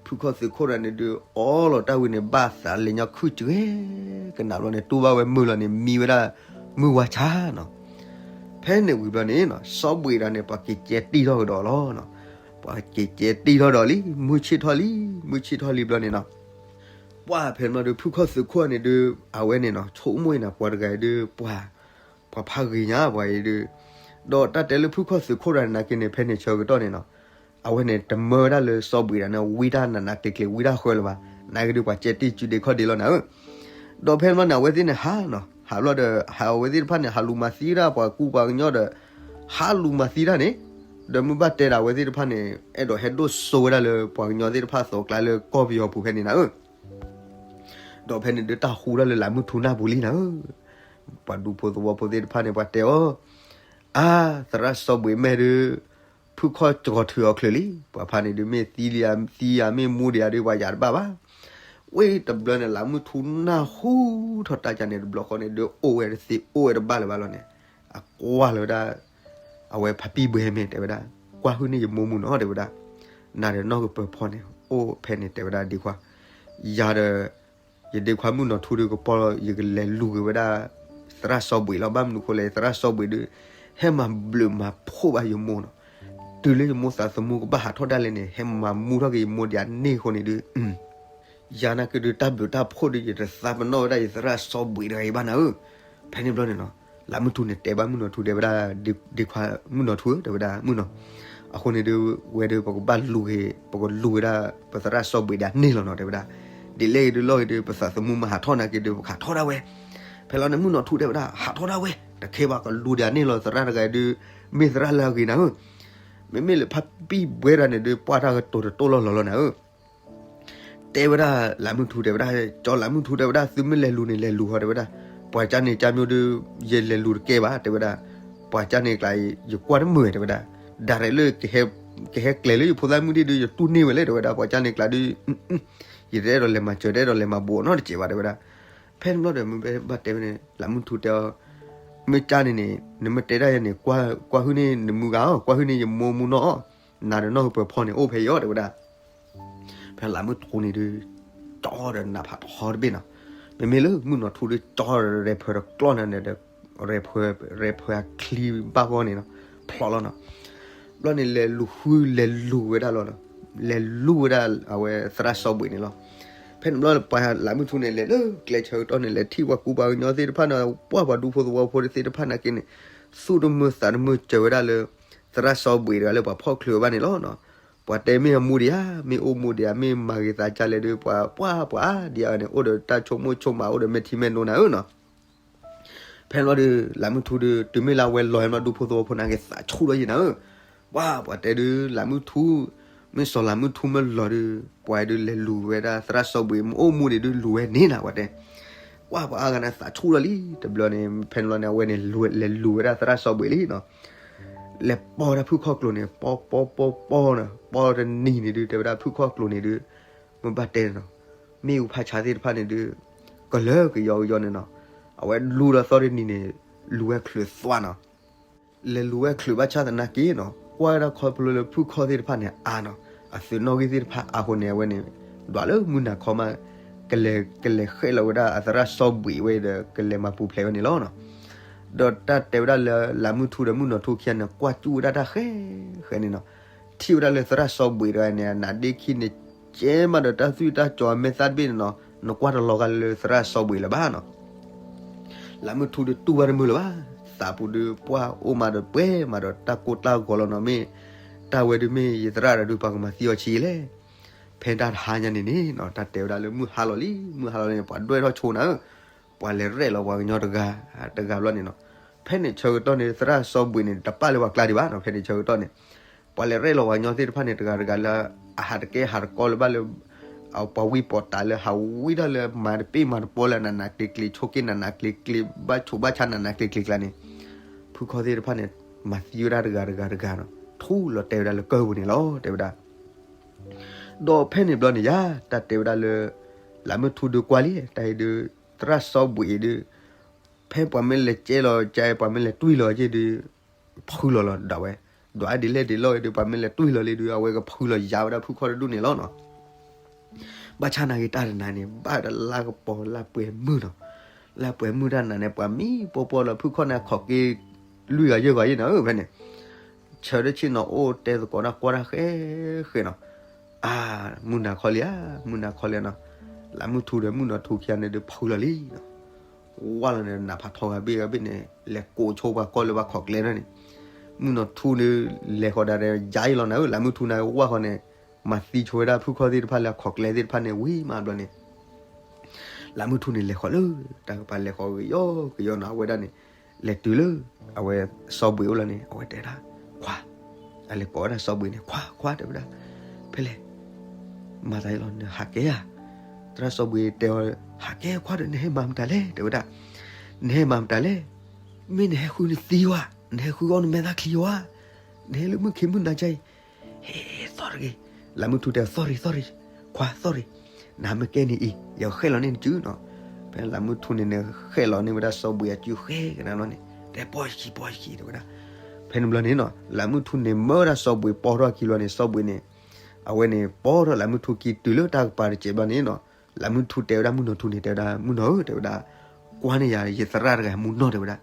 ဖုခီၣ်သုးခိၣ်တဂၤန့ၣ် ဒုးအီလီၤတၢ်ဝံၤန့ၣ် ဘၣ်သးလဲၤညီခုၣ်စှဲ ကနၣ်ဘျီန့ၣ် တူၢ်ဘၣ်ဝဲမုၢ်လီၤန့ၣ် မံဝဲဒၣ်မုၢ်ဝါဆါနီၤ, ဖဲန့ၣ်ဝံၤဘျီန့ၣ်နီၤ စီၤဘှံးတဂၤန့ၣ် ပှၤက့ၤကဲတံၢ်ထီၣ်ကဒီးလီၤနီၤ, ပှၤက့ၤကဲတံၢ်ထီၣ်ဒီးလံ မုၢ်ဆ့ၣ်ထီၣ်လံ မုၢ်ဆ့ၣ်ထီၣ်လံဘျီန့ၣ်နီၤ, ပှၤဖဲန့ၣ်ဘျီဒီး ဖုခီၣ်သုးခိၣ်န့ၣ်ဒုး အဝဲန့ၣ်နီၤ ဆိကမိၣ်အံၤနၤ ပှၤတဂၤအံၤဒုး ပှၤ ပှၤဖးဂ့ၤညါပှၤအံၤဒုး, ဒီးတၢ်တဲလၢဖုခီၣ်သုးခိၣ်တဂၤန့ၣ်နာ်က့န့ၣ် ဖဲန့ၣ်ဆၢကတီၢ်န့ၣ်နီၤ, အဝဲန့ၣ်တမၢဝဲဒၣ်လၢစီၤဘှံးတဂၤန့ၣ် ဝံတၢ်နးနးကျ့ကျ့ ဝံတၢ်ဃၢလၢၤဘၣ်, နာ်က့ဒုး ပှၤကဲတံၢ်စုဒ့ခီၣ်ဒ့လီၤနၤဧၢ, ဒီးဖဲန့ၣ်ဘျီန့ၣ် အဝဲသ့ၣ်န့ၣ်ဟးနီၤ ဟးဘျီဒီး ဟးအဝဲသ့ၣ်တဖၣ်န့ၣ် ဟးလူၤမၤသံဝဲဒၣ်ပှၤကူပှၤကညီဒီး ဟးလူၤမၤသံတၢ်န့ၣ်, ဒီးမ့ၢ်ဘၣ်တဲဒၣ်အဝဲသ့ၣ်တဖၣ်န့ၣ် အဲၣ်ဒိးဟဲဒိၣ်စိဝဲဒၣ်လၢပှၤကညီသ့ၣ်တဖၣ်အသိးအကျါလၢကီၢ်ပယီၤပူၤဖဲန့ၣ်နၤဧၢ ဒီးဖဲန့ၣ်ဒုးတၢ်ဟူထီၣ်လၢလးမုၢ်ထူနၢ်ပူၤလံနၤဧၢ, ပှၤဒူဖိသဝီဖိသ့ၣ်တဖၣ်န့ၣ် ပှၤတဲအီၤ, အါ, သရၣ်စီၤဘှံးမဲာ်ဒုး, ဖုခီၣ်စှီၤထုးအီၤချုးလံ, ပှၤဖးန့ၣ်ဒုး မ့ၢ်သံလံဧါ သံဧါ မ့ၢ်မူဒံးဧါဒုး ပှၤယၤတဘၣ်ဘၣ်. ဝဲတဘျီန့ၣ် လးမုၢ်ထူနၢ်ဟူထီၣ်တၢ်ကန့ၣ် တဘျီဃီန့ၣ်ဒုး အိၣ်ဝဲတသ့ အိၣ်ဝဲတဘၣ်လၢၤဘၣ်လီၤန့ၣ်, အကွၢ်လီၤဝဲဒၣ် အဝဲဖါပံၣ်ဘှဲမ့ၢ်တဲဝဲဒၣ်, ကွၢ်ဟုၣ်န့ၢ်ယမိၢ်မူနီၤ တဲဝဲဒၣ်, နၤဒီးနီၢ်ကပၢၤဖီန့ၣ် အိၣ်ဖဲန့ၣ်တဲဝဲဒၣ်ဒ့ခွါ, ယၤဒီး ယဒ့ခွါမုၣ်နီၢ်ထူဒုးကပီၤလီၤ ယကလဲၤလူၤက့ၤဝဲဒၣ် သရၣ်စီၤဘှံးလီၤ ဘၣ်မနုၤဃိလဲၣ် သရၣ်စီၤဘှံးဒုး ဟဲမၤဘျုးမၤဖှိၣ်ဘၣ်ယမိၢ်နီၤ, တုၤလၢယမိၢ်သးသမူကဘၣ်ဟးထီၣ်ဒၣ်လဲာ်န့ၣ် ဟဲမၤမူထီၣ်က့ၤယမိၢ်ဒံးအန့ၢ်အဃိန့ၣ်ဒုး ယၤနာ်က့ဒုးတၢ်ဘျုးတၢ်ဖှိၣ်ဒုး ယတသးပနီၣ်ဝဲဒၣ်ယသရၣ်စီၤဘှံးတဂၤအံၤဘၣ်နၤဧၢ, ဖဲန့ၣ်ဘျီန့ၣ်နီၤ, လးမုၢ်ထူန့ၣ်တဲဘၣ်မုၣ်နီၢ်ထူတဲဝဲဒၣ်, ဒ့ခွါမုၣ်နီၢ်ထူဧၢ တဲဝဲဒၣ်မုၣ်နီၢ်, အဃိန့ၣ်ဒုး ဝဲဒုးပကဘၣ်လူၤက့ၤ ပကလူၤဝဲဒၣ် ပသရၣ်စီၤဘှံးဒံးအန့ၢ်လီၤနီၤ တဲဝဲဒၣ်, ဒ်လဲၣ်ဂ့ၤဒုးလီၢ်ဂ့ၤဒုး ပသးသမူမၤဟးထီၣ်နာ်က့ဒုး ပကဟးထီၣ်ဒၣ်ဝဲ, ဖဲလီၤန့ၣ်မုၣ်နီၢ်ထူတဲဝဲဒၣ် ဟးထီၣ်ဒၣ်ဝဲ တခဲဘၣ် ကလူၤဒံးအန့ၢ်လီၤ သရၣ်တဂၤဒုး မ့ၢ်သရၣ်လၢအဂ့ၤနၤဧၢ, မ့မ့ၢ်လၢဖါပံၣ်ဘှဲတဂၤန့ၣ်ဒုး ပှၢ်တၢ်ကတိၤတတိၢ်လီၢ်လီၤလီၤနၤဧၢ တဲဝဲဒၣ်လးမုၢ်ထူတဲဝဲဒၣ်, ကၠီလးမုၢ်ထူတဲဝဲဒၣ် သုမ့ၢ်လဲၤလူၤန့ၣ် လဲၤလူၤဟီတဲဝဲဒၣ်, ပှၤကၢ်န့ၣ်ကၢ်မ့ၢ်ဒုး ယလဲၤလူၤတကဲဘၣ် တဲဝဲဒၣ်, ပှၤကၢ်န့ၣ်ကျါ ယကွၢ်တမုာ်ဝဲတဲဝဲဒၣ်, ဒၣ်ရဲၣ်လၢ ကဟဲကျဲၤလၢယဖိသၣ်မုၣ်ဒံၣ်ဒုး ယတူၢ်န့ၢ်ဝဲလဲၣ်တဲဝဲဒၣ်, ပှၤကၢ်န့ၣ်ကျါဒုး ယတအဲၣ်ဒိးလဲၤမၤစၢၤ တအဲၣ်ဒိးလဲၤမၤဘူးအီၤနီတစဲးဘၣ်တဲဝဲဒၣ်, ဖဲန့ၣ်ဘျီဒီး မ့ၢ်ဘၣ်တဲဝဲန့ၣ် လးမုၢ်ထူတဲအီၤ, မ့ၢ်ကၢ်န့ၣ်န့ၣ် နမ့ၢ်တဲဒၣ်ယဲန့ၣ် ကွၢ်ဟုၣ်န့ၢ်နမုၢ်ဂၤအီၤ ကွၢ်ဟုၣ်န့ၢ်ယမိၢ်မူနီၢ်အီၤ, နၤဒီးနီၢ်ကပၢၤဖီန့ၣ် အိၣ်ဖဲအံၤအီၤတဲဝဲဒၣ် ဖဲလးမုၢ်ထူန့ၣ်ဒုး ကၠီဒီးနးဖးထီတဘ့ၣ်နီၤ, မ့မ့ၢ်လၢမုၣ်နီၢ်ထူဒုးကၠီဒီးရဲၣ်ဖၢတကျီၢ်န့ၣ်ဒီး ရဲၣ်ဖၢအချံဘၣ်ဂီၢ်န့ၣ်နီၤ, ဖျိးလီၤနီၤ, ဘျီန့ၣ်လဲၤလူၤဃုလဲၤလူၤဝဲဒၣ်လီၤနီၤ, လဲၤလူၤဝဲဒၣ်အဝဲသရၣ်စီၤဘှံးန့ၣ်လီၤ, ဖဲန့ၣ်ဘျီပှၤလးမုၢ်ထူန့ၣ် လဲၤလၢကျဲဆၢကတီၢ်န့ၣ် လဲၤထံၣ်ပှၤကူပှၤကညီသ့ၣ်တဖၣ်န့ၣ် ပှၢ်ပှၤဒူဖိသဝီဖိသ့ၣ်တဖၣ်နာ်က့န့ၣ် သူၣ်တမုာ်သးတမုာ်စၢၤဝဲဒၣ်လၢ သရၣ်စီၤဘှံးတဂၤလၢပှၤဖီၣ်ချုးအီၤဘၣ်န့ၣ်လီၤနီၤ, ပှၤတဲမ့ၢ်အမူဒံးဧါ မ့ၢ်အိၣ်မူဒံးဧါ မ့ၢ်မၤဂ့ၤသးကၢ်လဲၣ်ဒီး ပှၤပှၢ်ပှၤဒံးဧါန့ၣ် အိၣ်ဒီးတၢ်ဆိကမိၣ်ဆိကမး အိၣ်ဒီးမဲာ်ထံမဲာ်နိနၤဧၢနီၤ ဖဲန့ၣ်ဘျီဒီး လးမုၢ်ထူဒီး တုၤမ့ၢ်လၢအဝဲလီၤဟဲဘျီ ဒူဖိသဝီဖိနာ်က့သးဆူၣ်လီၤယဲနၤဧၢ, ပှၤပှၤတဲဒုး လးမုၢ်ထူ မ့ၢ်စီၤလၤမုၢ်ထူမ့ၢ်လီၤဒုး ပှၤဒုးလဲၤလူၤဝဲဒၣ်သရၣ်စီဘှံး မ့ၢ်အိၣ်မူန့ၣ်ဒုး လူၤဝဲန့ၣ်နၤ ပှၤတဲ. ကွၢ်ပှၤအါဂၤန့ၣ်သးဆူၣ်လီၤလံ တဘျီန့ၣ် ဖဲန့ၣ်ဘျီန့ၣ် အဝဲန့ၣ် လဲၤလူၤဝဲဒၣ်သရၣ်စီဘှံးလံနီၤ. လဲၤပီဝဲဒၣ်ဖုၣ်ခီၣ်ကျိၤန့ၣ် ပီပီပီပီနီၤ ပီတနံၤန့ၣ်ဒုး တဲဝဲဒၣ်ဖုၣ်ခီၣ်ကျိၤန့ၣ်ဒုး မ့ၢ်ဘၣ်တဲနီၤ မ့ၣ်အူဖးဆါသ့ၣ်တဖၣ်န့ၣ်ဒုး ကလၢကယီကယီန့ၣ်နီၤ. အဝဲလူၤဒီးသီတနံၤန့ၣ် လူၤဝဲချုးသွါနီၤ. လဲၤလူၤဝဲချုးဘၣ်ဆၣ်သနာ်က့နီၤ ကွၢ်ဝဲဒၣ်ခီဖျိလၢဖုၣ်ခီၣ်သ့ၣ်တဖၣ်န့ၣ်အါနီၤ အသုးနီၣ်ဂံၢ်သ့ၣ်တဖၣ်အါဃိန့ၣ် အဝဲန့ၣ် ဒွးလၢမုၢ်နၤခီမး ကလဲၤ ကလဲၤဃဲးလီၤဝဲဒၣ်အသရၣ်စီဘှံးဝဲဒီး ကလဲၤမၤပူၤဖျဲးဝဲန့ၣ်လီၤနီၤ. ဒီးတၢ်တဲဝဲဒၣ်လၢ လၤမုၢ်ထူဒီးမုၣ်နီၢ်ထူခံဂၤန့ၣ် ကွၢ်စူၣ်ဝဲဒၣ်တၢ်ဃဲဃဲန့ၣ်နီၤ. ထံၣ်ဝဲဒၣ်လၢသရၣ်စီဘှံးတဂၤန့ၣ် အနးဒ့ခံန့ၣ် ကဲမးဒီးတၢ်သွံၣ်တၢ်စီၤအမဲာ်သၣ်တဘ့ၣ်န့ၣ်နီၤ နကွၢ်တလီၤဂာ်လၢသရၣ်စီဘှံးလၢၤဘၣ်နီၤ. လၤမုၢ်ထူဒုးတူၢ်ဘၣ်တမုာ်လၢၤဘၣ်. သးပူၤဒုးပှၢ်အိၣ်မးဒီးပှဲၤမးဒီးတၢ်ကိၢ်တၢ်ဂီၤလီၤနီၤ မ့ၢ် တၢ်ဝဲဒုးမ့ၢ်ယသရၣ်ဒီးဒုးပှၤကမၤသံအီၤဆံးလဲၣ်. ဖဲတၢ်တဟါညါန့ၣ်န့ၣ်နီၤ တၢ်တဲဝဲဒၣ်လၢမုၢ်ဟါလီၤလံ မုၢ်ဟါလီၤန့ၣ် ပှၤဒွဲၣ်ထီၣ်ဆိနၤဧၢ ပှၤလဲၤရဲၣ်လီၤပှၤကညီတဂၤ တဂၤဘျီန့ၣ်နီၤ. ဖဲန့ၣ်ဆၢကတီၢ်န့ၣ် သရၣ်စီဘှံးန့ၣ် တပာ်လၢပှၤကျါဒံးဘၣ်နီၤ ဖဲန့ၣ်ဆၢကတီၢ်န့ၣ် ပှၤလဲၤရဲၣ်လီၤပှၤကညီသ့ၣ်တဖၣ်န့ၣ် တဂၤတဂၤလၢ အဟးတကဲဟးတကီလၢၤဘၣ်လၢ ပှၤဝံပှၤတၢ်လၢဟးဝံတၢ်လၢမၤတပ့ၢ်မၤတပီလၢနးနးကျံၤကျံၤ ဆိက့နးနးကျံၤကျံၤ ဘၣ်ဆိးဘၣ်ဆါနးနးကျံၤကျံၤကျါန့ၣ် ဖုၣ်ခီၣ်သ့ၣ်တဖၣ်န့ၣ် မၤသံဝဲဒၣ်တဂၤတဂၤတဂၤနီၤ ထူလီၤတဲဝဲဒၣ်လၢကၢၢ်ပူၤန့ၣ်လီၤ တဲဝဲဒၣ်. ဒီးဖဲန့ၣ်ဘျီန့ၣ်ယါ တၢ်တဲဝဲဒၣ်လၢ လၤမုၢ်ထူဒုးကွၢ်လံ တၢ်အံၤဒုး သရၣ်စီဘှံးအံၤဒုး ဖဲပှၤမ့ၢ်လဲၤကဲလီၤကဲ ပှၤမ့ၢ်လဲၤတွံၢ်လီၤကဲဒုး ဖုလီၤလီၤဒၣ်ဝဲ ဒွးဒ်လဲၣ်ဒ်လဲၣ်ဒုး ပှၤမ့ၢ်လဲၤတွံၢ်လီၤလံဒုး အဝဲကဖုလီၤယါဝဲဒၣ်ဖုၣ်ခီၣ်တဒူၣ်န့ၣ်လီၤနီၤ. ဘၣ်ဆၣ်နာ်က့တၢ်တနၤန့ၣ် ဘၣ်တလါကပီၤလၢပှဲၤမုၢ်နီၤ. လၢပှဲၤမုၢ်တၢ်နၤန့ၣ် ပှၤမံပီပီလီၤဖုၣ်ခီၣ်န့ၣ် အခီၣ်က့လွံၢ်ဂၤယဲၢ်ဂၤယဲၢ်နီၤ ဖဲန့ၣ် ဆၢထၢၣ်ဆ့ၣ်နီၤအိၣ်တဲသကိးတၢ်ကွၢ်တၢ်ဃဲ ဃဲနီၤ. အါ မုၢ်နၤခီလံဧါ မုၢ်နၤခီလံနီၤ. လၤမုၢ်ထူဒီးမုၣ်နီၢ်ထူခံဂၤန့ၣ်ဒုးဖုလီၤလံနီၤ. ဝၢ်လီၤန့ၣ် နးဖးထီဂၤဘ့ၣ်ဂၤဘ့ၣ်န့ၣ် လဲၤကိးဆိပှၤကီၢ်လၢပှၤခီၣ်ကျဲဒၣ်န့ၣ် မုၣ်နီၢ်ထူန့ၣ် လဲၤဃီၤဒၣ်ဒီးယါအံၤလီၤနၤဧၢ လၤမုၢ်ထူနၤဝၢ်ဃီန့ၣ် မၤသံဆိဝဲဒၣ်ဖုၣ်ခီၣ်သ့ၣ်တဖၣ်လၢအခီၣ်ကျဲသ့ၣ်တဖၣ်န့ၣ် ဝံၤမးဘျီန့ၣ် လၤမုၢ်ထူန့ၣ်လဲၤဃီၤလၢ တၢ်ကပၤလဲၤဃီၤကယီကယီနီၤ အဝဲဒၣ်န့ၣ် လဲၤတုၤလၢ အဝဲစီဘှံးအိၣ်လီၤန့ၣ် အဝဲတဲဒၣ် ခွါ အလဲၤကိးဝဲဒၣ်စီဘှံးန့ၣ် ခွါ ခွါတဲဝဲဒၣ် ဖဲလဲၣ် မၤသးအံၤလီၤ နဟးကဲဧါ. သရၣ်စီဘှံးတဲအီၤ ဟးကဲခွါဒီး နဟဲမၤမတၤလဲၣ် တဲဝဲဒၣ် နဟဲမၤမတၤလဲၣ်. မ့ၢ်နဟဲဃုနသံဝဲ နဟဲဃုအီၣ်နမဲာ်သၣ်ချံဝဲ နဟဲလၢမုၢ်ခံမုၢ်နၤကါအံၤ ဟဲသီၣ်တဂ့ၤ. လၤမုၢ်ထူတဲ သီၣ်ရံ သီၣ်ရံ ခွါသီၣ်ရံ နမ့ၢ်ကဲန့ၣ်အံၤ ယကဃဲၣ်လီၤန့ၢ်နစုနီၤ. ဖဲလၤမုၢ်ထူန့ၣ်န့ၣ် ဃဲၣ်လီၤန့ၢ်ဝဲဒၣ်စီဘှံးအစုဃဲကနၤဘျီန့ၣ် တဲပီၢ်ယခံ ပီၢ်ယခံ တဲဝဲဒၣ်. ဖဲန့ၣ်ဘျီန့ၣ်နီၤ လၤမုၢ်ထူန့ၣ် မၢဝဲဒၣ်စီဘှံးပီၢ်ထီၣ်အခံဘျီန့ၣ် စီဘှံးန့ၣ် အဝဲန့ၣ် ပီၢ်ထီၣ်လၤမုၢ်ထူခံတုၤလၢတၢ်ကပၤတစဲးဘျီန့ၣ်နီၤ လၤမုၢ်ထူတဲဝဲဒၣ်မုၣ်နီၢ်ထူန့ၣ် တဲဝဲဒၣ် မုၣ်နီၢ်ဧၢ တဲဝဲဒၣ် ကွၢ်န့ၢ်ယၤ ယသရၣ်တဂၤမူနီၢ် တဲဝဲဒၣ်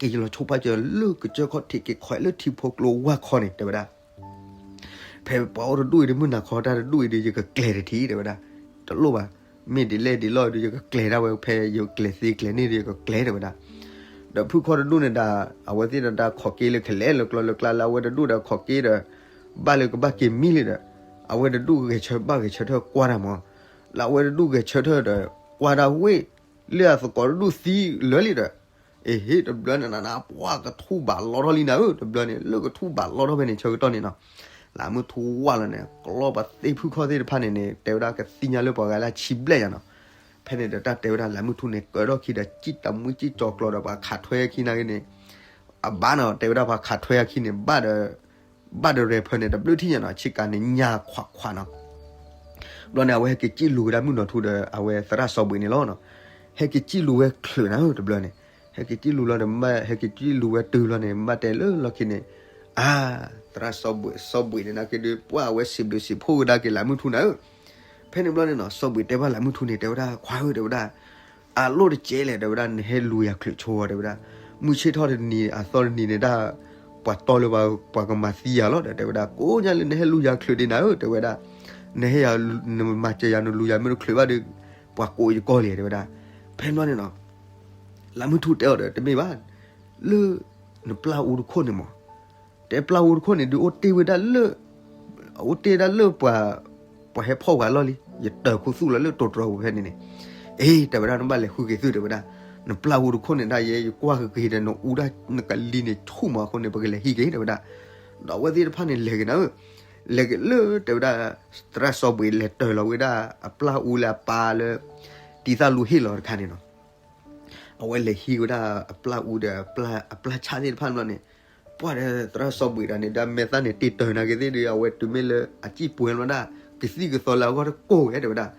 က့ၤယလီၤဆိပာ်စၢၤလၢကစၢၢ်ခီၣ်ထံး က့ၤခီလၢထံဖိကျိဝၢ်ခီန့ၣ် တဲဝဲဒၣ် ဖဲပှၤအိၣ်တဒူၣ်အံၤဒီး မုၢ်နၤခီတၢ်တဒူၣ်အံၤဒီး ယကကျဲၤတထံၣ် တဲဝဲဒၣ်. တလိၣ်ဘၣ်. မ့ၢ်ဒ်လဲၣ်ဒ်လဲၣ်ဒီး ယကကျဲၤဒၣ်ဝဲ ဖဲယကျဲၤသ့ကျဲၤန့ၢ်ဒီး ယကကျဲၤ တဲဝဲဒၣ်. ဒီးဖုၣ်ခီၣ်တဒူၣ်န့ၣ်ဒီး အဝဲသ့ၣ်ဒီးတၢ်ခီၣ်က့လၢကလဲၤလၢကျီလၢကျါလၢအဝဲတဒူၣ်ဒီးခီၣ်က့ဒီး ဘၣ်လၢကဘၣ်က့ၤမံလံဒီး အဝဲတဒူၣ်ဂဲၤဆၢဘၣ်ဂဲၤဆၢထၢၣ်ကွၢ်တၢ်မး လၢအဝဲတဒူၣ်ဂဲၤဆၢထၢၣ်ဒီး ကွၢ်ဒၣ်ဝ့ၢ် လၢအသကိးတဒူၣ်သံလၢာ်လံဒီး အ့ဟ့ၣ် တဘျီန့ၣ်နၤ ပှၤကထူၣ်ဘးလီထီၣ်လံနၤဧၢ တဘျီန့ၣ် လၢကထူၣ်ဘးလီထီၣ်ဖဲန့ၣ် ဆၢကတီၢ်န့ၣ်နီၤ လၤမုၢ်ထူဝၢ်လီၤန့ၣ် ကျီပသ့ၣ်ဖုၣ်ခီၣ်သ့ၣ်တဖၣ်န့ၣ်န့ၣ် တဲဝဲဒၣ်ကသ့ၣ်ညါလၢပှၤဂၤလၢအဆံဘျဲၣ်ညါနီၤ ဖဲန့ၣ်ဒီးတၢ်တဲဝဲဒၣ်လၤမုၢ်ထူန့ၣ် ကၢထီၣ်ခံဒီး စံၣ်တမှံစံၣ်ကၠီၤကျီၤဒီးပှၤခးထွဲအခံနာ်က့န့ၣ် အဘၣ်နီၤ တဲဝဲဒၣ်ပှၤခးထွဲအခံန့ၣ် ဘၣ်ဒီး ဘၣ်ဒီးရဲၣ်ဖၢန့ၣ် တဘျုးထံၣ်ညါနီၤ ဆ့ကၤန့ၣ်ညါခွးခွးနီၤ ဘျီန့ၣ် အဝဲဟဲက့ၤစံၣ်လူၤဝဲဒၣ်မုၢ်နီၢ်ထူဒီး အဝဲသရၣ်စီဘှံးန့ၣ်လီၤနီၤ. ဟဲက့ၤစံၣ်လူၤဝဲချုးနၤဧၢ တဘျီန့ၣ် ဟဲက့ၤစံၣ်လူၤလီၤဒီး ဟဲက့ၤစံၣ်လူၤဝဲတုၤလီၤန့ၣ် မ့ၢ်တဲလၢလီၢ်ခံန့ၣ် အါ သရၣ်စီဘှံး စီဘှံးန့ၣ်နာ်က့ဒုး ပှၢ်အဝဲစံးဘျုးစံးဖှိၣ်ဝဲဒၣ်က့ၤလၤမုၢ်ထူနၤဧၢ ဖဲန့ၣ်ဘျီန့ၣ်နီၤ စီဘှံးတဲဘၣ်လၤမုၢ်ထူန့ၣ် တဲဝဲဒၣ် ခွါဧၢ တဲဝဲဒၣ် အလိၣ်တကဲလဲၣ် တဲဝဲဒၣ် နဟဲလူၤယၤချုးဆိ တဲဝဲဒၣ် မုၢ်ဆ့ၣ်ထီၣ်တနံၤအသီတနံၤန့ၣ်ဒၣ် ပှၤတီလၢပှၤကမၤသံယၤလီၤဒီး တဲဝဲဒၣ် ကိးညါလၢနဟဲလူၤယၤချုးဒံးနၤဧၢ တဲဝဲဒၣ် နဟဲယၤ နမၤစၢၤယၤ နလူၤယၤမ့ၢ်တချုးဘၣ်ဒီး ပှၤကိးယကီၢ်လံ တဲဝဲဒၣ် ဖဲန့ၣ်ဘျီန့ၣ်နီၤ လၤမုၢ်ထူတဲအီၤဒီး တမ့ၢ်ဘၣ် လၢ နပျၢ်အူတခိၣ်န့ၣ်မး တဲပျၢ်အူတခိၣ်န့ၣ်ဒုး အိၣ်တ့ၢ်ဝဲဒၣ်လၢ အိၣ်တ့ၢ်ဒၣ်လၢပှၤ ပှၤဟဲဖီၣ်ဝဲလီၢ်လံ ယတၢၤခူသူၣ်လီၤလၢတိၤတြီၤပူၤဖဲန့ၣ်န့ၣ် အ့ တဲဝဲဒၣ် နဘၣ်လဲၤဃုက့ၤသု တဲဝဲဒၣ် နပျၢ်အူတခိၣ်န့ၣ်ဒၣ်ယဲ ယကွၢ်က့ၤဒီး နအူဒၣ်နကလံၤန့ၣ်ဆူၣ်မးအဃိန့ၣ် ပကလဲၤဟံးက့ၤ တဲဝဲဒၣ် ဒီးအဝဲသ့ၣ်တဖၣ်န့ၣ်လဲၤက့ၤနၤဧၢ လဲၤက့ၤလၢတဲဝဲဒၣ် သရၣ်စီၤဘှံးလဲၤတၢၤလီၤဝဲဒၣ်အပျၢ်အူလၢအပၢ်လၢ တံၤသၣ်လူဟ့ၣ်လီၤတခါန့ၣ်နီၤ. အဝဲလဲၤဟံးဝဲဒၣ်အပျၢ်အူဒီးအပျၢ်ဆၣ်သ့ၣ်တဖၣ်န့ၣ်ဘျီန့ၣ်, ပှၢ်ဒီးသရၣ်စီၤဘှံးဒၣ်န့ၣ် ဒီးမဲာ်သၣ်န့ၣ်တ့ၢ်တၢၤနာ်က့ၤသ့ၣ်ဒီး အဝဲတုၤမ့ၢ်လၢအစံၣ်ပှဲၤလီၤဒၣ် ကသံၣ်ကသီလၢအဂီၢ်တကိၢ်ဝဲတဲဝဲဒၣ်,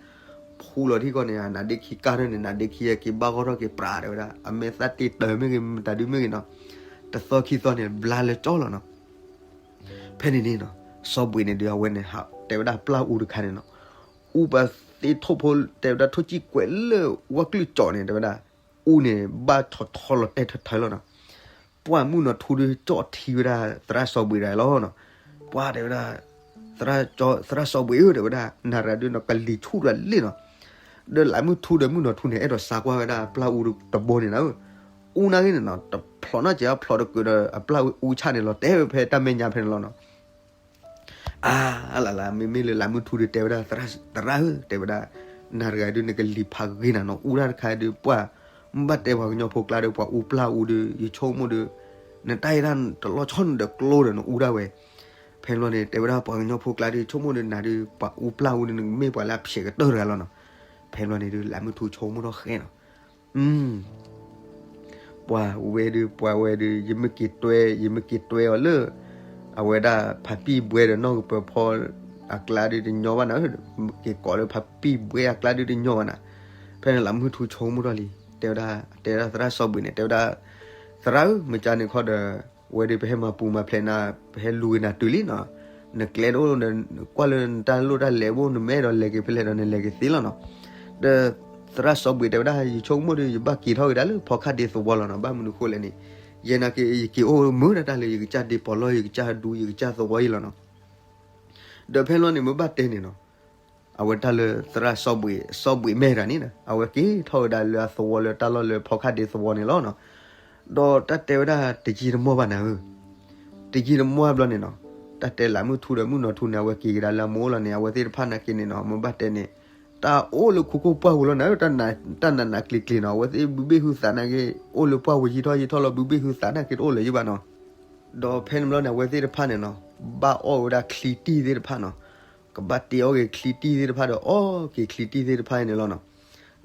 ဖူလီၤထံကီၢ်န့ၣ် နါဒ့ခံကါထီၣ်န့ၣ် နါဒ့ခံက့ၤဘၣ်ဂီၢ်ထီၣ်က့ၤပြးတဲဝဲဒၣ် အမဲာ်သၣ်တ့ၢ်တၢၤမ့ၢ်ဂ့ၤ မတၤဒုမ့ၢ်ဂ့ၤနီၤ, တသီခံသီန့ၣ် ဘျါလၢကၠီလီၤနီၤ. ဖဲန့ၣ်န့ၣ်နီၤ စီၤဘှံးန့ၣ်ဒီး အဝဲန့ၣ် တဲဝဲဒၣ်ပျၢ်အူတခါန့ၣ်နီၤ, အူပသ့ထိၣ်ဖိတဲဝဲဒၣ် ထိၣ်စံၣ်ကွဲးလၢဝၣ်ကျုၢ်ကၠီန့ၣ် တဲဝဲဒၣ် အူန့ၣ် ဘၣ်ထီၣ်ထီလီၤတဲာ်ထီၣ်ထီလီၤနီၤ. ပှၢ်မုၣ်နီၤထူဒုးကၠီၣ်ထံဝဲဒၣ်သရၣ်စီၤဘှံးဒၣ်လီၤနီၤ. ပှၢ်တဲဝဲဒၣ် သရၣ်စီၤဘှံးဧၢ တဲဝဲဒၣ် နၤတဂၤဒုးနီၤ ကလံၤဆူၣ်တၢ်လံနီၤ. ဒီးလၢမုၢ်ထူဒီးမုၣ်နီၤထူန့ၣ် အဲၣ်ဒိးစါကွၢ်ဝဲဒၣ်အပျၢ်အူတဘိန့ၣ်နၤဧၢ, အူနာ်က့န့ၣ်နီၤ တဖျိးနီတစဲး ဖျိးတကုာ်ဒီးအပျၢ်အူဆၣ်န့ၣ်လီၤတဲာ်ဝဲဖဲတၢ်မဲာ်ညါဖဲန့ၣ်လီၤနီၤ. အါ လၢ်လၢ် မ့မ့ၢ်လၢလၢမုၢ်ထူဒုးတဲဝဲဒၣ် သရၣ်ဧၢ တဲဝဲဒၣ် နၤတဂၤဒုးနကလံၤဖးဂ့ၤနၤနီၤ အူဒၣ်တခါဒုး ပှၢ် မ့ၢ်ဘၣ်တဲပှၤကညီဖိကျါဒီး ပှၤအူပျၢ်အူဒီး ယဆိကမိၣ်ဒီး နတၢ်အံၤဒၣ်တလီၤဆီနဒီးကျိဒီးနအူဒၣ်ဝဲ. ဖဲန့ၣ်ဘျီန့ၣ် တဲဝဲဒၣ်ပှၤကညီဖိကျါဒုး ဆိကမိၣ်ဒီးနၤဒုး ပှၤအူပျၢ်အူဒီး နကမ့ၢ်ပှၤလၢအဖျဲးကတၢၢ်တဂၤလီၤနီၤ. ဖဲန့ၣ်ဘျီန့ၣ်ဒုး လၢမုၢ်ထူဆိကမိၣ်ထီၣ်ဃဲနီၤ ပှၤဝဲဒုး ပှၤဝဲဒုး ယမ့ၢ်က့ၤတွဲ ယမ့ၢ်က့ၤတွဲအီၤလၢ အဝဲဒၣ်ဖးပံၣ်ဘှဲဒီးနီၢ်ကပၢၤဖီအကျါဒုးတညီဘၣ်နၤ, က့ၤကိးလၢဖးပံၣ်ဘှဲအကျါဒုးတညီဘၣ်နၤ. ဖဲန့ၣ်လၢမုၢ်ထူဆိကမိၣ်ထီၣ်လံ တဲဝဲဒၣ် တဲဝဲဒၣ်သရၣ်စီၤဘှံးန့ၣ် တဲဝဲဒၣ် သရၣ်ဧၢ မ့ၢ်ကန့ၣ်ခီဒီး ဝဲဒုးပဟဲမၤပူၤမၤဖျဲးနၤ ပဟဲလူၤက့ၤနၤတုၤလံနီၤ. နကျဲတအိၣ် ကွၢ်လၢနတၢ်လိၣ်တၢ်လဲၤဘိ နမ့ၢ်အဲၣ်ဒိးလဲၤက့ၤဖဲလဲၣ်ဒီး နလဲၤက့ၤသ့လီၤနီၤ. ဒီးသရၣ်စီၤဘှံးတဲဝဲဒၣ် ယဆိကမိၣ်ဒီး ယဘၣ်က့ၤထီၣ်က့ၤဒၣ်လၢဖီခါဒ့သဝီလီၤနီၤ. ဘၣ်မနုၤဃိလဲၣ်န့ၣ် ယဲနာ်က့ ယက့ၤအိၣ်မုာ်ဒၣ်တၢ်လၢယကစၢ်ဒ့ပီးလီၢ် ယကစၢ်ဒူ ယကစၢ်သဝီအံၤလီၤနီၤ. ဒီးဖဲလီၤန့ၣ် မ့ၢ်ဘၣ်တဲန့ၣ်နီၤ အဝဲတၢ်လၢသရၣ်စီၤဘှံး စီၤဘှံးမဲာ်တၢ်န့ၣ် အဝဲက့ၤထီၣ်ဝဲဒၣ်လၢအသဝီလၢတၢ်လီၢ်လၢဖီခါဒ့သဝီန့ၣ်လီၤနီၤ. ဒီးတၢ်တဲဝဲဒၣ်တယံာ်တမီၢ်ဘၣ်နၤဧၢ, တယံာ်တမီၢ်ဘျီန့ၣ်နီၤ တၢ်တဲလၢမုၢ်ထူဒီးမုၢ်နီၤထူန့ၣ် အဝဲက့ၤကဒါလၢအမိၢ်လီၤန့ၣ် အဝဲသ့ၣ်တဖၣ်နာ်က့န့ၣ်နီၤ မ့ၢ်ဘၣ်တဲန့ၣ် တၢ်အိၣ်လၢခိခိၣ်ပှၢ်ပူၤလီၤနၤဧၢ, တၢ်နးနးကျံၤကျံၤနီၤ အဝဲသ့ၣ်ဘုဘ့ၣ်ဟုသးနာ်က့ အိၣ်လၢပှၢ်ပူၤယံာ်ထီၣ်ယံာ်ထီၣ်လီၤ ဘုဘ့ၣ်ဟုသးနာ်က့တအိၣ်လၢၤယဘၣ်နီၤ. ဒီးဖဲန့ၣ်ဘျီန့ၣ် အဝဲသ့ၣ်တဖၣ်န့ၣ်နီၤ ဘၣ်အီၣ်ဝဲဒၣ်ချံတံၢ်သ့ၣ်တဖၣ်နီၤ, ကဘၣ်တ့အီၣ်က့ၤချံတံၢ်သ့ၣ်တဖၣ်ဒီး အီၣ်က့ၤချံတံၢ်သ့ၣ်တဖၣ်န့ၣ်လီၤနီၤ.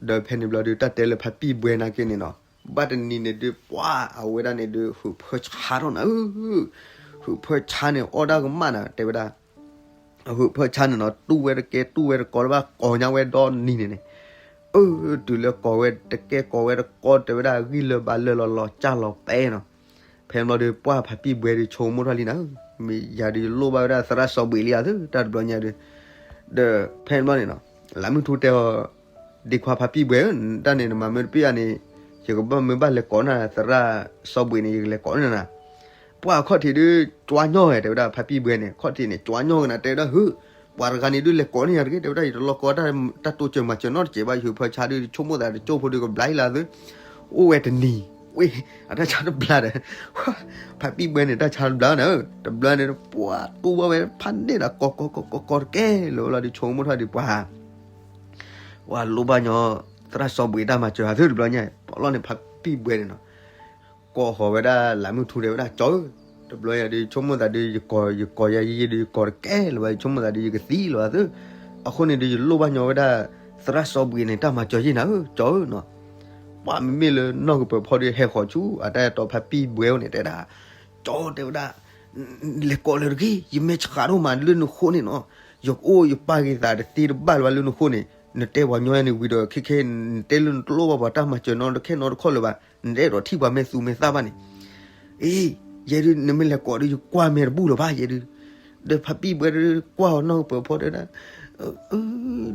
ဒီးဖဲန့ၣ်ဘျီဒီး တၢ်တဲလၢဖးပံၣ်ဘှဲနာ်က့န့ၣ်နီၤ ဘၣ်တနံၤန့ၣ်ဒုး ပှၢ်အဝဲဒၣ်န့ၣ်ဒုး ဟုးဖၢဆါထီၣ်နၤဧၢ, ဟုးဖၢဆါန့ၣ် အီၣ်ဒၣ်ကမၣ်နၤ တဲဝဲဒၣ် အဟုးဖၢဆါန့ၣ်နီၤ တူၢ်ဝဲတကဲ တူၢ်ဝဲတကီလၢၤဘၣ် ကိးညါဝဲဒီနံၤန့ၣ်န့ၣ်, အၢ တုၤလၢကိးဝဲတကဲ ကိးဝဲတကီ တဲဝဲဒၣ် ဂံၢ်လၢဘါလၢလီၤ လီၤစၢ်လီၤပဲနီၤ. ဖဲန့ၣ်ဘျီဒီး ပှၢ်ဖးပံၣ်ဘှဲဒီး ဆိကမိၣ်ထီၣ်လံနၤဧၢ, မ့ၢ်ယၤဒီးယလိၣ်ဘၣ်ဝဲဒၣ်သရၣ်စီၤဘှံးလံဧါသု တၢ်တဘျီညါဒီး, ဒီးဖဲန့ၣ်ဘျီန့ၣ်နီၤ လၢမုၢ်ထူတဲအီၤ ဒ့ခွါဖးပံၣ်ဘှဲဧၢ, တၢ်န့ၣ်နမၤမ့ၢ်တပ့ၢ်ဧါန့ၣ် ယကဘၣ်မ့ၢ်ဘၣ်လဲၤကိးနၤ သရၣ်စီၤဘှံးန့ၣ် ယကလဲၤကိးန့ၢ်နၤ. ပှၢ်အခီၣ်ထံးဒုး ကွၢ်ညီၣ်ဝဲ တဲဝဲဒၣ် ဖးပံၣ်ဘှဲန့ၣ် အခီၣ်ထံးန့ၣ် ကွၢ်ညီၣ်ဝဲနၤ တဲဝဲဒၣ် ဟုး ပှၤတဂၤန့ၣ်ဒုး လဲၤကိးန့ၢ်ယၤတဂ့ၤ တဲဝဲဒၣ် ယတလီၢ်ကီတၢ်တိစၢၤမၤစၢၤနီတစဲးဘၣ် ယဟုးဖၢဆါဒုး ဆိကမိၣ်သးတကၠိဖိဒုးကဘျါအံၤလၢသု, အိၣ်ဝဲတနံၤ ဝ့ၢ် အတၢ်ဆါတဘျါဒီး ဖးပံၣ်ဘှဲန့ၣ် တၢ်ဆါတဘျါနၤဧၢ, တဘျီန့ၣ် ပှၢ်တူၢ်ဘၣ်ဝဲဖးန့ၣ်ဒီး ကိးကိးကိးကိးကိးတကဲလၢၤဝဲလီၤဒီး ဆိကမိၣ်ထီၣ်ဒံးပှၢ် ပှၢ်လိၣ်ဘၣ်ညီ သရၣ်စီၤဘှံးတၢ်မၤစၢၤဧါသု တဘျီညါ ပီၣ်လီၢ်န့ၣ် ဖးပံၣ်ဘှဲန့ၣ်နီၤ ကိးဃီၤဝဲဒၣ် လၢမုၢ်ထူတဲဝဲဒၣ် ကၠီဧၢ, တဘျီညါဒုး ဆိကမိၣ်သးဒုး ယကိး ယကိးယၤယံာ်ယံာ်ဒုး ယကိးတကဲလၢၤဘၣ် ယဆိကမိၣ်သးဒုး ယကသံလၢၤဘၣ်သု, အဃိန့ၣ်ဒုး ယလိၣ်ဘၣ်ညီဝဲဒၣ် သရၣ်စီၤဘှံးန့ၣ် တၢ်မၤစၢၤယံာ်နၤဧၢ ကၠီဧၢနီၤ. ပှၢ်မ့မ့ၢ်လၢနီၢ်ကပၢၤဖီဒုး ဟဲဃီၤဆူ အတၢ်အဲၣ်တီဖးပံၣ်ဘှဲအိၣ်န့ၣ် တဲဒၣ် ကၠီတဲဝဲဒၣ် လဲၤကိးလၢၤတဂ့ၤ ယမ့ၢ်ဆှးဒိၣ်မးလၢနဃိန့ၣ်နီၤ, ယကအိၣ်ယပာ်က့ၤသးတသ့တဘၣ်လၢၤဘၣ်လၢနဃိန့ၣ်, နတဲပှၤညီန့ၣ်ဝံၤဒီး ခဲခဲ နတဲလၢနတလိၣ်ဘၣ်ပှၤတၢ်မၤစၢၤနီတခဲနီတခီလၢၤဘၣ်, နတအဲၣ်ဒိးထံၣ်ပှၤမ့ၢ်သူမ့ၢ်သၣ်ဘၣ်န့ၣ်, အ့ ယဲဒုး နမ့ၢ်လဲၤကိးဒုး ယကွၢ်မဲာ်တဘူၣ်လၢၤဘၣ် ယဲဒုး, ဒီးဖးပံၣ်ဘှဲဒုး ကွၢ်အီၤနီၢ်ကပၢၤဖီတဲဒၣ်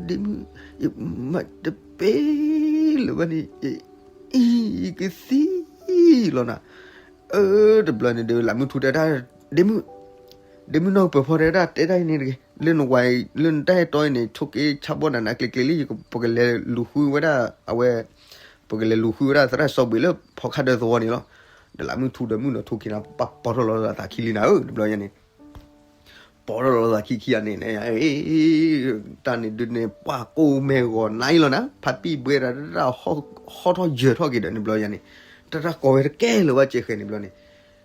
ဒ့မုၣ် ယမၤတပဲလၢၤဘၣ်န့ၣ် အံၤ ယကသံလီၤနၤ, အၢ တဘျီန့ၣ်ဒီး လၢမုၢ်ထူတဲဒၣ် ဒ့မုၣ် ဒ့မုၣ်နီၢ်ကပၢၤဖီတဲဒၣ် တဲဒၣ်အံၤန့ၣ်တဂ့ၤ, လၢနဝၤ လၢနတၢ်အဲၣ်တီအံၤန့ၣ် ဆိးက့ဆါဘီနၤနးကျ့ကျ့လံ, ပကလဲၤလူၤဃုဝဲဒၣ်အဝဲ, ပကလဲၤလူၤဃုဝဲဒၣ်သရၣ်စီၤဘှံးလၢဖီခါဒၢသဝီန့ၣ်လီၤ. ဒီးလၢမုၢ်ထူဒီးမုၢ်နီၢ်ထူခံန့ၣ် ပာ်ပီထီၣ်လီၤသးခံလံနၤဧၢ တဘျီညါန့ၣ် ပီထီၣ်လီၤသးခံခံဂၤန့ၣ်, တၢ်န့ၣ်ဒုးန့ၣ် ပှၤကိးမဲာ်ဂီၤနါအံၤလီၤနၤ, ဖးပံၣ်ဘှဲဒၣ်တၢ်ဟီၣ်ထီၣ်ယၢၤထီၣ်က့ၤဒီးန့ၣ်ဘျီညါန့ၣ်, တၢ်တၢ်ကိးဝဲတကဲလၢၤဘၣ်စဲဃဲၤန့ၣ်ဘျီန့ၣ်,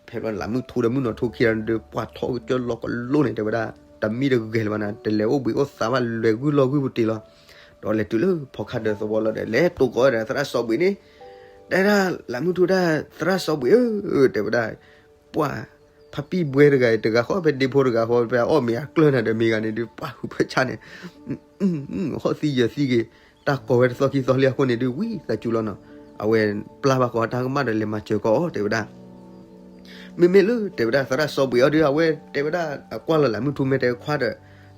ဖဲဘျီန့ၣ် လၢမုၢ်ထူဒီးမုၢ်နီၢ်ထူခံဂၤန့ၣ်ဒီး ပှၤထီၣ်ကစၢၢ်လီၤကလိန့ၣ် တဲဝဲဒၣ် တမံတဂဲၤလၢၤဘၣ်နၤ, တလဲၤအိၣ်ဘှံးအိၣ်သါဘၣ်, လဲၤဂုၢ်လီၢ်ဂုၢ်ပူၤတ့ၢ်လီၤ. ဒီးလဲၤတုၤလၢဖီခါဒၢးသဝီလီၤဒီး လဲၤတိကိးဝဲဒၣ်သရၣ်စီၤဘှံးန့ၣ်, တဲဒၣ်လၢမုၢ်ထူဒၣ် သရၣ်စီၤဘှံးဧၢ, တဲဝဲဒၣ်, ပှၤ ဖါပံၢ်ဘှဲတဂၤအံၤ တဂၤဃီဖဲဒ့ဖိတဂၤဃီ ဖဲအီၣ်မ့ၤအကျၢၢ်နၤဒီးမ့ၢ်ဂၤန့ၣ်ဒုး ပှၤဟုးဖၢဆါန့ၣ် ဟီၣ်သံယၢၤသံက့ၤ, တၢ်ကိးဝဲတသီခံသီလံအဃိန့ၣ်ဒုး ဝံသးစူၤလီၤနီၤ. အဝဲပျၢ်ဘၣ်ကီတၢ်ကမၣ်ဒီးလဲၤမၤစၢၤကီးအီၤ တဲဝဲဒၣ်. မ့မ့ၢ်လၢတဲဝဲဒၣ်သရၣ်စီၤဘှံးအီၤဒုး အဝဲတဲဝဲဒၣ် အကွၢ်လီၤလၢမုၢ်ထူမ့ၢ်တဲခွါဒီး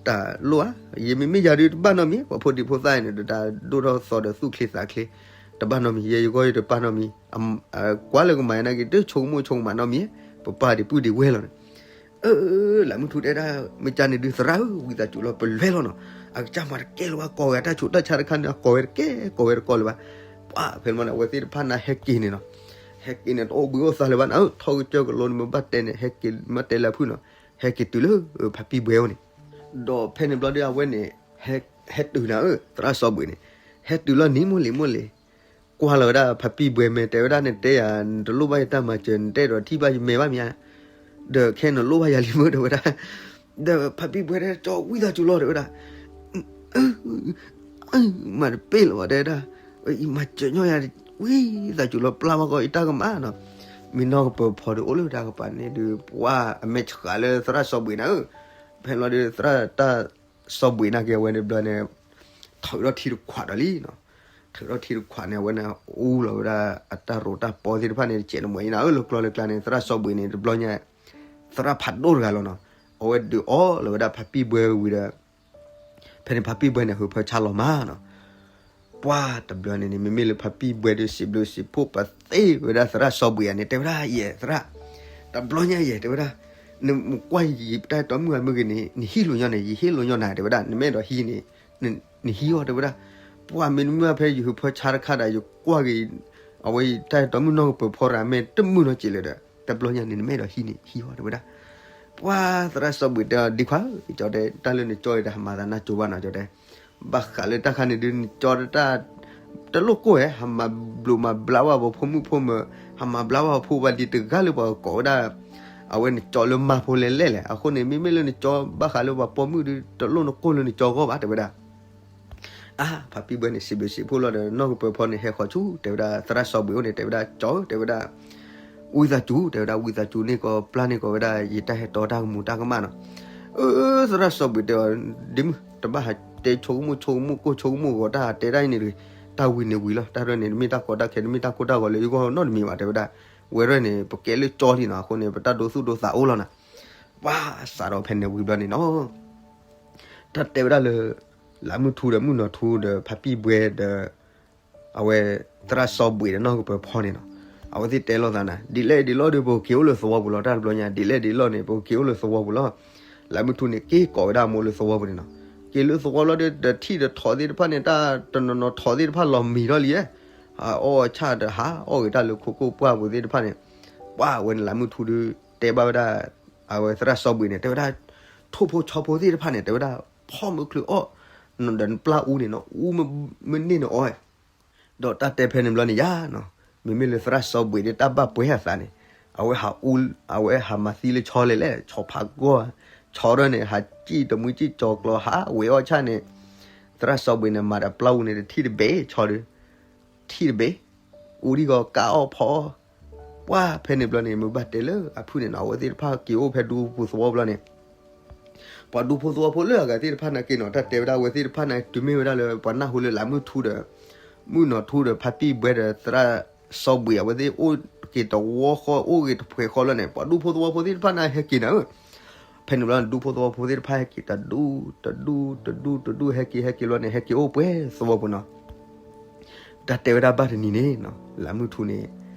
တၢ်လိၣ်ဧါ, ယမ့မ့ၢ်ယၤဒုးတဘၣ်နီတမံၤ, ပှၤဖိဒံဖိသၣ်အံၤန့ၣ်ဒီး တၢ်ဒိၣ်ထီၣ်သီဒီးသူၣ်ချ့သးချ့, တဘၣ်နီတမံၤ, ယဲယဂီၢ်ယတပၢ်နီတမံၤ, ကွၢ်လၢကမၤယၤနာ်က့ၤ တဆိကမိၣ်ဆိကမးနီတမံၤ, ပပၢ်ဒံးပုၢ်ဒံးဝဲၢ်လီၤန့ၣ် အၢ လၢမုၢ်ထူတဲဒၣ် မ့ၢ်ကန့ၣ်ဒုးသရၣ်ဧၢ ဝံသးစူၤလီၤ ပလဲၤလီၤနီၤ. အကစၢ်မၤတကဲလၢၤဘၣ် ကိးဂၤတၢ်ဆူးတၢ်ဆါတခါန့ၣ် အကိးဝဲတကဲ ကိးဝဲတကိးလၢၤဘၣ်. ပှၤဖဲန့ၣ်မ့ၢ်န့ၣ် အဝဲသ့ၣ်တဖၣ်န့ၣ်ဟဲက့ၤန့ၣ်နီၤ, ဟဲက့ၤန့ၣ် တအိၣ်ဘှံးအိၣ်သါလၢၤဘၣ်န့ၣ် ထီၣ်ကစၢၢ်ကလိန့ၣ် မ့ၢ်ဘၣ်တဲန့ၣ် ဟဲက့ၤမ့ၢ်တဲလၢအဖုၣ်နီၤ, ဟဲက့ၤတုၤလၢဖါပံၢ်ဘှဲအအိၣ်န့ၣ်, ဒီးဖဲန့ၣ်ဘျီဒုးအဝဲန့ၣ် ဟဲတုၤနၤဧၢ သရၣ်စီၤဘှံးန့ၣ်, ဟဲတုၤလီၤနံၤမိၢ်လံၤမိၢ်လံၤ ကွၢ်လီၤဝဲဒၣ်ဖါပံၢ်ဘှဲ မ့ၢ်တဲဝဲဒၣ် နတဲယၤ နတလိၣ်ဘၣ်ယတၢ်မၤစၢၤ နတဲဒီးထံၣ်ဘၣ်ယမဲာ်ဘၣ်မ့ၢ်ဧါ, ဒီးခဲနလိၣ်ဘၣ်ယၤလံမ့ၢ် တဲဝဲဒၣ်. ဒီးဖါပံၢ်ဘှဲတဲ ကၠီဝံသးစူၤလီၤ တဲဝဲဒၣ်, မၤတပ့ၢ်လၢၤဘၣ် တဲဝဲဒၣ်, အံၤမၤစၢၤညီယၤ ဝံသးစူၤလီၤ ပျၢ်ဘၣ်ကီအံၤတၢ်ကမၣ်နီၤ. မ့ၢ်နီၢ်ကပၢၤဖီဒုးအိၣ်လၢတၢ်ကပၤန့ၣ်ဒုး ပှၤအမဲာ်ဆှးလၢသရၣ်စီၤဘှံးနၤဧၢ, ဖဲလီၤဒုးသရၣ်တၢ် စီၤဘှံးနာ်က့ၤအဝဲန့ၣ်ဘျီန့ၣ် ထုးထီၣ်ထံတခွးဒီးလံနီၤ, ထုးထီၣ်ထံတခွးန့ၣ် အဝဲန့ၣ်အူလီၤဝဲဒၣ်အတၢ်ရိးတၢ်ပီသ့ၣ်တဖၣ်န့ၣ် တစဲးတမှဲၤအံၤနၤဧၢ လၢကျီလၢကျါန့ၣ် သရၣ်စီၤဘှံးန့ၣ် တဘျီညါ သရၣ်ဖးဒိၣ်တဂၤလီၤနီၤ, အဝဲဒုးအီလီၤဝဲဒၣ်ဖါပံၢ်ဘှဲဝံၤဒီး ဖဲန့ၣ်ဖါပံၢ်ဘှဲန့ၣ် ဟုးဖၢဆါလီၤမးနီၤ. ပှၤတဘျီန့ၣ်န့ၣ် မ့မ့ၢ်လၢဖါပံၢ်ဘှဲဒီး စံးဘျုးစံးဖှိၣ်ပသ့ဝဲဒၣ်သရၣ်စီၤဘှံးဧါန့ၣ် တဲဝဲဒၣ် ယဲၢ်သရၣ်, တဘျီညါယဲၢ် တဲဝဲဒၣ်, နကွၢ်ယတၢ်အဲၣ်တီမုၣ်အမုၢ်ဂ့ၤန့ၣ် နဟံးလိာ်ညီန့ၣ် ယဟ့ၣ်လိာ်ညီနၤ တဲဝဲဒၣ်, နမ့ၢ်အဲၣ်ဒိးဟံးန့ၣ် နဟံးအီၤ တဲဝဲဒၣ်. ပှၤမ့တမ့ၢ်ဖဲယဟုးဖၢဆါတခါဒီး ယကွၢ်က့ၤ အဝဲအံၤတၢ်အဲၣ်တီမုၣ်နီၢ်ကပၢၤဖီတဂၤ မ့ၢ်တမုာ်နီၢ်က့ၤလၢၤဒီး တဘျီညါန့ၣ် နမ့ၢ်အဲၣ်ဒိးဟံးန့ၣ် ဟံးအီၤ တဲဝဲဒၣ်. ပှၤသရၣ်စီၤဘှံးတဲအီၤ ဒ်ခွါဧၢ ကၠီတဲ တၢ်လၢနကၠီအံၤဒီး ဟးမၤသးနၢ်ကၠိဘၣ်နီၤ ကၠီတဲ ဘၣ်ဃးလၢတၢ်ခါန့ၣ်ဒုး နကၠီတၢ် တလိၣ်ကိၢ်ဧဲ ဟးမၤဘျိးမၤဘျးဘၣ်ပှၤဖိမုၣ်ဖိမၢၤ, ဟးမၤဘျးဘၣ်ပှၤဖိပှၤလံၤတဂၤလၢပှၤကကိးဝဲဒၣ် အဝဲနကၠီလၢမါဖိလဲၣ်လဲၣ်လဲၣ်. အဃိန့ၣ် မ့မ့ၢ်လၢနကၠီဘၣ်ဃးလၢပှၤပိာ်မုၣ်ဒုး တလိၣ်နကိၢ်လၢနကၠီအဂီၢ်ဘၣ် တဲဝဲဒၣ်. အါ ဖါပံၢ်ဘှဲန့ၣ် စံးဘျုးစံးဖှိၣ်လီၤဒီး နီၢ်ကပၢၤဖီန့ၣ် ဟဲဃီၤဆူ တဲဝဲဒၣ် သရၣ်စီၤဘှံးအိၣ်န့ၣ် တဲဝဲဒၣ် ကၠီဧၢ တဲဝဲဒၣ် ဝံသးစူၤ တဲဝဲဒၣ် ဝံသးစူၤန့ၢ်ကီး ပျၢ်န့ၢ်ကီးဝဲဒၣ် ယတၢ်ဟဲတီတၢ်ကမူၤတၢ်ကမၣ်နီၤ. အၢ သရၣ်စီၤဘှံးတဲအီၤ ဒ့မုၣ် တဘၣ်ဟးတဲဆိကမိၣ်ဆိကမိၣ် ကိၢ်ဆိကမိၣ်ဂီၤတၢ်တဲဒၣ်အံၤန့ၣ်တဂ့ၤ, တၢ်ဝံၤန့ၣ်ဝံၤလီၤ. တၢ်ရဲၣ်န့ၣ် တမ့ၢ်တၢ်ကီတၢ်ခဲ တမ့ၢ်တၢ်ကိၢ်တၢ်ဂီၤလၢယဂီၢ်နီတမံၤဘၣ် တဲဝဲဒၣ်. ဝဲရဲၣ်န့ၣ် ပကဲလၢကၠီလံနီၤ အဃိန့ၣ် ပတၢ်ဒိသူၣ်ဒိသးအိၣ်လီၤနီၤ. ပှၤစးထီၣ်ဖဲန့ၣ်ဝံၤဘျီန့ၣ်နီၤ တၢ်တဲဝဲဒၣ်လၢ လၢမုၢ်ထူဒီးမုၢ်နီၤထူဒီးဖါပံၢ်ဘှဲဒီး အဝဲ သရၣ်စီၤဘှံးဒီးနီၢ်ကပၢၤဖီန့ၣ်နီၤ, အဝဲသ့ၣ်တဲလိာ်သးနၤ ဒ်လဲၣ်ဒ်လဲၣ်ဒီး ပကက့ၤအိၣ်လၢသဝီပူၤလီၤ. တၢ်တဘျီညါ ဒ်လဲၣ်ဒ်လဲၣ်န့ၣ် ပကက့ၤအိၣ်လၢသဝီပူၤလီၤ. လၢမုၢ်ထူန့ၣ် က့ၤကိးဝဲဒၣ်အမိၢ်လၢသဝီပူၤန့ၣ်နီၤ. က့ၤလၢသဝီလီၤဒီး တထံၣ်တထီးသ့ၣ်တဖၣ်န့ၣ် တၢ်တနီၤနီၤထီးသ့ၣ်တဖၣ်လီၤမံၤထီၣ်လံဧဲ, အီၣ်ဆၣ်ဒီးဟးအီၣ်ဂ့ၤတၢ်လၢခိခိၣ်ပှၢ်ပူၤသ့ၣ်တဖၣ်န့ၣ်, ပှၤဝဲန့ၣ်လၢမုၢ်ထူဒီး တဲဘၣ်ဝဲဒၣ် အဝဲသရၣ်စီၤဘှံးန့ၣ် တဲဝဲဒၣ် ထိၣ်ဖိဆီဖိသ့ၣ်တဖၣ်န့ၣ် တဲဝဲဒၣ် ဖီၣ်မ့ၢ်ချုးအီၣ်, ဒီးနပျၢ်အူန့ၣ်နီၤ အူမ့ၢ်န့ၢ်န့ၣ်အီၣ်, ဒီးတၢ်တဲဖဲန့ၣ်ဘျီန့ၣ်ယါနီၤ, မ့မ့ၢ်လၢသရၣ်စီၤဘှံးဒီးတၢ်ဘၣ်ပှဲၤအသးန့ၣ်, အဝဲဟးအူ, အဝဲဟးမၤသံလၢဆီလဲၣ်လဲၣ်, ဆီဖးဂီၢ်, ဆီထီၣ်န့ၣ် ဟးစံၣ်တမှံစံၣ်ကၠီၤကျီၤ ဟးဝဲအီၣ်ဆၣ်န့ၣ်, သရၣ်စီၤဘှံးန့ၣ် မၤဒီးပျၢ်အူန့ၣ် တထံၣ်တဘ့ၣ် ဆီဒီး ထံၣ်တဘ့ၣ်, အူဒံဂီၤကအီၣ်ဖီအီၣ်, ပှၤဖဲန့ၣ်ဘျီန့ၣ် မ့ၢ်ဘၣ်တဲလၢအဖုၣ်န့ၣ်နီၤ အဝဲသ့ၣ်တဖၣ်က့ၤအိၣ်ဖဲဒူပူၤသဝီဘျီန့ၣ် ပှၤဒူဖိသဝီဖိလၢအဂၤသ့ၣ်တဖၣ်နာ်က့နီၤ တၢ်တဲဝဲဒၣ်အဝဲသ့ၣ်တဖၣ်န့ၣ် တုၤမ့ၢ်ဝဲဒၣ်လၢပှၤနၢ်ဟူလၢလၢမုၢ်ထူဒီး မုၢ်နီၤထူဒီးဖါပံၢ်ဘှဲဒီးသရၣ်စီၤဘှံး အဝဲသ့ၣ်အိၣ်က့ၤတဝီဃီ အိၣ်ဂ့ၤတဖှဲးဃီလီၤန့ၣ် ပှၤဒူဖိသဝီဖိသ့ၣ်တဖၣ်န့ၣ်ဟဲက့ၤနၤဧၢ, ဖဲန့ၣ်ဘျီန့ၣ် ဒူဖိသဝီဖိသ့ၣ်တဖၣ်ဟဲက့ၤတဒူ တဒူ တဒူ တဒူ ဟဲက့ၤ ဟဲက့ၤလီၤန့ၣ် ဟဲက့ၤအိၣ်ပှဲၤသဝီပူၤနီၤ တၢ်တဲဝဲဒၣ်ဘၣ်တနံၤန့ၣ်နီၤ လၢမုၢ်ထူန့ၣ်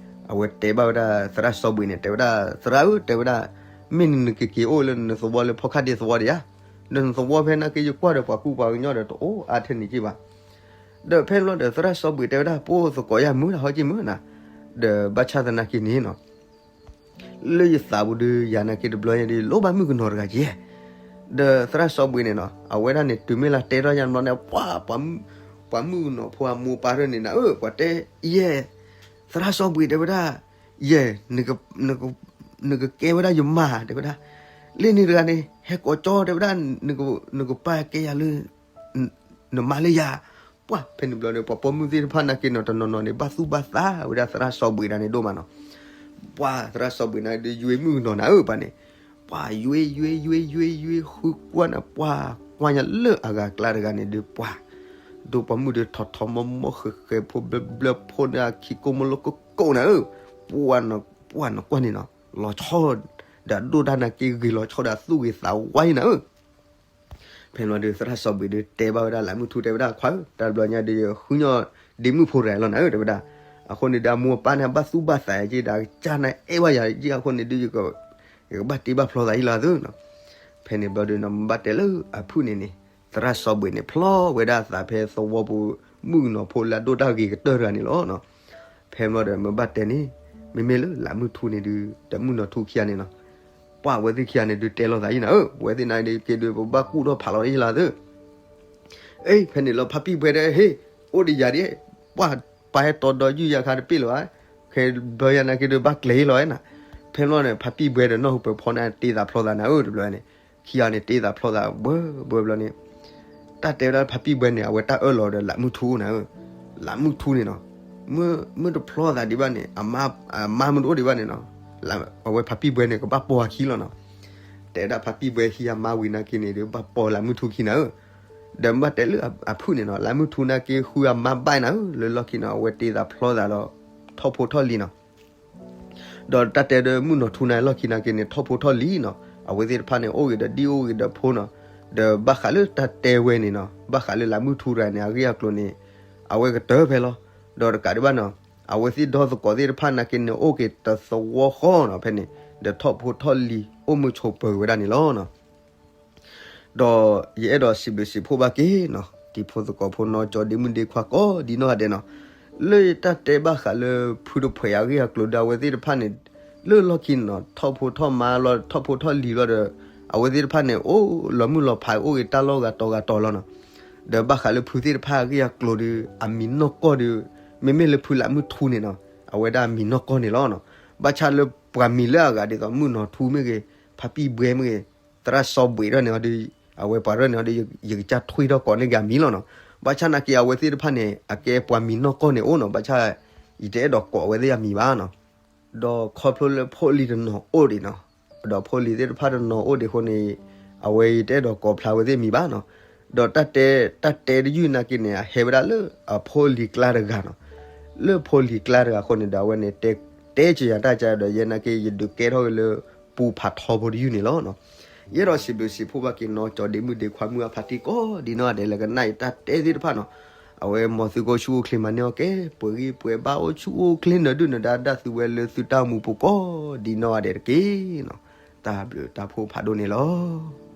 အဝဲတဲဘၣ်ဝဲဒၣ်သရၣ်စီၤဘှံးန့ၣ် တဲဝဲဒၣ် သရၣ်ဧၢ တဲဝဲဒၣ် မ့ၢ်နက့ၤက့ၤအိၣ်လၢနသဝီလၢဖီခါဒ့သဝီဒံးဧါ, ဒီးနသဝီဖဲနာ်က့ၤယကွၢ်ဒီးပှၤကူပှၤကညီဒီးတအိၣ်အါထဲန့ၣ်က့ၤဘၣ်, ဒီးဖဲန့ၣ်ဘျီဒီးသရၣ်စီၤဘှံးတဲဝဲဒၣ် ပအိၣ်သကိးယၤမုၢ်နၤဟီက့ၤမုၢ်နၤ, ဒီးဘၣ်ဆၣ်သနာ်က့န့ၣ်နီၤ လၢယသးပူၤဒီး ယၤနာ်က့တဘျီညါဒီး လိၣ်ဘၣ်မုၣ်ကနီၤတဂၤယဲၢ်, ဒီးသရၣ်စီၤဘှံးန့ၣ်နီၤ အဝဲဒၣ်န့ၣ် တုၤမ့ၢ်လၢတဲထီၣ်ယၤတဘျီန့ၣ် ပှၤ ပှၤမုၣ်ကနီၤဖိအမိၢ်ပၢ်ရၢၢ်န့ၣ်နၤဧၢ ပှၤတဲ ယဲၢ်, သရၣ်စီၤဘှံးတဲဝဲဒၣ် ယဲၢ်, နကကဲဝဲဒၣ်ယမါ တဲဝဲဒၣ်, လ့ၣ်န့ၣ်တဂၤန့ၣ် ဟဲကိးကၠီတဲဝဲဒၣ်, နကပာ်ကဲယၤလၢ နမါလၢယၤ. ပှၢ်ဖဲန့ၣ်ဘျီဒီး ပှၤပိာ်မုၣ်သ့ၣ်တဖၣ်နာ်က့န့ၣ် တနီၤနီၤန့ၣ် ဘၣ်သူၣ်ဘၣ်သးဝဲဒၣ်သရၣ်စီၤဘှံးတဂၤန့ၣ်ဒိၣ်မးနီၤ. ပှၢ်သရၣ်စီၤဘှံးန့ၣ်ဒီး ယွ့မုၣ်ကနီၤနၤဧၢပၢ်န့ၣ်, ပှၢ်ယွ့ယွ့ယွ့ယွ့ယွ့ ဃုကွၢ်န့ၣ် ပှၢ်ကွၢ်ညါလၢအဂၤအကျါတဂၤန့ၣ်ဒီး ပှၢ် ဒိၣ်ပိာ်မုၣ်ဒီး ထီၣ်ထီၣ်မီမီ ဃဲၤဃဲၤ ဖိဘျၢဘျၢ ဖိန့ၣ် အခံကိၢ်မလိကိၢ်ကိၢ်နၤဧၢ. ပှၢ် ပှၢ်နီၢ်ကွၢ်န့ၣ်နီၤ လီၤဆီ ဒီးအဒိၣ်တၢ်နာ်က့ ဂ့ၤလီၤဆီဒီးအသူၣ်ဂ့ၤသးဝါအံၤနၤဧၢ. ဖဲန့ၣ်ဘျီဒီး သရၣ်စီၤဘှံးဒီးတဲဘၣ်ဝဲဒၣ်လးမုၢ်ထူတဲဝဲဒၣ် ခွါဧၢ, တၢ်တဘျီညါဒီး ယဃုညီၣ်ဒ့မုၣ်ဖိတဂၤလီၤနၤဧၢ တဲဝဲဒၣ်. အဃိန့ၣ်ဒီး အမိၢ်အပၢ်န့ၣ် ဘၣ်သူၣ်ဘၣ်သးက့ဒီး ကစၢ်န့ၣ်အဲၣ်ဘၣ်ယၤက့ အဃိန့ၣ်ဒီး ယကဘၣ်တ့ဘၣ်ဖျီသးအံၤလီၤသုနီၤ. ဖဲန့ၣ်ဘျီဒီးနီၤ မ့ၢ်ဘၣ်တဲလၢအဖုၣ်န့ၣ်န့ၣ် သရၣ်စီၤဘှံးန့ၣ် ဖျီဝဲဒၣ်အသးဖဲသဝီပူၤ မုၣ်ကနီၤဖိလၢအဒိၣ်တၢ်ဂ့ၤကတၢၢ်တဂၤန့ၣ်လီၤ. ဖဲန့ၣ်ဘျီဒီး မ့ၢ်ဘၣ်တဲန့ၣ် မ့မ့ၢ်လၢလးမုၢ်ထူန့ၣ်ဒီး ဒီးမုၣ်နီၢ်ထူခံဂၤန့ၣ်နီၤ ပှၢ်အဝဲသ့ၣ်ခံဂၤန့ၣ်ဒုးတဲလိာ်သးအံၤနၤဧၢ, ပဝဲသ့ၣ်နာ်က့ဒီး ပဘၣ်ကူၣ်ထီၣ်ဖးလီၤအံၤလီၤသု. အ့ ဖဲန့ၣ်လီၤ ဖါပံၢ်ဘှဲဒီး ဟ့ၣ် အိၣ်ဒီးယၤဒ်, ပှၢ် ပှၤဟဲတီဒီးယုၢ်ယၤခါတပ့ၢ်လၢၤဘၣ်, ခဲဘျီယၤနာ်က့ဒီး ဘၣ်ကျဲၤအံၤလီၤနၤ. ဖဲန့ၣ်ဘျီန့ၣ် ဖါပံၢ်ဘှဲဒီးနီၢ်ဟူပၢၤဖီန့ၣ် တ့သးဖျီသးနၤဧၢ တဘျီန့ၣ်, ခံဂၤန့ၣ် တ့သးဖျီသးဘှဲဘှဲဘျီန့ၣ် တၢ်တဲဝဲဒၣ်ဖါပံၢ်ဘှဲန့ၣ် အဝဲတၢ်အၢၣ်လီၤဒီးလးမုၢ်ထူနၤဧၢ, လးမုၢ်ထူန့ၣ်နီၤ မ့ၢ်တဖျီသးဒံးဘၣ်န့ၣ် အမါမ့ၢ်တအိၣ်ဒံးဘၣ်န့ၣ်နီၤ, အဝဲဖါပံၢ်ဘှဲန့ၣ် ကဘၣ်ပိာ်အခံလီၤနီၤ. တဲဝဲဒၣ်ဖါပံၢ်ဘှဲဟံးအမါဝံၤနာ်က့န့ၣ်ဒီး ဘၣ်ပိာ်လးမုၢ်ထူခံနၤဧၢ. ဒီးမ့ၢ်ဘၣ်တဲလၢအဖုၣ်န့ၣ်နီၤ လးမုၢ်ထူနာ်က့ဃုအမါဘၣ်နၤဧၢ, လၢလီၢ်ခံနီၤ အဝဲတ့သးဖျီသးဒီး ထီၣ်ဖိထီၣ်လံၤနီၤ. ဒီးတၢ်တဲဒီးမုၣ်နီၢ်ထူနၤလီၢ်ခံနာ်က့န့ၣ် ထီၣ်ဖိထီၣ်လံၤနီၤ, အဝဲသ့ၣ်တဖၣ်န့ၣ် အိၣ်ဂ့ၤဒီးဒံၣ်အိၣ်ဂ့ၤဒီးဖိနီၤ. ဒီးဘၣ်ဃးလၢတၢ်တဲဝဲန့ၣ်နီၤ ဘၣ်ဃးလၢလးမုၢ်ထူတဂၤန့ၣ် အဂ့ၢ်အကျိၤန့ၣ် အဝဲကတၢၢ်ဖဲလီၤ. ဒီးတကးဒံးဘၣ်နီၤ အဝဲသ့ၣ်ဒီသကိးသ့ၣ်တဖၣ်နာ်က့န့ၣ် အိၣ်က့ၤတသဝီဃီနီၤ ဖဲန့ၣ် ဒီးထီၣ်ဖိထီၣ်လံၤ အိၣ်မုာ်ဆိးပၢၤဝဲဒၣ်န့ၣ်လီၤ. ဒီးယအဲၣ်ဒိးစံးဘျုးစံးဖှိၣ်ဘၣ်က့ၤနီၤ တံၤဖိသကိးဖိနီၢ်ကၠီဒ့မုၣ်ဒ့ခွါကိးဒံနီၢ်ဂၤဒဲးနီၤ, လၢတၢ်တဲဘၣ်ဃးလၢဖုတဖှဲးအဂ့ၢ်အကျိၤဒီး အဝဲသ့ၣ်တဖၣ်န့ၣ် လၢလီၢ်ခံန့ၣ်နီၤ ထီၣ်ဖိထီၣ်မါလီၤ ထီၣ်ဖိထီၣ်လံၤလီၤဒီး အဝဲသ့ၣ်တဖၣ်န့ၣ် အိၣ်လီၤမုၢ်လီၤဖးအိၣ်ဂ့ၤတၢ်လီၢ်ဂၤတီၤဂၤတီၤလီၤနီၤ. ဒီးဘၣ်ဃးလၢဖုသ့ၣ်တဖၣ်အဂ့ၢ်အကျိၤဒီး အမံၤနီၢ်ကီၢ်ဒီး မ့မ့ၢ်လၢဖုလးမုၢ်ထူန့ၣ်နီၤ အဝဲဒၣ်အမံၤနီၢ်ကီၢ်န့ၣ်လီၤနီၤ. ဘၣ်ဆၣ်လၢပှၤမံၤလၢအဂၤဒ်သိး မုၣ်နီၢ်ထူမ့ၢ်ဂ့ၤ ဖါပံၢ်ဘှဲမ့ၢ်ဂ့ၤ သရၣ်စီၤဘှံးထီၣ်န့ၣ်ဒီး အဝဲပှၤထီၣ်န့ၣ်ဒီး ယကစၢ်ထွံၣ်ထီၣ်ကိးန့ၢ်က့ၤအမံၤလီၤနီၤ. ဘၣ်ဆၣ်နာ်က့အဝဲသ့ၣ်တဖၣ်န့ၣ် အကဲပှၤမံၤနီၢ်ကီၢ်န့ၣ်အိၣ်နီၤ ဘၣ်ဆၣ် ယတအဲၣ်ဒိးကိးအဝဲသ့ၣ်အမံၤဘၣ်နီၤ. ဒီးခီဖျိလၢဖိလံၤတနီၤအိၣ်ဒံးနီၤ, ဒီးဖိလံၤသ့ၣ်တဖၣ်တနီၤအိၣ်ဒံးအဃိန့ၣ် အဝဲယတအဲၣ်ဒိးကိးဖျါဝဲသ့ၣ်အမံၤဘၣ်နီၤ. ဒီးတၢ်တဲ တၢ်တဲတယုၢ်နာ်က့န့ၣ် အဟဲဝဲဒၣ်လၢအဖိလံၤကျါတဂၤနီၤ. လၢဖိလံၤကျါတဂၤအဃိန့ၣ်ဒီး အဝဲန့ၣ် တဲစၢၤယၤတၢ်ကါဒီး ယဲနာ်က့ ယဒုးကဲထီၣ်က့ၤလၢ ပူၤဖးထီဖိတယုၢ်န့ၣ်လီၤ. ယအဲၣ်ဒိးစံးဘျုးစံးဖှိၣ်ဘၣ်က့ၤနီၢ်ကၠီဒ့မုၣ်ဒ့ခွါမုၢ်အဖါတံၢ်ကိးဒံနီၢ်ဂၤဒဲးလၢကနၣ်အံၤတၢ်တဲသ့ၣ်တဖၣ်နီၤ. အဝဲမ်သုကအိၣ်ဆူၣ်အိၣ်ချ့မၤန့ၢ်အီၣ်ကဲ ပှဲၤဂံၢ်ပှဲၤဘါအိၣ်ဆူၣ်အိၣ်ချ့နၢၤဒုၣ်နၢၤဒါဒၣ်သုဝဲလၢသုတၢ်အိၣ်မူပူၤကိးဒံနီၢ်ဂၤဒဲးတက့ၢ်နီၤ. တၢ်ဘျုးတၢ်ဖှိၣ်ဖးဒိၣ်န့ၣ်လီၤ.